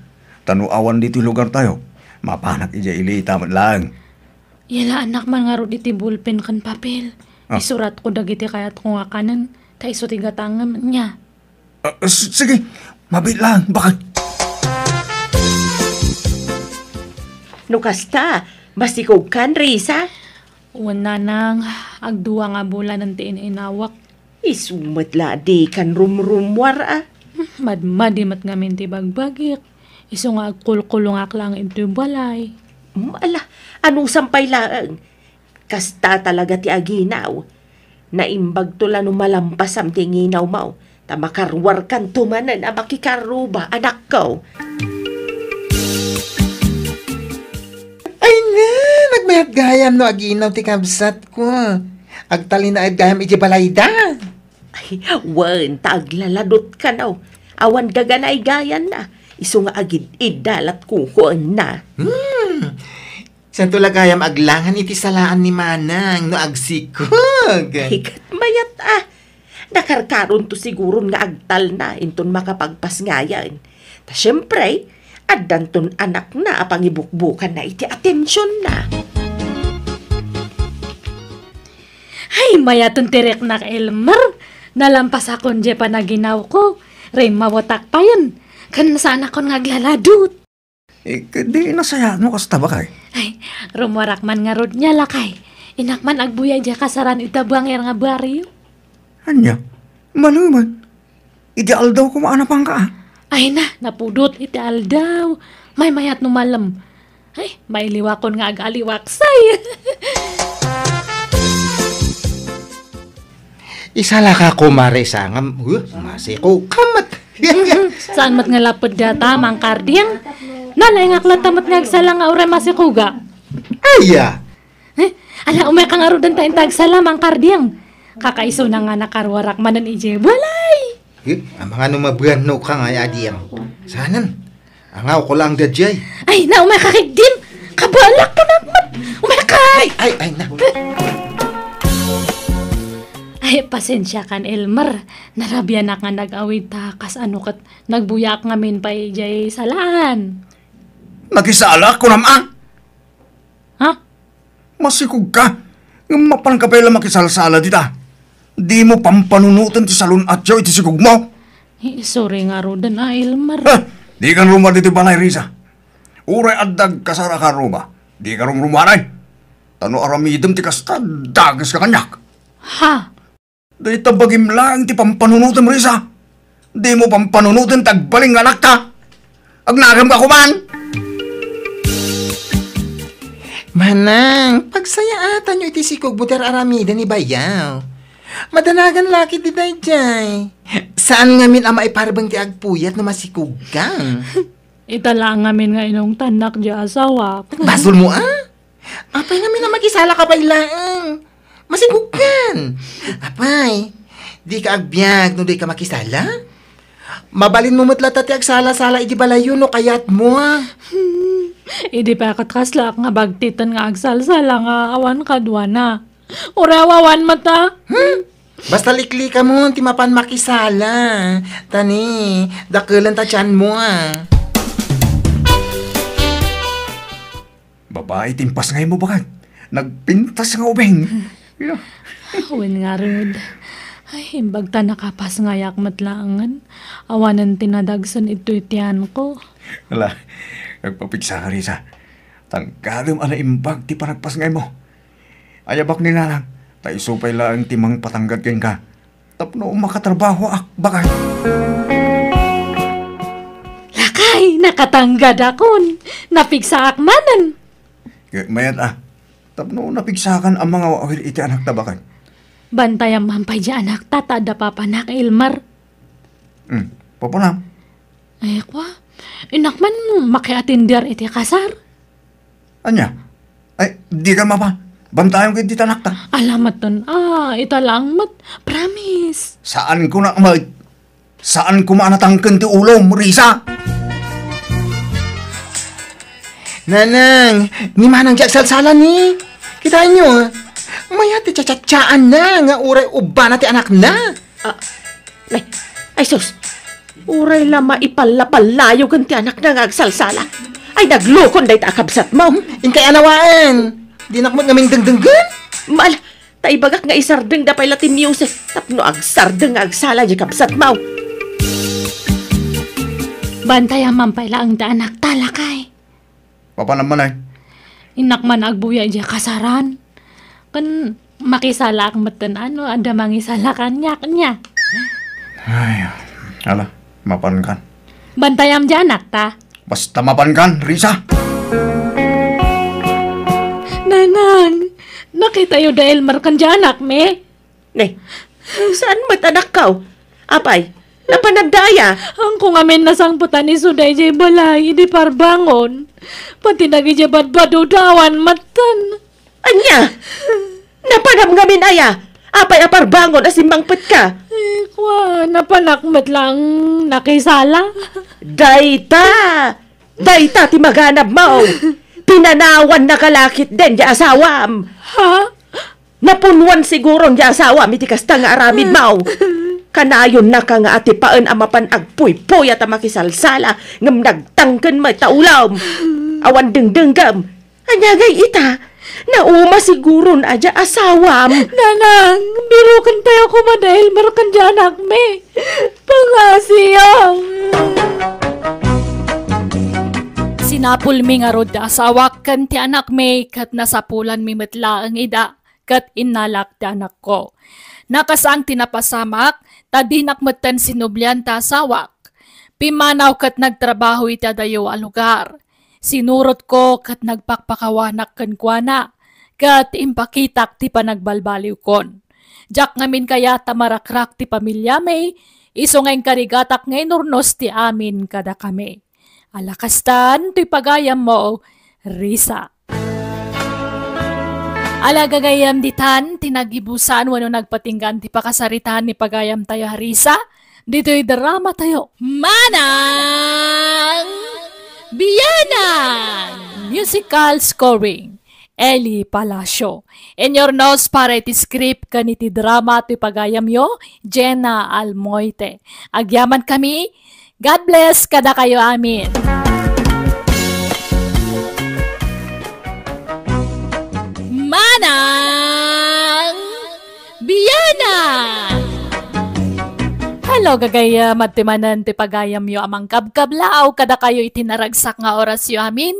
Ta no awan ditoy lugartayo, mapanak idiay ilita met laeng. Yalaannak man ngarud iti bulpen ken papel. Ah. Isuratko dagiti kayatko nga kanen, ta isu ti gatangem, nia? Ah, s-, sige, mabiit laeng, bakay. No kasta, masikogkan, Risa? Wen, nanang, agdua nga bulanen ti in-inawak. Isu met la dikan rumrummuar a. Madmadi met ngamin ti bagbagik. Isu nga agkulkulongak laeng intoy balay. Mm, ala, anusam pay laeng. Kasta talaga ti aginaw. Naimbagto la no malampasam ti nginawmo, ta makaruarkanto manen a makikarruba, anakko. Ay na, nagmayat gayam no aginaw ti kabsatko. Agtalinaed gayam iti balayda. Ay, wen, ta aglaladot kano. Awan gaganay gayanna. Isu nga agid-idda lat kukuenna. Hmm. Santo la gayam aglangan iti salaan ni Manang no agsikog. Ay, ket mayat a. Nakarkaronto siguron nga agtalna inton makapagpasngayen. Ta siempre, addanton anakna a pangibukbukanna iti atensionna. Ay, mayaten ti riknak, Elmer. Nalampasakon diay panaginawko. Rimmawetak payen. Ken saanakon nga aglaladot. Eh, ket di nasayaat no kasta, bakay? Ay, rummuarak man ngarud nia, lakay. Innak man agbuya idiay kasaran ita buangir nga barrio. Ania? Malem man. Iti aldaw koma a napanka, a? Ay na, napudot iti aldaw. Maymayat no malem. Ay, mailiwakon nga agaliwaksay. Isalaka, kumare, sangam. Uh, masiko ka met. Saan met nga lapud data, Mang Karding? Nalaingak latta met nga agsala nga uray masikoga. Aya! Eh, ala, umayka ngaruden ta inta agsala, Mang Karding. Kakaisuna nga nakaruarak manen idiay balay. Eh, amangano mabuan no ka nga, Ading? Sanen? Angawko laeng daydiay. Ay, na, umayka ketdin. Kabalak ko na met. Umayka! Ay, ay, ay, na. Ay, pasensiakan, Elmer. Narabianak nga nag-awid ta kas ano ket nagbuyaak ngamin pay idiay salaan. Nakisalak, kunam a? Ha? Masikogka. Ngem mapanka pay la makisalsala dita. Dimo pampanunoten ti salun-atyo iti sikogmo. Eh, sorry ngaruden a, Elmer. Ha? Dikan rummuar ditoy balay, Risa. Uray adda agkasar a karruba, dika rumrummuar. Ta no aramidem ti kasta, dageska kaniak. Ha? Dayta bagim laeng ti pampanunotem, Risa. Dimo pampanunoten ti agbalin nga anakta. Agnanakem ka koman. Manang, pagsayaatanyo iti sikogmo ti ar-aramiden ni bayaw. Madanagan la ketdi daydiay. Saan ngamin a maiparbeng ti agpuyat no masikogka. Ita laeng ngamin nga inungtannak diay asawak. Basolmo a? Apay ngamin a makisalaka pay laeng? Masikogkan. Apay, dika agbiag no dika makisala? Mabalinmo met latta ti agsala-sala iti balayyo no kayatmo a. Hmm, idi pay ket kaslaak nga bagtiten nga agsalsala nga awan kaduana. Uray awan met a. Hmm? Basta liklikamon ti mapan makisala. Ta ni, dakelen ta tianmo a. Babai ti impasngaymo, baket. Nagpintas nga ubing. Yeah. Wen ngarud. Ay, imbag ta nakapasngayak met laengen. Awanen ti nadagsen iti tianko. Ala, agpapigsaka, Risa. Tanggadem a naimbag ti panagpasngaymo. Ayabak ni Nanang, ta isu pay laeng ti mangpatanggad kenka. Tapno makatrabahoak, baket. Lakay, nakatanggad akon. Napigsaak manen. Ket mayat a, tapno napigsakan a mangawawil iti anakta, baket. Bantayam man pay diay anakta ta adda papanak, Elmer. Hmm, papanam? Ay, kwa. Innak man makiatender iti kasar. Ania? Ay, dika mapa. Bantayam ket ti anakta. Ala metten a, ita laeng met. Promise. Saanko nak met. Saan koma a natangken ti ulom, Risa. Nanang, ni Manang diay agsalsala ni. Kitaenyo, ah. Mayat ti tsatsatsaanna nga uray ubbana ti anakna. Ah, ay, ay sus. Uray la maipallapallayo ken ti anakna nga agsalsala. Ay, naglukon dayta a kabsatmo. Inkay anawaen. Dinak met ngamin dengdenggen. Mal, ta ibagak nga isardengda pay la ti music tapno agsardeng nga agsala diay kabsatmo. Bantayan man pay laeng ti anakta, lakay. Mapanam man ay. Innak man agbuya idiay kasaran. Ken makisalaak metten no adda mangisala kaniak, nia. Ay, ala, mapankan. Bantayam diay anakta. Basta mapankan, Risa. Nanang, nakitayo da Elmer ken diay anakmi? Ne, saan met anakko? Apay, napanam da aya? Haanko ngamin nasangpetan isu daydiay balay idi parbangon. Pati dagidiay badbadoda awan metten. Ania? Napanam ngamin aya? Apay a parbangon a simmangpetka? Eh, kua, napanak met laeng nakisala. Dayta! Dayta ti maganabmo! Pinanawannaka la ketdin diay asawam! Ha? Napunuan siguron diay asawam iti kasta nga aramidmo. Kanayonnaka nga atipaen a mapan agpuypuyat a makisalsala ngem nagtangken met ta ulom. Awan dengdenggem. Ania ngay ita? Nauma siguron a diay asawam. Nanang, birukentayo koma da Elmer ken diay anakmi. Pangasiam. Sinapulmi ngarud ti asawak ken ti anakmi ket nasapulanmi met laeng ida ket innalak ti anakko. Nakasang ti napasamak, ta dinak metten sinublian ti asawak. Pimmanaw ket nagtrabaho iti adayo a lugar. Sinurotko ket nagpakpakawanak kenkuana, ket impakitak ti panagbalbaliwkon. Diak ngamin kayat a marakrak ti pamiliami, isu nga inkarigatak nga inurnos ti amin kadakami. Ala kastan, toy pagayammo, Risa. Ala gagayyem ditan, ti nagibusan wenno nagpatinggan ti pakasaritaan ni pagayamtayo a Risa, ditoy dramatayo. Manang Bianang! Musical scoring, Eli Palacio. Inurnos para iti script ken iti drama ti pagayamyo, Jenna Almoite. Agyamankami, God bless kadakayo amin. Manang Bianang! Hello, gagayyem, adtoy manen ti pagayamyo a mangkabkablaaw kadakayo iti naragsak nga orasyo amin.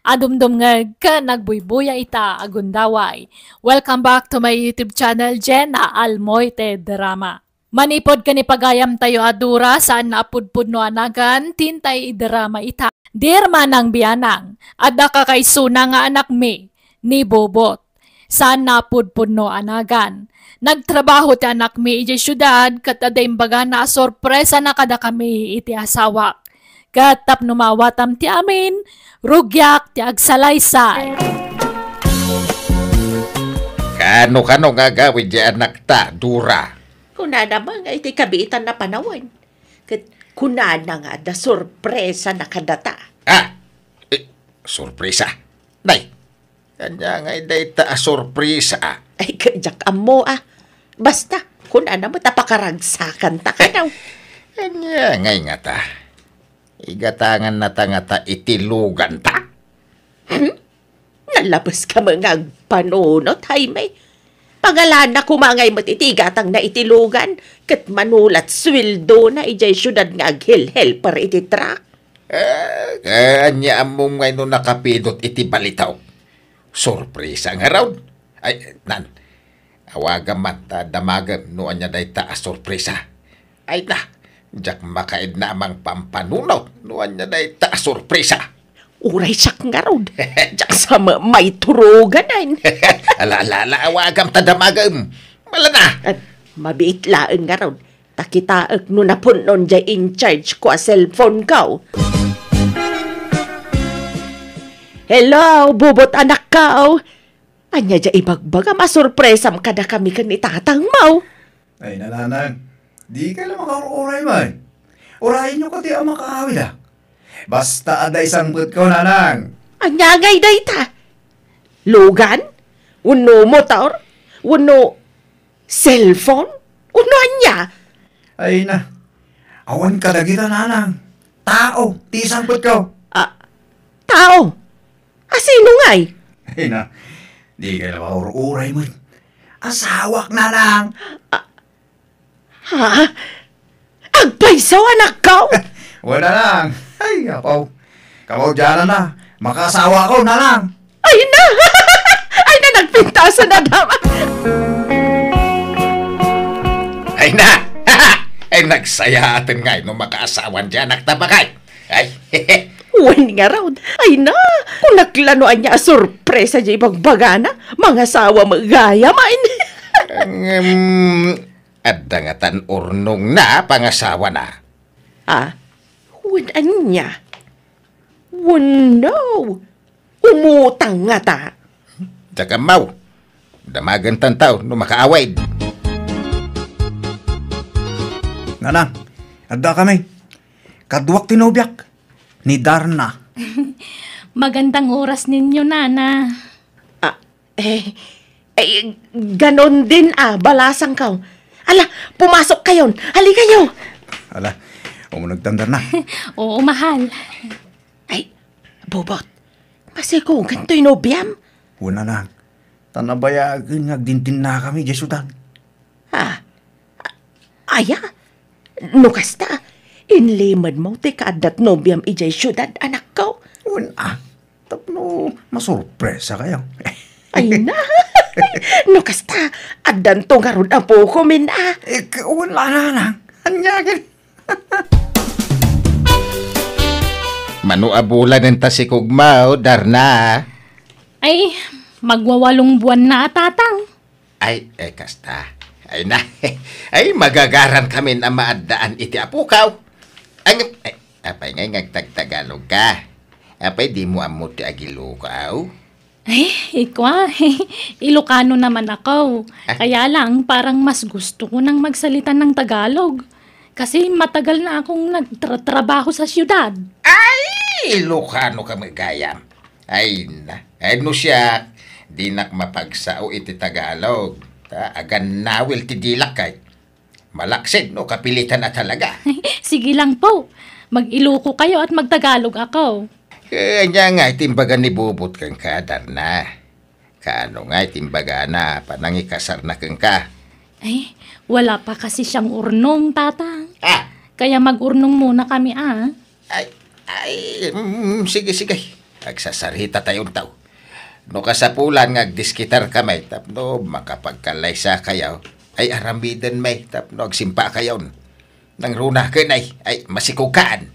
Adumdumngeg ken agbuybuya ita a gundaway. Welcome back to my YouTube channel, Jenna Almoite Drama. Manipud ken ni pagayamtayo a Dora, saan a pudpudno a nagan ti intay idrama ita. Dear Manang Bianang, adda kakaisuna nga anakmi, ni Bobot. Saan a pudpudno a nagan. Nagtrabaho ti anakmi idiay siudad ket adda imbagana a sorpresana kadakami iti asawak. Ket tapno maawatam ti amin, rugiak ti agsalaysay. Kano-kano nga agawid diay anakta, Dora? Kunana man nga iti kabiitan a panawen. Ket kunana nga adda sorpresana kadata. Ah! Eh, sorpresa? Nay, ania ngay dayta a sorpresa, a? Ay, ket diak ammo, a. Basta, kunana met a pakaragsakanta kano. Ania ngay ngata? Igatangannata ngata iti luganta? Hmm? Nalabeska met nga agpanunot, Jaime. Pangalana koma ngay met iti igatangna iti lugan, ket mano la ti sueldona idiay siudad nga aghelhelper iti truck. Eh, eh, ania ammom ngay no nakapidot iti balitaw? Sorpresa ngarud. Ay, nan, awagam man ta damagem no ania dayta a sorpresa. Ay na, diak makaidna a mangpampanunot no ania dayta a sorpresa. Uray siak ngarud, diak sa ma-, maituruganan. Ala, ala, ala, awagam ta damagem. Malana. At mabiit laeng ngarud, ta kitaek no napun-on diay in charge ko a cellphone ko. Hello, Bobot anakko. Ania diay ibagbagam a sorpresam kadakami ken ni tatangmo? Ay, nanang, dika la makaur-uray, may. Urayenyo kadi a makaawid, a. Basta adda isangpetko, nanang. Ania ngay dayta? Lugan? Wenno motor? Wenno cellphone? Wenno ania? Ay na, awan kadagita, nanang. Tao ti sangpetko. Ah, tao? A sino ngay? Ay na, di ka na maur-uray met. Asawak, nanang. Ah, ha? Agpayso, anakko? Wala lang. Ay, apaw. Kamaudianan na. Makaasawa ko, nanang. Ay na! Ay na, nagpintasan na daw. Ay na! Ay, nagsayaaten ngay no makaasawan di anakta, bakay. Ay, wen ngarud. Ay na, kunak la no ania a sorpresa di ibagbagana. Mangasawa met gayam, ay. Ngem, adda ngatan urnongna pangasawana. Ah, wen ania? Wenno, umutang ngata? Diak ammo. Damagentan taw no makaawid. Nanang, adda kami. Kaduak ti nobiak, ni Darna. Magandang oras ninyo, nana. Ah, eh, eh, ganon din, ah, balasangko. Ala, pumasok kayon. Halikayo. Ala, umunegtan, Darna. Oo, mahal. Ay, Bobot, masikugan toy nobiam? Wen, nanang. Ta nabayagen nga agdindinna kami idiay siudad. Ah, aya? No kasta, inlimedmo ti kaaddat nobiam idiay siudad, anakko? Wen, ah, tapno masorpresa kayo. Ay na! No kasta, addanto ngarud a bukomin, ah. Eh, k-, wen la, nanang. Ania ket? Mano a bulan enta sikugmo, Darna? Ay, magwawalong buwan na a, tatang. Ay, eh, kasta. Ay na. Ay, magagaran kami a maaddaan iti apukaw. Ang, ay, apay ngay nga agtagtagalog ka? Apay di mo ammo ti agilukaw? Ay, ikwa, Ilocano naman ako. Ah. Kaya lang, parang mas gusto ko nang magsalita ng Tagalog. Kasi matagal na akong nagtratrabaho sa siyudad. Ay, Ilocano ka met gayam. Ay, na. Ay, no siak, dinak mapagsao iti Tagalog. Ta, agannawil ti dilak kay. Malaksid no kapilitan a talaga. Sige lang po. Mag-Iloko kayo at magtagalog ako. Eh, ania nga iti imbaga ni Bobot kenka, Darna? Kaano nga iti imbagana, panangikasarna kenka? Ay, wala pa kasi siyang urnong, tatang. Ah! Kaya mag-urnong muna kami, ah. Ay, ay, mm, sige, sige. Agsasarita tayo, taw. No kasapulan nga agdiskitar kami, tapno makapagkalaysa kayo, ay aramiden may, tapno agsimpa kayon. Nangruna ken ay, ay masikog kaan.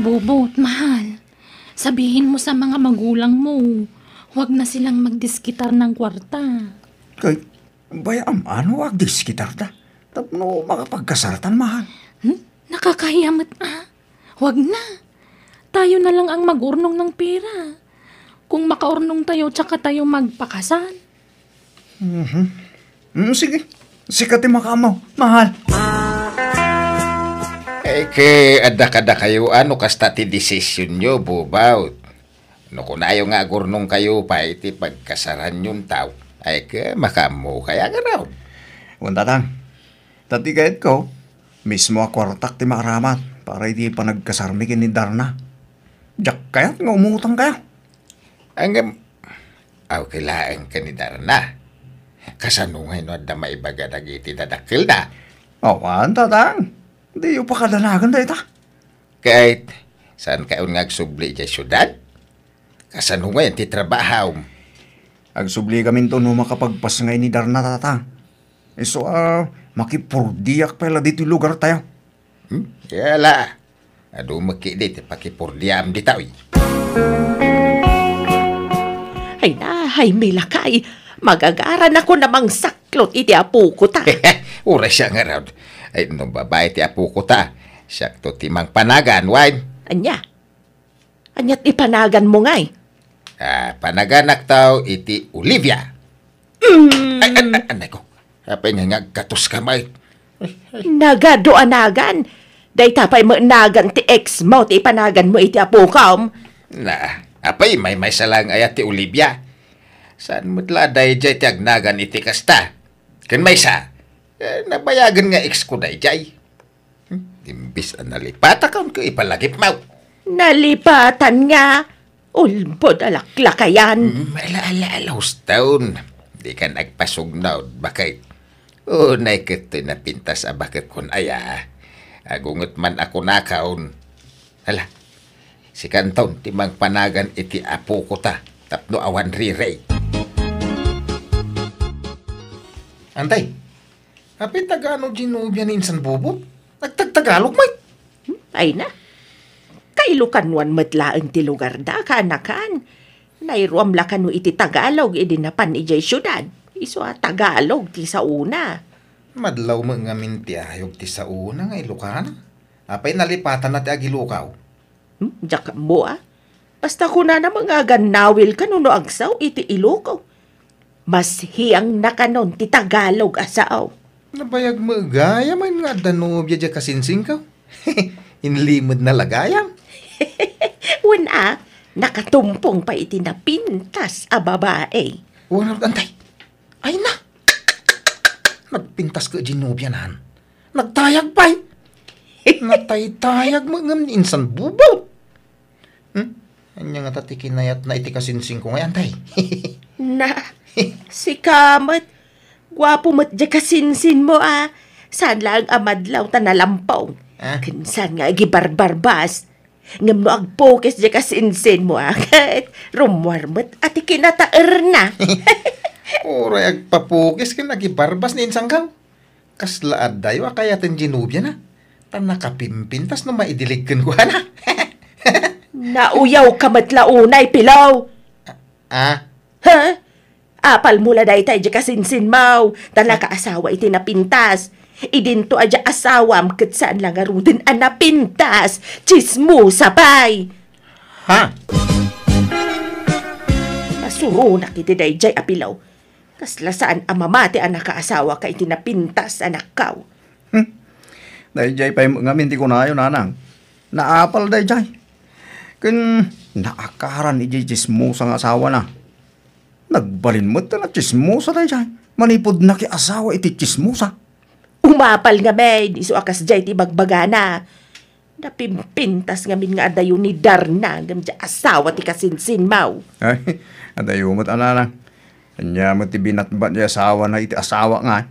Bobot, mahal. Sabihin mo sa mga magulang mo, huwag na silang magdiskitar ng kwarta. Kay, bay-am, ano agdiskitar ta? Tapno makapagkasartan, mahal. Hmm? Nakakahiya met, ah. Huwag na. Tayo na lang ang mag-urnong ng pera. Kung makaurnong tayo, tsaka tayo magpakasal. Mhm. Mm, sige. Sika ti makaammo, mahal. Eh, ke, adda kadakayo, ano kasta ti desisyonyo, Bobot? No kunayo nga agurnong kayo pay iti pagkasaranyon taw, ay ke, makaammo kaya nga raw? Wen, tatang. Ta ti kayatko, mismo a kuartak ti maaramat para iti panagkasarmi ken ni Darna. Diak kayat nga umutang kayo. Ngem, aw, kilaeng ken ni Darna. Kasano ngay no adda maibaga dagiti dadakkelda? Awan, tatang. Diyo pakadanagan dayta. Ket, saan kayon nga agsubli idiay siudad? Kasano ngay ti trabahom? Agsubli kaminto no makapagpas ngay ni Darna, tatang. Isu a makipurdiak pay la ditoy lugar tayo. Hmm? Kaya la, adu met ketdi ti pakipurdiam ditoy. Ay na, ay milakay. Magagaran ako na mangsaklot iti apoko ta. Uray siya ngarud. Ay, no babae ti apoko ta, siakto ti mangpanagan, wen? Ania? Aniat ipanaganmo ngay? Ah, panaganak taw iti Olivia. Mm. Ay, ay, ay, anay ko. Apay nga agkatos ka, may? Nagadu a nagan. Dayta pay met nagan ti ex mo ti ipanaganmo iti apokom. Na, apay, maymaysa lang aya ti Olivia? Saan met la daydiay ti agnagan iti kasta? Ken maysa, eh, nabayagen nga ex ko daydiay. Hmm, imbes a nalipatakon ket ipalagipmaw. Nalipatan nga? Ulbod a laklakayan. Hmm, ala, ala, ala, hustaon. Dikan agpasugnod, baket. Unay ket toy napintas a baket kon aya. Agunget man a kunakon. Ala, sika anton ti mangpanagan iti apokota tapno awan rirey. Antay, apay taga-ano ti nobia ni insan Bubot? Nagtagtagalog met. Hmm, ay na. Kailokanuan met laeng ti lugarda, kaanakan. Nairuam la kano iti Tagalog idi napan idiay siudad. Isu a Tagalog ti saona. Madlaw met ngamin ti ayog ti saona nga Ilokana. Apay nalipatanna ti agilokaw? Hmm, diak ammo a. Basta kunana met nga agannawil kano no agsaw iti Iloko. Mas hiangna kanon ti Tagalog a sao. Nabayag met gayam nga adda nobia diay kasinsingko. Inlimedna la gayam. Wen a, nakatumpong pay iti napintas a babae. Wen, antay. Ay na! Nagpintas ket diay nobianan. Nagtayag pay. Nataytayag met ngem ni insan Bubot. Hmm? Ania ngata ti kinayatna iti kasinsingko ngay, antay? Na, sika met. Guapo met diay kasinsinmo a. Saan laeng a madlaw ta nalampong. Ah? Ken saan nga agibarbarbas. Ngem no agpukis diay kasinsinmo a, ket rummuar met a ti kinataerna. Uray agpapukis ken agibarbas ni insangko. Kasla addayo a kayaten diay nobiana. Ta nakapimpintas no maidilig kenkuana. Nauyawka met la unay, Pilaw. Ah? Ha? Apalmo la dayta idiay kasinsinmo, ta nakaasawa iti napintas. Idinto a diay asawam ket saan la ngaruden a napintas. Tsismosa pay! Ha? Masuronak iti daydiay a Pilaw. Kasla saan a mamati a nakaasawaka iti napintas, anakko. Hmm. Daydiay pay met ngamin ti kunayo, nanang. Naapal daydiay. Ken naakaran idiay tsismosa nga asawana. Nagbalin met ta natsismosa daydiay. Manipud nakiasawa iti tsismosa. Umapal ngamin, isu a kasdiay ti ibagbagana. Napimpintas ngamin nga adayo ni Darna ngem diay asawa ti kasinsinmo. Ay, adayo met a nanang. Ania met ti binatbat ti asawana iti asawa nga?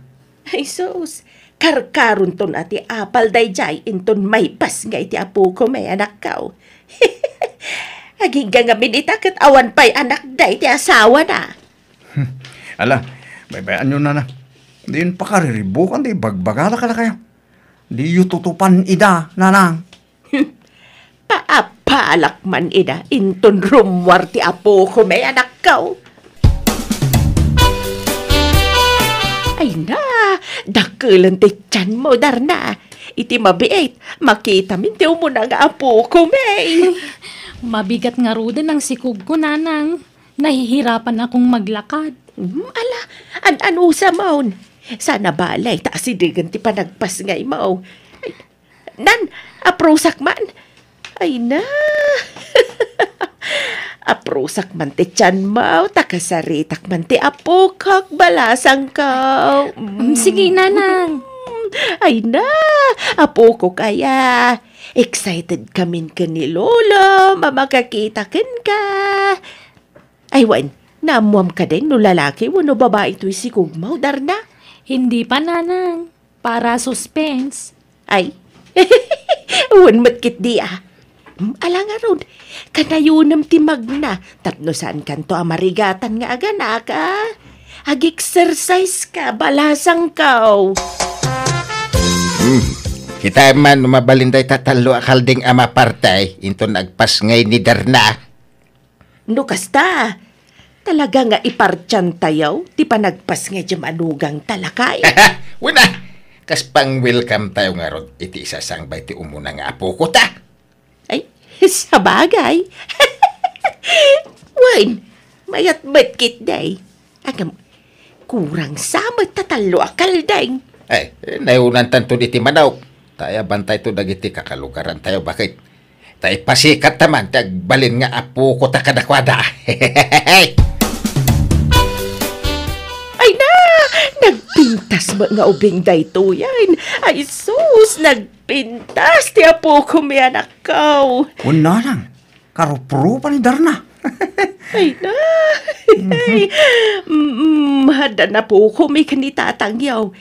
Ay, sus. Karkaronton a ti apal daydiay inton maipas nga iti apoko met, anakko. Agingga ngamin ita ket awan pay anakda iti asawana. Hmm. Ala, baybay-anyo, nana. Diyon pakariribukan ti ibagbagada kadakayo. Diyo tutupan ida, nanang. Hmm. Paapalak man ida, inton rummuar ti apoko met, anakko. Ay na, dakelen ti tianmo, Darna. Iti mabiit, makitamin ti umuna nga apoko met. Mabigat ngaruden ang sikogko, nanang. Nahihirapan akong maglakad. Hmm, ala, an-anusamon. Sana balay, ta asidegen ti panagpasngaymo. Ay, nan, aprusak man. Ay na. Aprusak man ti tianmo, ta kasaritak man ti apokok, balasangko. Mm, sige, nanang. Mm, ay na, apokok aya. Excited kamin ken ni Lolo, a makakita kenka. Ay, wen, naammuam kadi no lalaki wenno babai toy sikogmo, Darna? Hindi pa, nanang. Para suspense. Ay, wen met ketdi a. Hmm, ala ngarud, kanayonem ti magna tapno saankanto a marigatan nga aganak a. Ag-exercise ka, balasangko. Hmm. Kitaem man no mabalin dayta tallo a kalding a maparte inton agpasngay ni Darna. No kasta, talaga nga ipartiantayo ti panagpasngay diay manugang ta, lakay. Wen a, kas pang-welcome tayo ngarud iti isasangbay ti umuna nga apokota. Ay, sabagay. Wen, mayat met ketdi. Agam, kurang sa met ta tallo a kalding. Ay, eh, nayonan tanto diti manok. Ta ayabantayto dagiti kakalugarantayo, baket. Ta ipasikat ta man ti agbalin nga apokota kadakuada. Pintas met nga ubing daytoyen. Ay sus, nagpintas ti apokon, anakko. Wen lang, karuprupa ni Darna. Ay na. Mm, adda napukom ken ni tatangyo.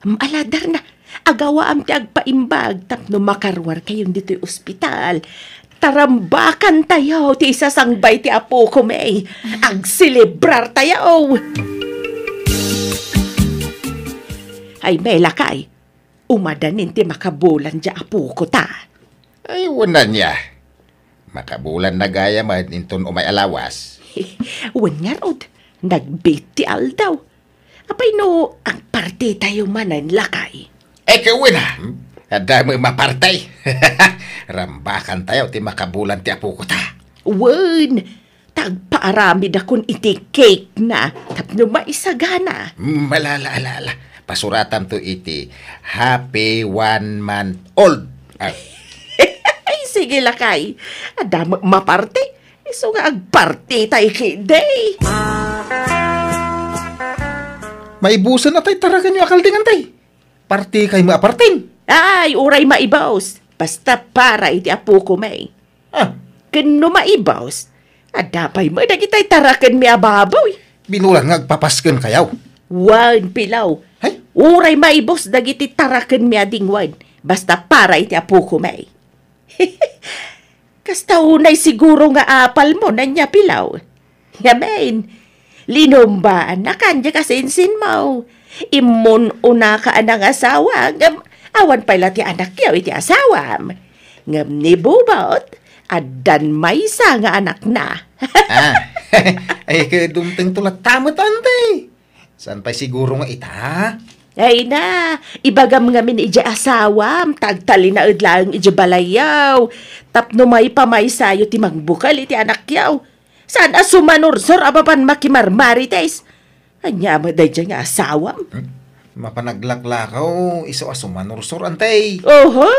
Mm, ala, Darna, agawaam ti agpaimbag tapno makaruarkayon ditoy ospital. Tarambakantayo ti isasangbay ti apokon. Agselebrartayo. Ay, lakay, umadanin ti makabulan diay apokota. Ay, wen ania. Makabulanna gayam inton umay a lawas. Wen ngarud, nagbiit ti aldaw. Apay no agpartitayo manen, lakay? Ket wen a, adda met maparti. Rambakantayo ti makabulan ti apokota. Wen, ta agpaaramidakon iti cake na tapno maisagana. Mm, ala, ala, ala, ala. Pasuratamto iti happy one month old. Ah. Ay, sige, lakay. Adda met maparti. Isu nga agpartitayo ketdi. Maibusen a tay tarakenyo a kalding, tay. Partikay met a parten. Ay, uray maibus. Basta para iti apokon. Ah. Ken no maibus, adda pay met dagitay tarakenmi a baboy. Binulan nga agpapaskenkayo. Wen, Pilaw. Hay? Uray maibus dagiti tarakenmi a dingwen. Basta para iti apokon. Kasta unay siguro nga apalmo, ania, Pilaw? Ngamin, linumbaannakan diay kasinsinmo. Immun-unaka a nangasawa, ngem awan pay la ti anakyo iti asawam. Ngem ni Bubot, addan maysa nga anakna. Ah, ay, ket dumtengto latta met, anti. Saan pay siguro nga ita? Ay na, ibagam ngamin idiay asawam, ta agtalinaed laeng idiay balayyo. Tapno maipamaysayo ti mangbukel iti anakyo. Saan a sumanursor a mapan makimarmarites? Ania met daydiay nga asawam? Hmm? Mapan aglaklakaw, isu a sumanursor, anti. Oho!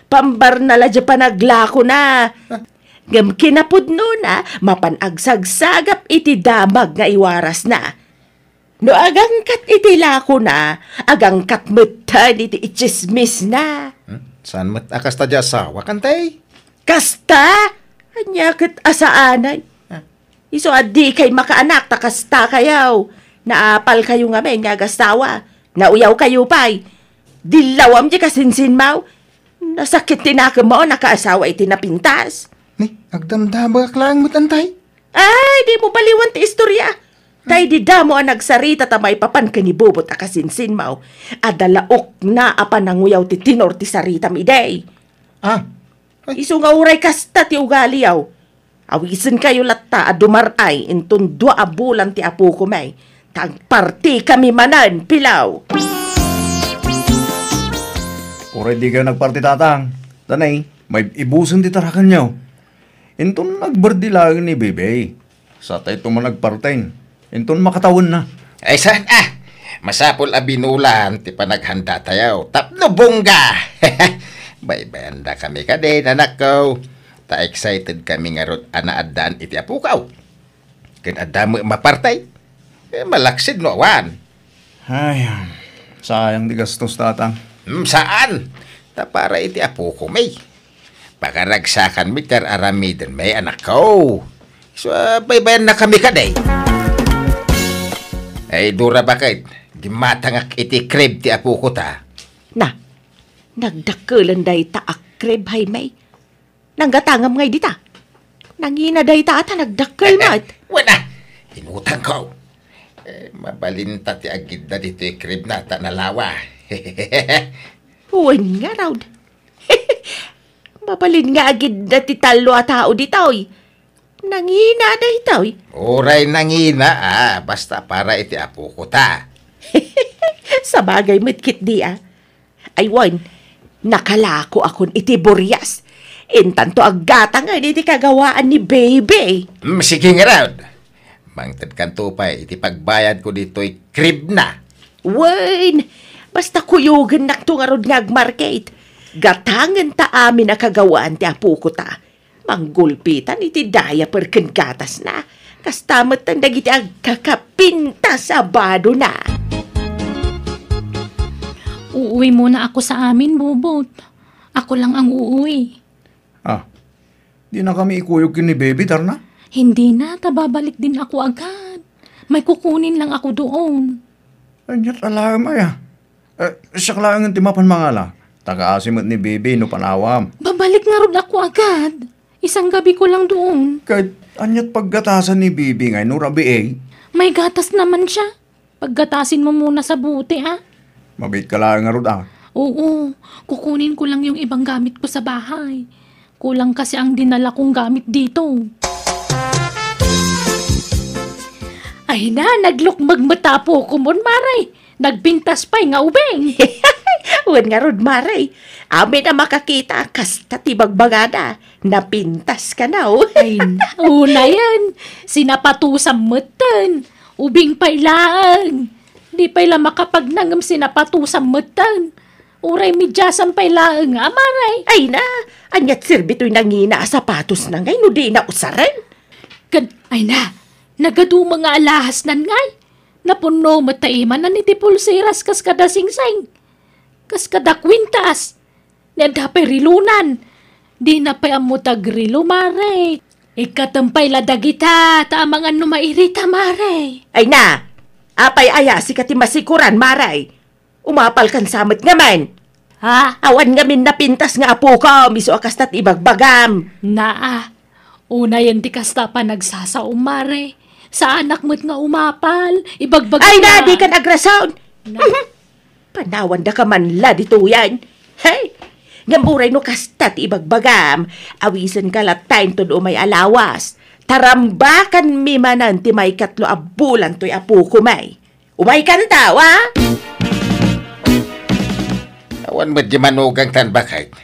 Pambarna la diay panaglakona. Ah. Ngem kinapudnona, mapan agsagsagap iti damag nga iwarasna. No agangkat iti lakona, agangkat metten iti itsismisna. Hmm? Saan met a kasta diay asawak, anti? Kasta? Ania ket a saanen? Ah. Isu a dikay makaanak ta kastakayo. Naapalkayo ngamin nga agasawa. Nauyawkayo pay. Dillawam diay kasinsinmo. Nasakit ti nakemmo a nakaasawa iti napintas. Ni, agdamdamagak laeng met, anti. Ay, dimo baliwan ti istoria. Tay di damo a nagsarita ta maipapan ken ni Bubot a kasinsinmo. Adda la ukna a pananguyaw ti tenor ti saritam idi. Ah. Ay. Isu nga uray kasta ti ugaliyo. Awisenkayo latta a dumar-ay inton dua a bulan ti apokon, ta agpartikami manen, Pilaw. Uray dikayo nagparti, tatang. Tanay, maibusen ti tarakenyo. Inton nagberdi laeng ni Bebe, satayto man agparten. Inton makatawenna. Ay, saan a? Masapul a binulan ti panaghandatayo. Tapno bongga! Baybayannakami kadi, anakko. Ta excited kami ngarud a naaddaan iti apokaw. Ken adda met maparti. Eh, malaksid no awan. Ay, sayang ti gastos, tatang. Hmm, saan? Ta para iti apokon. Pakaragsakanmi ti ar-aramiden, anakko. So, ah, baybayannakami kadi. Ay, Dora, baket? Dimmatangak iti crib ti apokota. Na, nagdakkelen dayta a crib, Jaime. Nanggatangam ngay dita. Nangina dayta a ta nagdakkel met. Wen a, inutangko. Eh, mabalinta ti agidda ditoy cribna ta nalawa. Wen ngarud. Mabalin nga agidda ti tallo a tao ditoy. Nangina daytoy. Uray nangina, ah, basta para iti apokota. Sabagay met ketdi, ah. Ay wen, nakalakoakon iti burias. Intanto aggatangen iti kagawaan ni Baby. Mm, sige ngarud. Mangtedkanto pay iti pagbayadko ditoy cribna. Wen, basta kuyogennakto ngarud nga agmarket. Gatangenta amin a kagawaan ti apokota. Manggulpitan iti diaper ken gatasna. Kasta metten dagiti agkakapintas a badona. Uuwi muna ako sa amin, Bubot. Ako lang ang uuwi. Ah, di na kami ikuyog ken ni Baby, Tarna? Hindi na, ta babalik din ako agad. May kukunin lang ako doon. Ania't alaem aya? Eh, siak laengen ti mapan mangala. Tagaasi met ni Baby no panawam. Babalik ngarud ako agad. Isang gabi ko lang doon. Ket ania't paggatasan ni Baby ngay no rabii? May gatas naman siya. Paggatasin mo muna sa bote, ah. Mabiit ka laeng ngarud, ah. Oo, kukunin ko lang yung ibang gamit ko sa bahay. Kulang kasi ang dinala kong gamit dito. Ay na, naglukmag met apokon, Mare. Nagpintas pay nga ubing. Wen ngarud, Mare. Amin a makakita, kasta ti bagbagada. Napintas kano. Ay na, unayen. Sinapatusam metten. Ubing pay laeng. Di pay la makapagnangem sinapatusam metten. Uray mediasam pay laeng, a, Mare. Ay na, ania't serbi toy nangina a sapatosna ngay no dina usaren? Ken, ay na, nagaduma nga alahasnan ngay. Napunno met ta imanan iti pulseras kas kada singsing. Kas kada kwintas. Ni adda pay relonan. Dina pay ammo ti agrelo, Mare. Ikkatem pay la dagita, ta amangan no mairita, Mare. Ay na! Apay aya, sika ti masikoran, Mare? Umapalkansa met ngamin. Ha? Awan ngamin napintas nga apokom, isu a kasta ti ibagbagam. Naa, unayen ti kasta a panagsasaom, Mare. Saanak met nga umapal, ibagbagam. Ay na, dikan agrason! Na. Panawandaka man la ditoyen. Hey! Ngem uray no kasta ti ibagbagam, awisenka latta inton umay a lawas. Tarambakanmi manen ti maikatlo a bulan toy apokomi. Umaykan ta, wa? Awan met di manugang tan baket.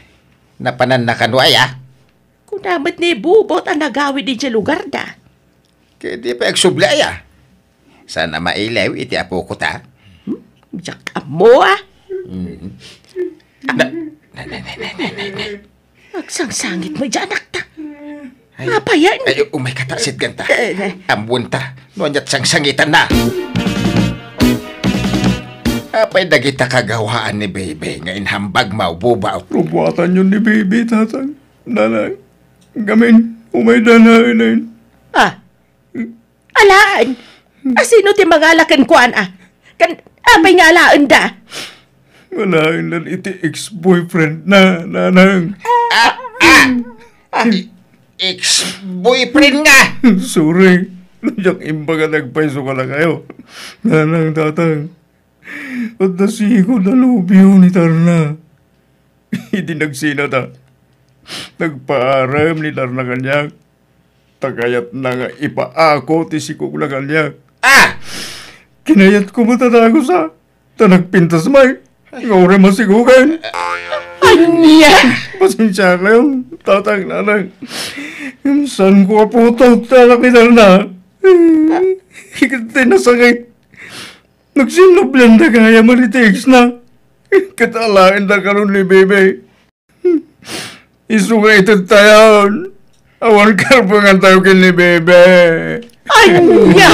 Napananna kano aya? Kuna met ni Bubot a nagawid idiay lugarda. Ket di pay agsubli aya? Saan a mailew iti apoko ta? Hmm? Diak ammo, ah. Mm. Na, na, na. Agsangsangit met diay anakta. Ay, apayen? Ay, umayka ta, sitganta. Eh, eh. Ammoenta, no ania't sangsangitanna. Apay dagita kagawaan ni Baby nga inhambag maububaw? Rubuatanyo ni Baby, Tatang. Nanang, gamin, umayda laeng. Ah, alaen? Asino ti mangala kenkuana? Kan, apay nga alaenda? Alaen iti ex-boyfriend na, Nanang. Ah, ah! Ah, ex-boyfriend nga! Sorry. Diak imbag a nagpayso kadakayo. Nanang, Tatang. Adda sigud a lubyo ni Tarna. Idi nagsinata, nagpaarem ni Tarna kaniak. Ta kayatna nga ipaako ti sikog na kaniak. Ah! Kinayatko met a dagusa, ta nagpintas met. Nga uray masigogan. Ania? Pasensiakayo, Tatang, Nanang. Saanko a putot ti anak ni Tarna. Ket ti nasakit, nagsinnublianda gayam iti ex na. Ket alaenda kano ni Baby. Isu nga ited tayon. Awan karbengan tayo ken ni Baby. Ania?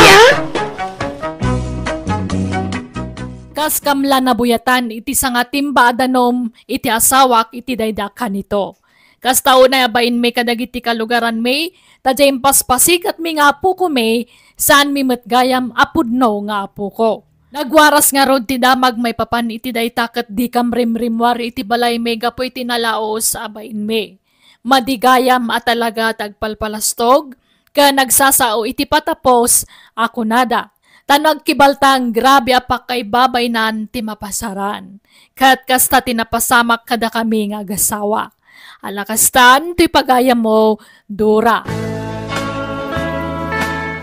Kas kamla nabuyatan iti sangatimba a danum iti asawak iti dayda a kanito. Kasta unay a bainmi kadagiti kalugaranmi, ta diay impaspasikatmi nga apokomi, saanmi met gayam a pudno nga apoko. Nagwaras ngarud ti damag maipapan iti dayta ket dikam rimrimmuar iti balaymi gapu iti nalaus a bainmi. Madi gayam a talaga ti agpalpalastog ken nagsasao iti patapos a kunada. Ta no agkibaltang, grabe a pakaibabainan ti mapasaran. Ket kasta ti napasamak kadakami nga agasawa. Ala kastan toy pagayammo, Dora.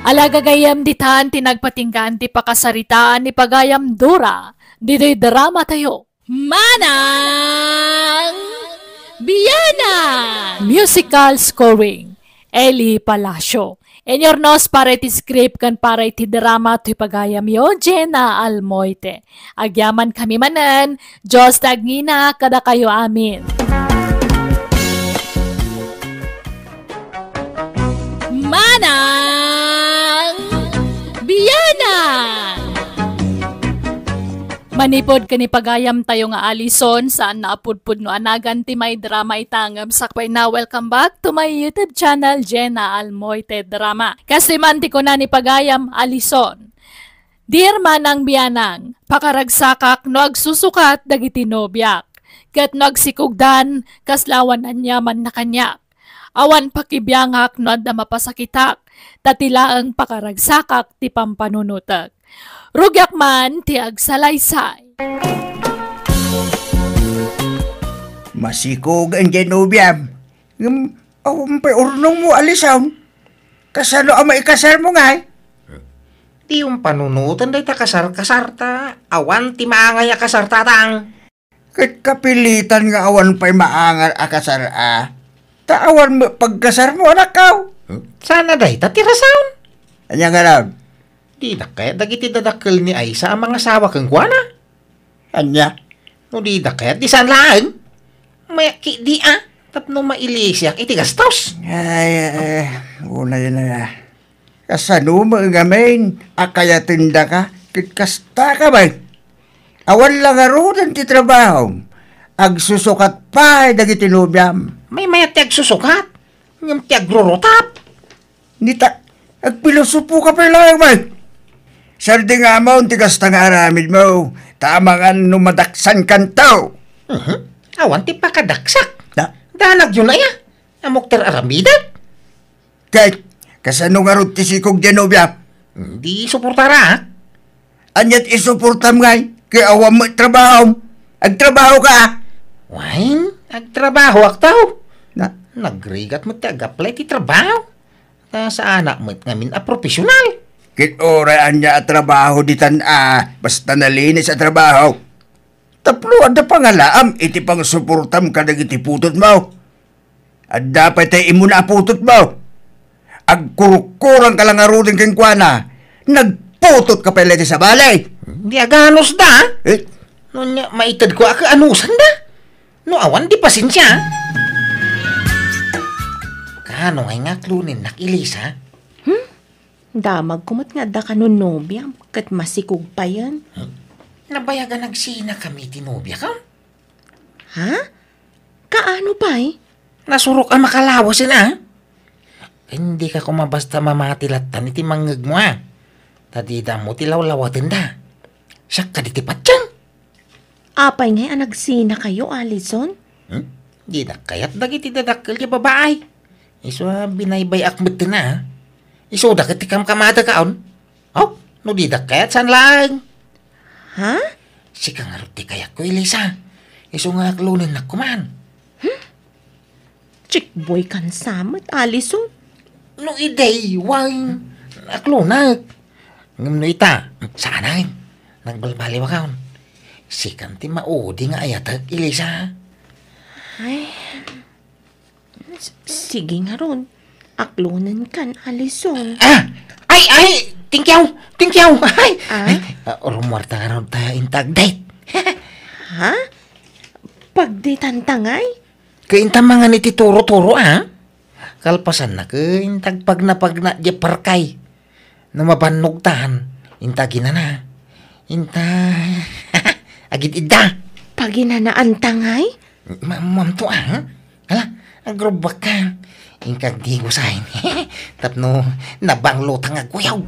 Ala gagayyem, ditan ti nagpatinggaan ti pakasaritaan ni pagayam Dora, ditoy drama tayo. Manang Bianang! Musical scoring, Eli Palacio. Inyurnos para iti script ken para iti drama toy pagayamyo, Jenna Almoite. Agyamankami manen, Dios ti agngina kadakayo amin. Manang Bianang! Manipod ken ni pagayamtayo nga Alison, saan na a pudpudno a nagan ti may drama ita ngem sakbay na, welcome back to my YouTube channel, Jenna Almoite Drama. Kas ti man ti kuna ni pagayam, Alison. Dear Manang Bianang, pakaragsakak no agsusukat dagiti nobiak, ket no agsikugdan, kasla awan aniamanna kaniak. Awan pakibiangak no adda mapasakitak, ta ti laeng pakaragsakak ti pampanunotek. Rugiak man ti agsalaysay. Masikog ang Genoviam. Ngem, awan pay urnongmo, Alison. Kasano a maikasarmo ngay? Diyom panunoten dayta kasar-kasar ta awan ti maangay a kasar, tatang. Ket kapilitan nga awan pay maangal a kasar a, ta awan met pagkasarmo, anakko. Saan a dayta ti rason? Ania ngarud? Dinak kayat dagiti dadakkel ni Aisa a mangasawa kenkuana? Ania? No didak kayat, di saan laeng. Mayakki di a, tapno mailisiak iti gastos. Ay, ay, ay, unay na ya. Kasano met ngamin a kayatendaka ket kastaka met? Awan la ngaruden ti trabahom. Agsusukat pay dagiti nobiam. Maymayat ti agsusukat, ngem ti agrurutap. Nita, agpilosopoka pay laeng met. Sardingamon ti kasta nga aramidmo, ta amangan no madaksankanto. Mhm. Awan ti pakadaksak. Da? Danagyo na ya. Amok ti aramidek. Ket, kasano ngarud ti sikog, Genovia? Di suportara. Aniat isuportam ngay? Ket awan met trabahom. Agtrabahoka? Wen, agtrabahoak taw. Na? Nagrigat met ti ag-apply ti trabaho. Ta saanak met ngamin a profesional. Ket uray ania a trabaho ditan a basta nalinis a trabaho. Tapno adda pangalaam iti pangsuportam kadagiti putotmo. Adda pay tay immuna a putotmo. Agkurukkurangka la ngaruden kenkuana. Nagputotka pay la iti sabali. Di aganusda. Eh? No nia, maitedko a kaanusanna. No awan, di pasensia. Kaano ngay nga aklonennak, Elisa? Hmm? Damagko met nga adda kano nobiam ket masikog payen. Hmm? Nabayag a nagsinakami ti nobiakon. Ha? Kaano pay? Nasurok a makalawasen a. Dika koma basta mamati lattan iti mangngegmo a. Ta dida ammo ti lawlawatenda. Siak kadi ti patien. Apay ngay a nagsinakayo, Alison? Hmm? Dinak kayat dagiti dadakkel ti babae. Isu a binaybay-ak metten a. Isuda ket ti kamkamataon. Aw, no didak kayat, saan laeng. Ha? Sika ngarud ti kayatko, Elisa. Isu nga aklonennak koman. Hmm? Chickboy kan sa met, Alison. No idi, wen, aklonek. Ngem no ita, saanen. Nagbalbaliwakon. Sikan ti maudi nga ayatek, Elisa. Ay. S-, sige ngarud. Aklonenkan, Alison. Ah! Ay, ay! Thank you! Thank you! Ay! Ah? Ay, ah, rummuarta ngarud ta inta ag-date. Ha? Pag-datenta ngay? Ket inta mangan iti turo-turo, a? Kalpasanna ket inta agpagnapagna diay parkay. No mabannogtan, inta aginana. Inta agid-idda. Paginanaanta ngay? Ma-, mamto, a? Hala, agrubakka. Inka agdigosayen. Tapno nabanglo ta nga agkuyog.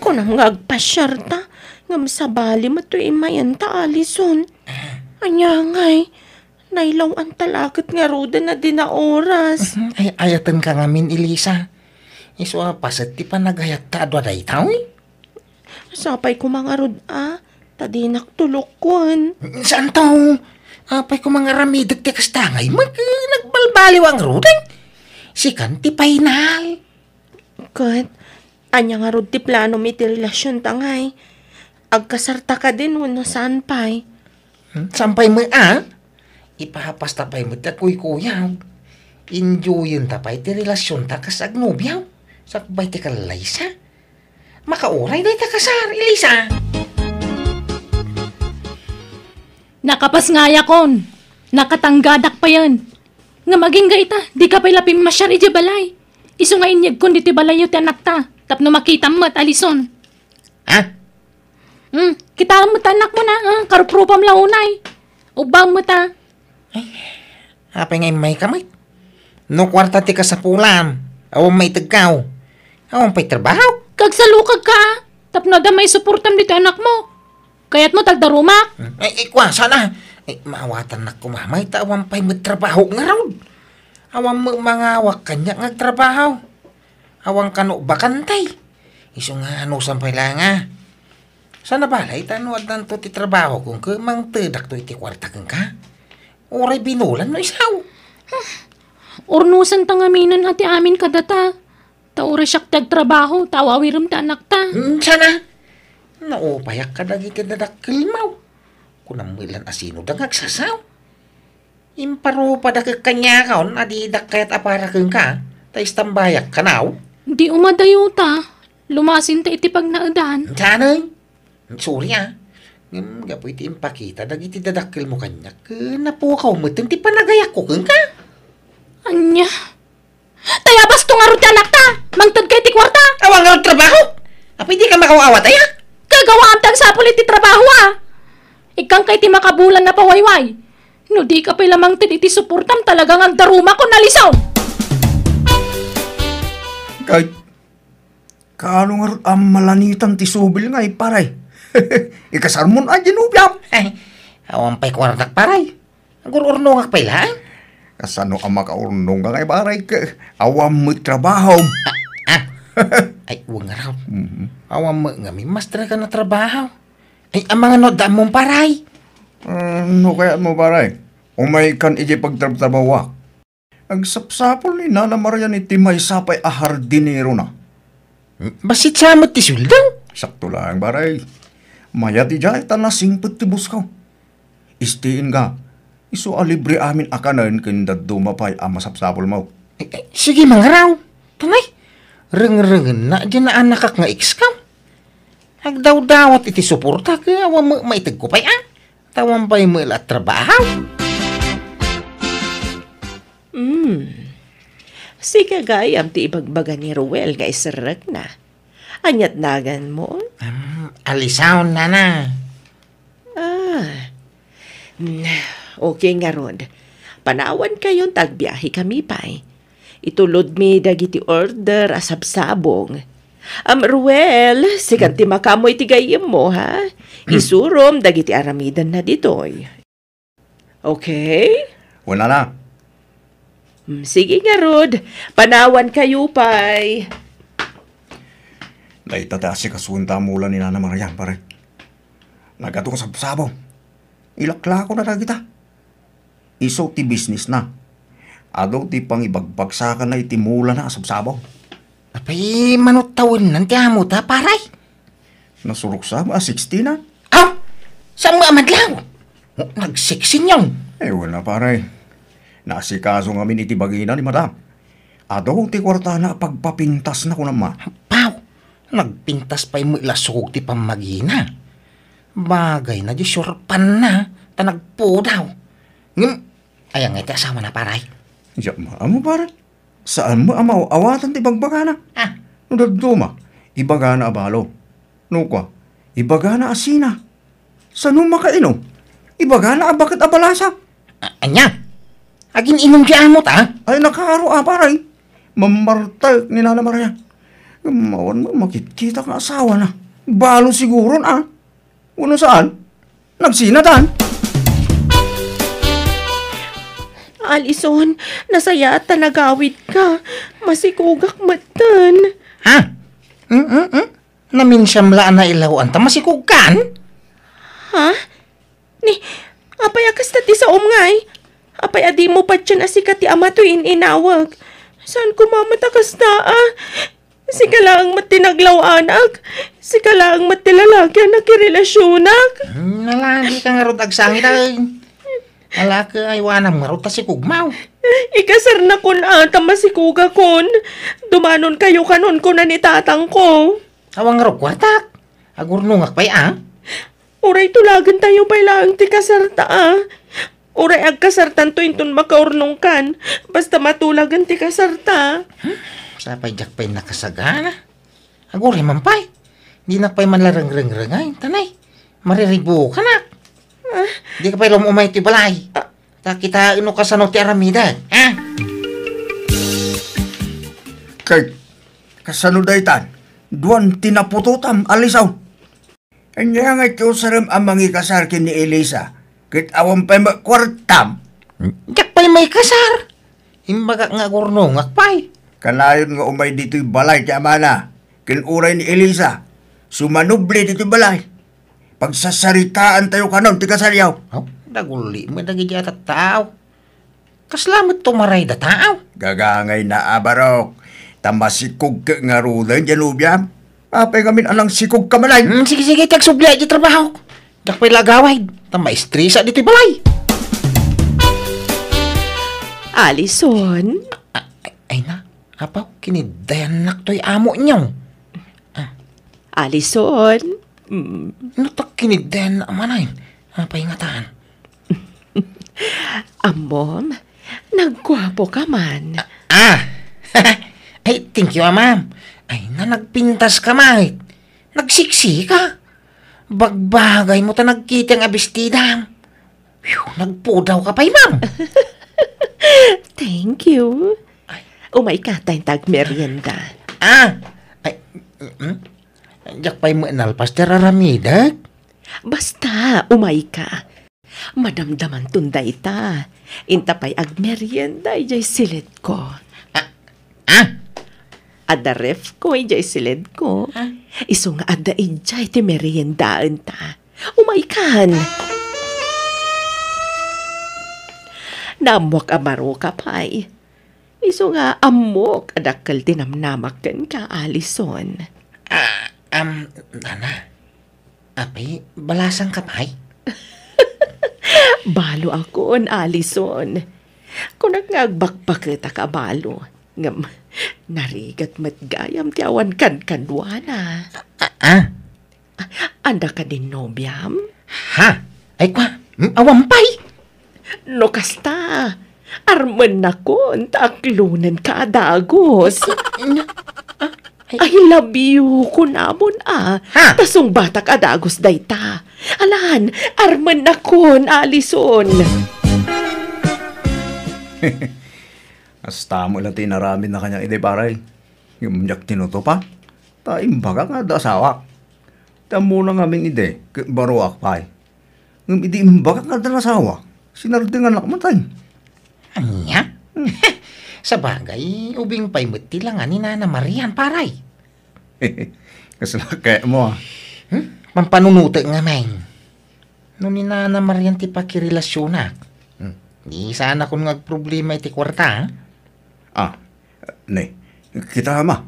Kunam nga agpasiarta, ngem sabali met toy immayenta, Alison. Ania ngay? Nailaw-anta la ket ngaruden a dina oras. Mhm, ay, ayatenka ngamin, Elisa. Isu a paset ti panagayatta adu a dayta, uy. Sapay koma ngarud a, ta dinak tulokken. Saanto? Apay koma nga aramidek ti kasta ngay? Mag-, nagbalbaliw a ngaruden. Sikan ti final. Ket, ania ngarud ti planom iti relasionta ngay? Agkasarta kadin wenno saan pay? Hmm, saan pay met a? Ipapasta pay met ti agkuykuyog. Enjoyenta pay ti relasionta kas agnobiaw. Sakbay ti kallaysa. Makauray dayta kasar, Elisa. Nakapasngayakon. Nakatanggadak payen. Ngem agingga ita, dika pay la pimmasiar idiay balay. Isu nga inyegkon ditoy balayyo ti anakta, tapno makitam met, Alison. Ha? Hmm, kitaem met anakmo na, ah, karuprupam la unay. Ubbam met, ah. Ay, apay nga immayka met? No kuarta ti kasapulam, awan maitegkaw. Awan pay trabaho. Kagsalukagka, ah. Tapno adda maisuportam ditoy anakmo. Kayatmo ta agdarumak? Hmm, ay, ay, kua, sana. Ay, maawatannak koma met ta awan pay met trabaho ngarud. Awan met mangawak kaniak nga agtrabaho. Awan kano bakante. Isu nga anusan pay la nga. Sana balay ta no addanto ti trabaho kenka, mangtedakto iti kuarta kenka. Uray binulan no isaw. Urnosanta ngaminen a ti amin kadata. Ta uray siak ti agtrabaho, ta awawirem ti anakta. Hmm, sana. Naupayak kadagiti dadakkelmo. Kunam met lan a sinoda nga agsasaw. Imparupadak kaniakon a didak kayat a para kenka, ta istambayak kanaw. Di umadayota, lumasinta iti pagnaedan. Saan? Sorry, ah. Ngem gapu iti impakita dagiti dadakkelmo kaniak, ket napukaw metten ti panagayakko kenka. Ania? Tayabas to ngarud ti anakta! Mangtedka iti kuarta! Awan ngarud trabaho! Apay dika makaw-awat aya? Gagawaam ti agsapul iti trabaho, ah! Ikkanka iti makabulan a pawayway. No dika pay la mangted iti suportam, talaga nga agdarumakon, Alison! Kay, kaano ngarud a malanitan ti subil nga, eh, paray? Ikasarmon a di nobiam? Ay, awan pay kuartak, paray. Agur-urnongak pay laeng. Kasano a makaurnong ka ngay, paray, ket awan met trabaho? Ah, ah. Ay, wen ngarud. Mhm. Awan met ngamin, mastre ka na trabaho. Ay, amangan no adda ammom, paray. Ah, no kayatmo, paray? Umaykan iti pagtrabtrabahoak. Agsapsapul ni Nana Marian iti maysa pay a hardinero na. Bassit sa met ti sueldo? Sakto laeng, paray. Mayat idiay ta nasingpet ti busko. Istiinka, isu a libre amin a kanen ken dadduma pay a masapsapulmo. Eh, eh, sige, mangaraw. Tanay, rengrengenna diay naanakak nga ex-ko. Agdawdawat iti suporta ket awan met maitegko pay, ah. Ta awan pay met la trabaho. Hmm. Sika gayam ti ibagbaga ni Ruel nga iserrekna. Ania't naganmo? Hmm, Alison, nana. Ah. Hmm, okay ngarud. Panawankayon ta agbiahekami pay. Itulodmi dagiti order a sabsabong. Am, Ruel, sikan ti makaammo iti gayyemmo, ha? Hmm. Isurom dagiti aramidenna ditoy. Okay? Wen, nana. Hmm, sige ngarud. Panawankayo pay. Dayta ti asikasoenta a mula ni Nana Marian, pare. Nagadu nga sabsabong. Ilaklakona dagita. Isu ti businessna. Adu ti pangibagbagsakana iti mulana a sabsabong. Apay, mano tawennan ti amota, paray? Nasurok sa a sixteen a. Aw! Saan mo amadlaw? Nagsiksin yon. Eh, wala, paray. Naasikaso ngamin iti bagina ni madam. Adu ti kuartana a pagpapintasna, kunam, ma. Aw! Nagpintas pay met la sukog ti pammagina. Bagayna di surpanna, ta nagpudaw. Ngem, aya ngay ti asawana, paray? Diak maammo, pare. Saan mo a maaw-awatan ti bagbagana? Ah. No dadduma, ibagana a balo. No kua, ibagana a sina. Sano makaino? Ibagana a baket a balasa. A-, ania? Agin-inom ti amota? Ay, nakaro a, paray. Mammartek ni Nana Maria. Ngem awan mo makitkita nga asawana. Balo siguron, ah. Wenno saan? Nagsinatan? Alison, nasayaat ta nagawidka. Masikogak metten. Ha? Mm, mm, mm. Naminsiam la a nailaw-an ta masikogkan? Ha? Ni, apay a kasta ti saom ngay? Apay a dimo patien a sika ti ama toy in-inawag? Saan koma met a kasta, a? Sika laeng met ti naglaw-anak. Sika laeng met ti lalaki a nakirelasionak. Hmm, nalagi ka ngarud agsangit, ay. Alaka, aywanam ngarud ta sikogmaw. Ikasarnakon a ta masikogakon. Dumanonkayo kanon, kuna ni tatangko. Awan ngarud kuartak. Agurnongak pay, a? Uray tulagentayo pay laeng ti kasarta, a. Uray agkasartanto inton makaurnongkan, basta matulagen ti kasarta. Hmm, sapay diak pay nakasagana. Aguray man pay. Dinak pay man la rengrengrengay. Tanay, Mariribukanak. Ah. Dika pay la umay ti balay. Ah. Ta kitaem no kasano ti aramidek, ha? Kay, kasano daytan? Duan ti naputotam, Alison. Ania nga ti usarem a mangikasar ken ni Elisa, ket awan pay met kuartam? Diak pay maikasar. Imbagak nga agurnongak pay. Kanayon nga umay ditoy balay ti amana, ken uray ni Elisa, sumanubli ditoy balay. Pagsasaritaantayo kanon ti kasaryo. Aw, daguli met dagiti a tattao. Kasla met tumaray da tao. Gagangay na a barok. Ta masikog ket ngaruden diay nobiam. Apay ngamin a nangsikog ka manen? Hmm, sige, sige, ti agsubli ay di trabaho. Diak pay lagaway. Ta maestresa ditoy balay. Alison? A-, a-, ay na, apaw, kiniddayannak toy amo niyo. Ah. Alison? Mm. No ta kiniddayannak manen? Apay ngatan? Ammom, nagguapo ka man. Ah! Ay, thank you, ah, ma'am. Ay, na nagpintas ka, ma'am. Nagsiksi ka. Bagbagay mo ta nagkiteng a bestidam. Phew, nagpudaw ka pay, ma'am. Thank you. Ay. Umay ka, ta inta agmerienda. Ah! Ay, mm, mm. Diak pay met nalpas ti raramidek. Basta, umay ka. Madamdamanton dayta. Inta pay agmerienda idiay silidko. Ah, ah? Adda refko idiay silidko. Ah? Isu nga adda idiay ti meriendaenta. Umaykan! Naammoak a baro ka pay. Isu nga ammok a dakkel ti namnamak kenka, Alison. Ah, um, Ana. Apay, balasang ka pay? Balo akon, Alison. Kunak nga agbakbaketak a balo. Ngem, narigat met gayam ti awan kankaduana. Ah, ah? Adda kadin nobiam? Ha? Ay, kwa, mm, awan pay? No kasta, armennakon ta aklonenka a dagus. Nya, ah, ay. I love you, kunamon a. Ha? Ta sungbatak a dagus dayta. Alan, armennakon, Alison. Kasta met la ti inaramidna kaniak idi, pare. Ngem diak tinutupa. Ta imbagak nga adda asawak. Ti ammona ngamin idi, ket baroak pay. Ngem idi imbagak nga adda asawak, sinardenganak met. Ania? Hmm. Sabagay, ubing pay met ti langa ni Nana Marian, pare. Kasla kayatmo, ah. Hmm? Pampanunotek ngamin. No ni Nana Marian ti pakirelasionak, hmm, di sanakon nga agproblema iti kuarta, ha? Ah, ne, kita, ama.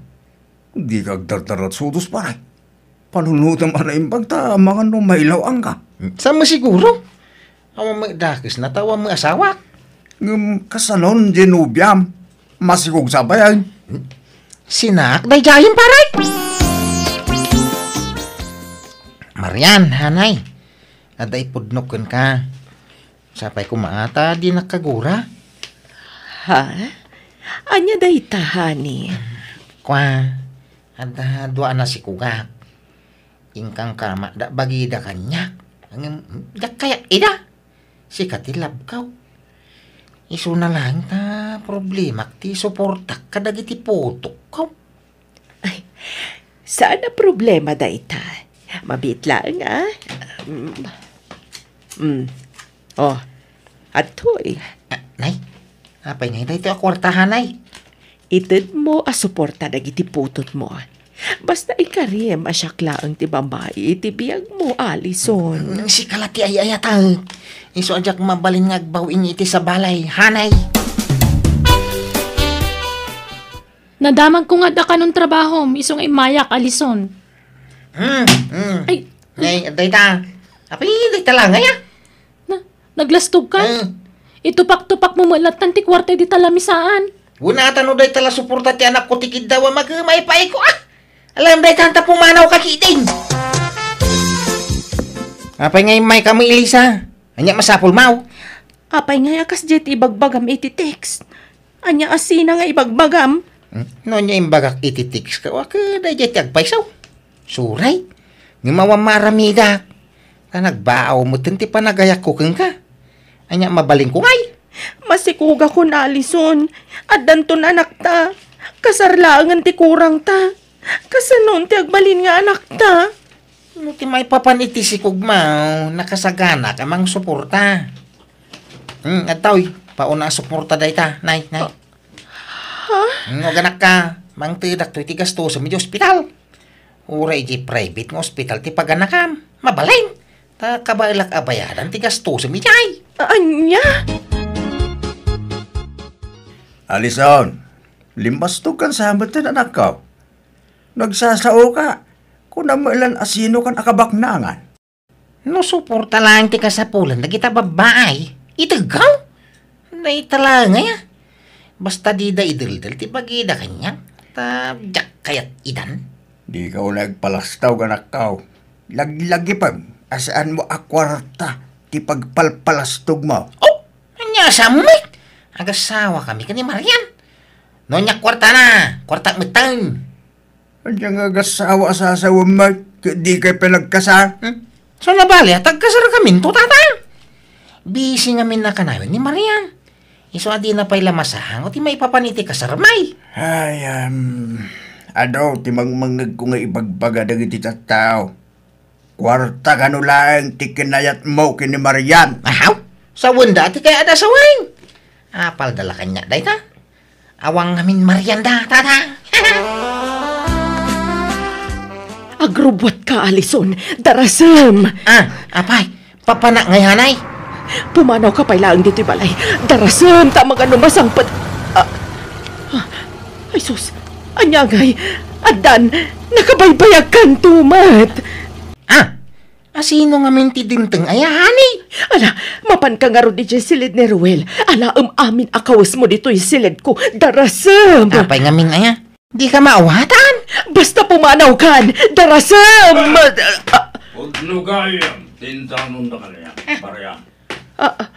Dika agdardarat sudos, pare. Panunotem a naimbag ta amangan no mailaw-angka. Saan mo siguro? Awan met dakesna ta awan met asawak. Ngem kasanon diay nobiam? Masikog sa pay, ay. Sinak daydiayen, pare? Marian, hanay. Adda ipudnok kenka. Sapay koma ta dinak kagura. Ha? Ania dayta, honey? Kua, adda dua a nasikogak. Inkangkamakda bagida kaniak. Ngem, diak kayat ida. Sika ti labko. Isuna laeng ta problemak ti suportak kadagiti putokko. Ay, saan a problema dayta. Mabiit laeng, ah. Mm. Mm. Oh, adtoy. Ah, nay, apay ngay daytoy a kuarta, hanay? Itedmo a suporta dagiti putotmo. Basta ikariem a siak laeng ti babai iti biagmo, Alison. Mm, sika la ti ay-ayatek. Isu a diak mabalin nga agbaw-in iti sabalay, hanay. Nadamagko nga adda kanon trabahom, isu nga immayak, Alison. Hmm, hmm. Ay. Nay, adda ita. Apay, dayta la ngay, ah. Na, naglastog ka? Eh. Itupak-tupak mo met lattan ti kuarta idi ta lamisaan. Wen ata no dayta la suporta ti anakko ti kiddaw a magmay pay ko, ah. Alam dayta ta pumanaw ka kiting. Apay nga immayka mo, Elisa? Ania masapulmo? Apay nga a kasdiay ti ibagbagam iti text? Ania a sina nga ibagbagam? Hmm? No ania imbagak iti text ka, wa ka daydiay ti agpayso. Suray. Ngem awan maaramidak. Ta nagbaaw metten ti panagayakko kenka. Ania, mabalinko ngay? Masikugakon, Alison. Addanton anakta. Kasar laengen ti kurangta. Kasanon ti agbalin nga anakta? No ti maipapan iti sikugmo, nakasaganak a mangsuporta. Hmm, adtoy, pauna a suporta dayta, nay, nay. Ha? Hmm, aganakka, mangtedak toy ti gastos iti ospital. Uray iti private nga ospital ti paganakam. Mabalin. Ta kabaelak a bayadan ti gastos iti ay. Ania? Alison, limbastogkan sa metten, anakko. Nagsasaoka, kunam met laeng a sinokan a kabaknangan. No suporta laeng ti kasapulan dagita babbai, itegko? Dayta laeng aya. Basta dida ideldel ti bagida kaniak, ta diak kayat idan. Dika unay agpalastog, anakko. Laglagipem a saanmo a kuarta ti pagpalpalastogmo. Oh, ania sa met? Agasawakami ken ni Marian. No ania kuartana, kuartak metten. Ania nga agasawa a sasawem met ket dikay pay nagkasar? Hmm? Saan a bale a tagkasarkaminto, tata? Busy ngamin a kanayon ni Marian. Isu a dina pay la masango ti maipapan iti kasarmi. Ay, um, adu ti mangmangngegko nga ibagbaga dagiti tattao. Kuarta kano laeng ti kinayatmo ken ni Marian. Ahaw, sawenda ti kayatda a sawen. Apalda la kaniak dayta? Awan ngamin Marian da, tata. Agrubbuatka, Alison. Darasem. Ah, apay, papanak ngay hanay? Pumanawka pay laeng ditoy balay. Darasem, ta amangan no masangpet. Ah, ah, ay sus, ania ngay? Addan, nakabaybayagkanto met. Ah, asino ngamin ti dimteng aya, honey? Ala, mapanka ngarud idiay siled ni Ruel. Alaem amin a kawesmo ditoy siledko. Darasem. Apay ngamin aya? Dika maawatan? Basta pumanawkan. Darasem. Ah, pudno gayam ti indanon da kaniak, Marian. Ah, ah.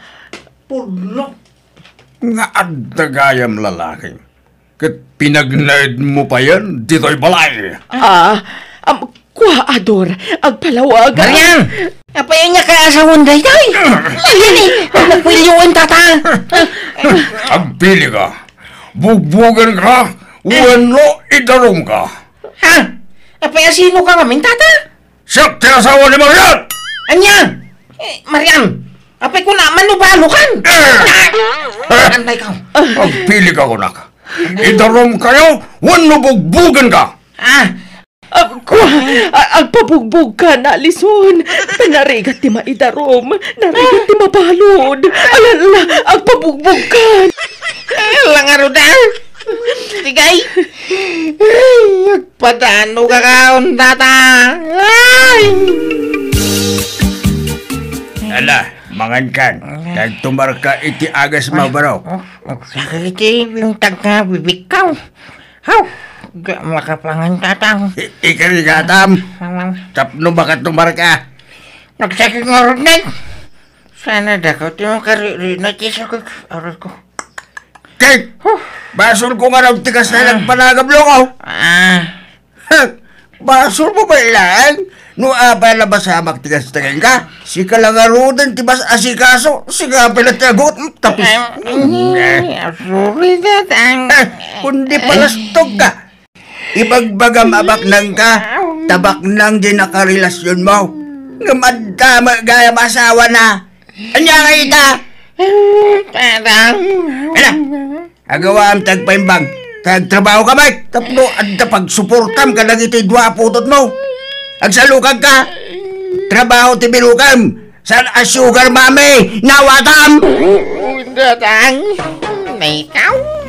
Pudno. Nga adda gayam lalaki, ket pinagnaedmo payen ditoy balay. Ah, am, kua, Ador, agpalawag. Marian! Apay ania ka asawan daytoy? Marian, eh, nagkuelioen, tata. Agpili ka. Bugbugen ka, wenno idarum ka. Ha? Apay asino ka ngamin, tata? Siak ti asawa ni Marian! Ania? Eh, Marian, apay kuna, manubalo kan? Eh! Ah! Antay ka. Agpili ka, kunak. Idarum kayo, wenno bugbugen ka? Ah! Ah, kua, a-, agpabugbog ka, Alison. Narigat ti maidarum. Narigat ti mabalud. Ala, ala, agpabugbog ka. Ala ngarud, ah. Digay. Ay, agpadano ka kaon, tata. Ay. Ala, mangan kan. Kag tumarka iti agas mabaro. Sakit iti bintag nga bibikkaw. Haw! Di makapangan, tatang. I-, ikarigatam. Tapno makatumarka. Nagsakit nga rugnan. Sana dako ti makariri na ti sakit. Aray ko. Kay, huh, basol ko nga raw ti kasta nagpanagablo ko. Ah. Huh, basol mo ba ilan? No apay la masamak ti kasta ka? Sika la ngaruden ti mas asikaso. Sika pala ti agot. Hmm, tapos. Ay, sorry, tatang. Ah, kundi palastog ka. Ibagbagam a baknang ka, ta baknang di nakarelasyonmo. Ngem adda met gayam asawana. Ania nga ita? Parang Ala, agawaam ti agpaimbag. Kay agtrabaho ka met tapno adda pagsuportam kadagiti dua a putotmo. Agsalukag ka. Trabaho ti binukem. Saan a sugar mommy? Nawatam! Datang. Maykaw.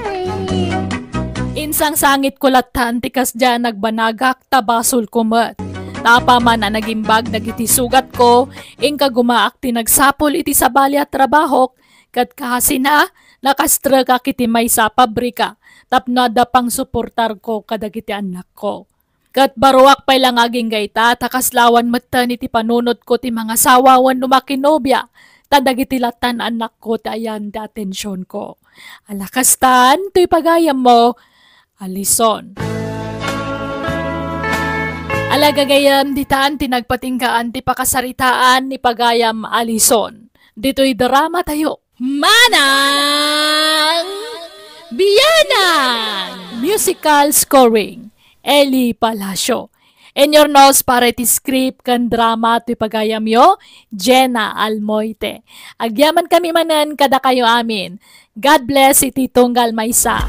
Insangsangitko latta ti kasdiay a nagbanagak ta basolko met. Ta apaman a nagimbag dagiti sugatko, inka gumaak ti nagsapul iti sabali a trabahok, ket kasina, nakastrekak iti maysa a pabrika tapno adda pangsuportarko kadagiti annakko. Ket baruak pay la nga agingga ita, ta kaslawan metten iti panunotko ti mangasawa wenno makinobia, ta dagiti lattan annakko ti ayan ti atensionko. Ala kastan, toy pagayammo, Alison. Lagagayam ditan ti nagpatinggaan ti pakasaritaan ni Pagayam Alison. Ditoy drama tayo. Manang Bianang! Musical scoring, Eli Palacio. Inyurnos para iti script ken drama ti pagayamyo, Jenna Almoite. Agyaman kami manen kadakayo amin. God bless iti tunggal maysa.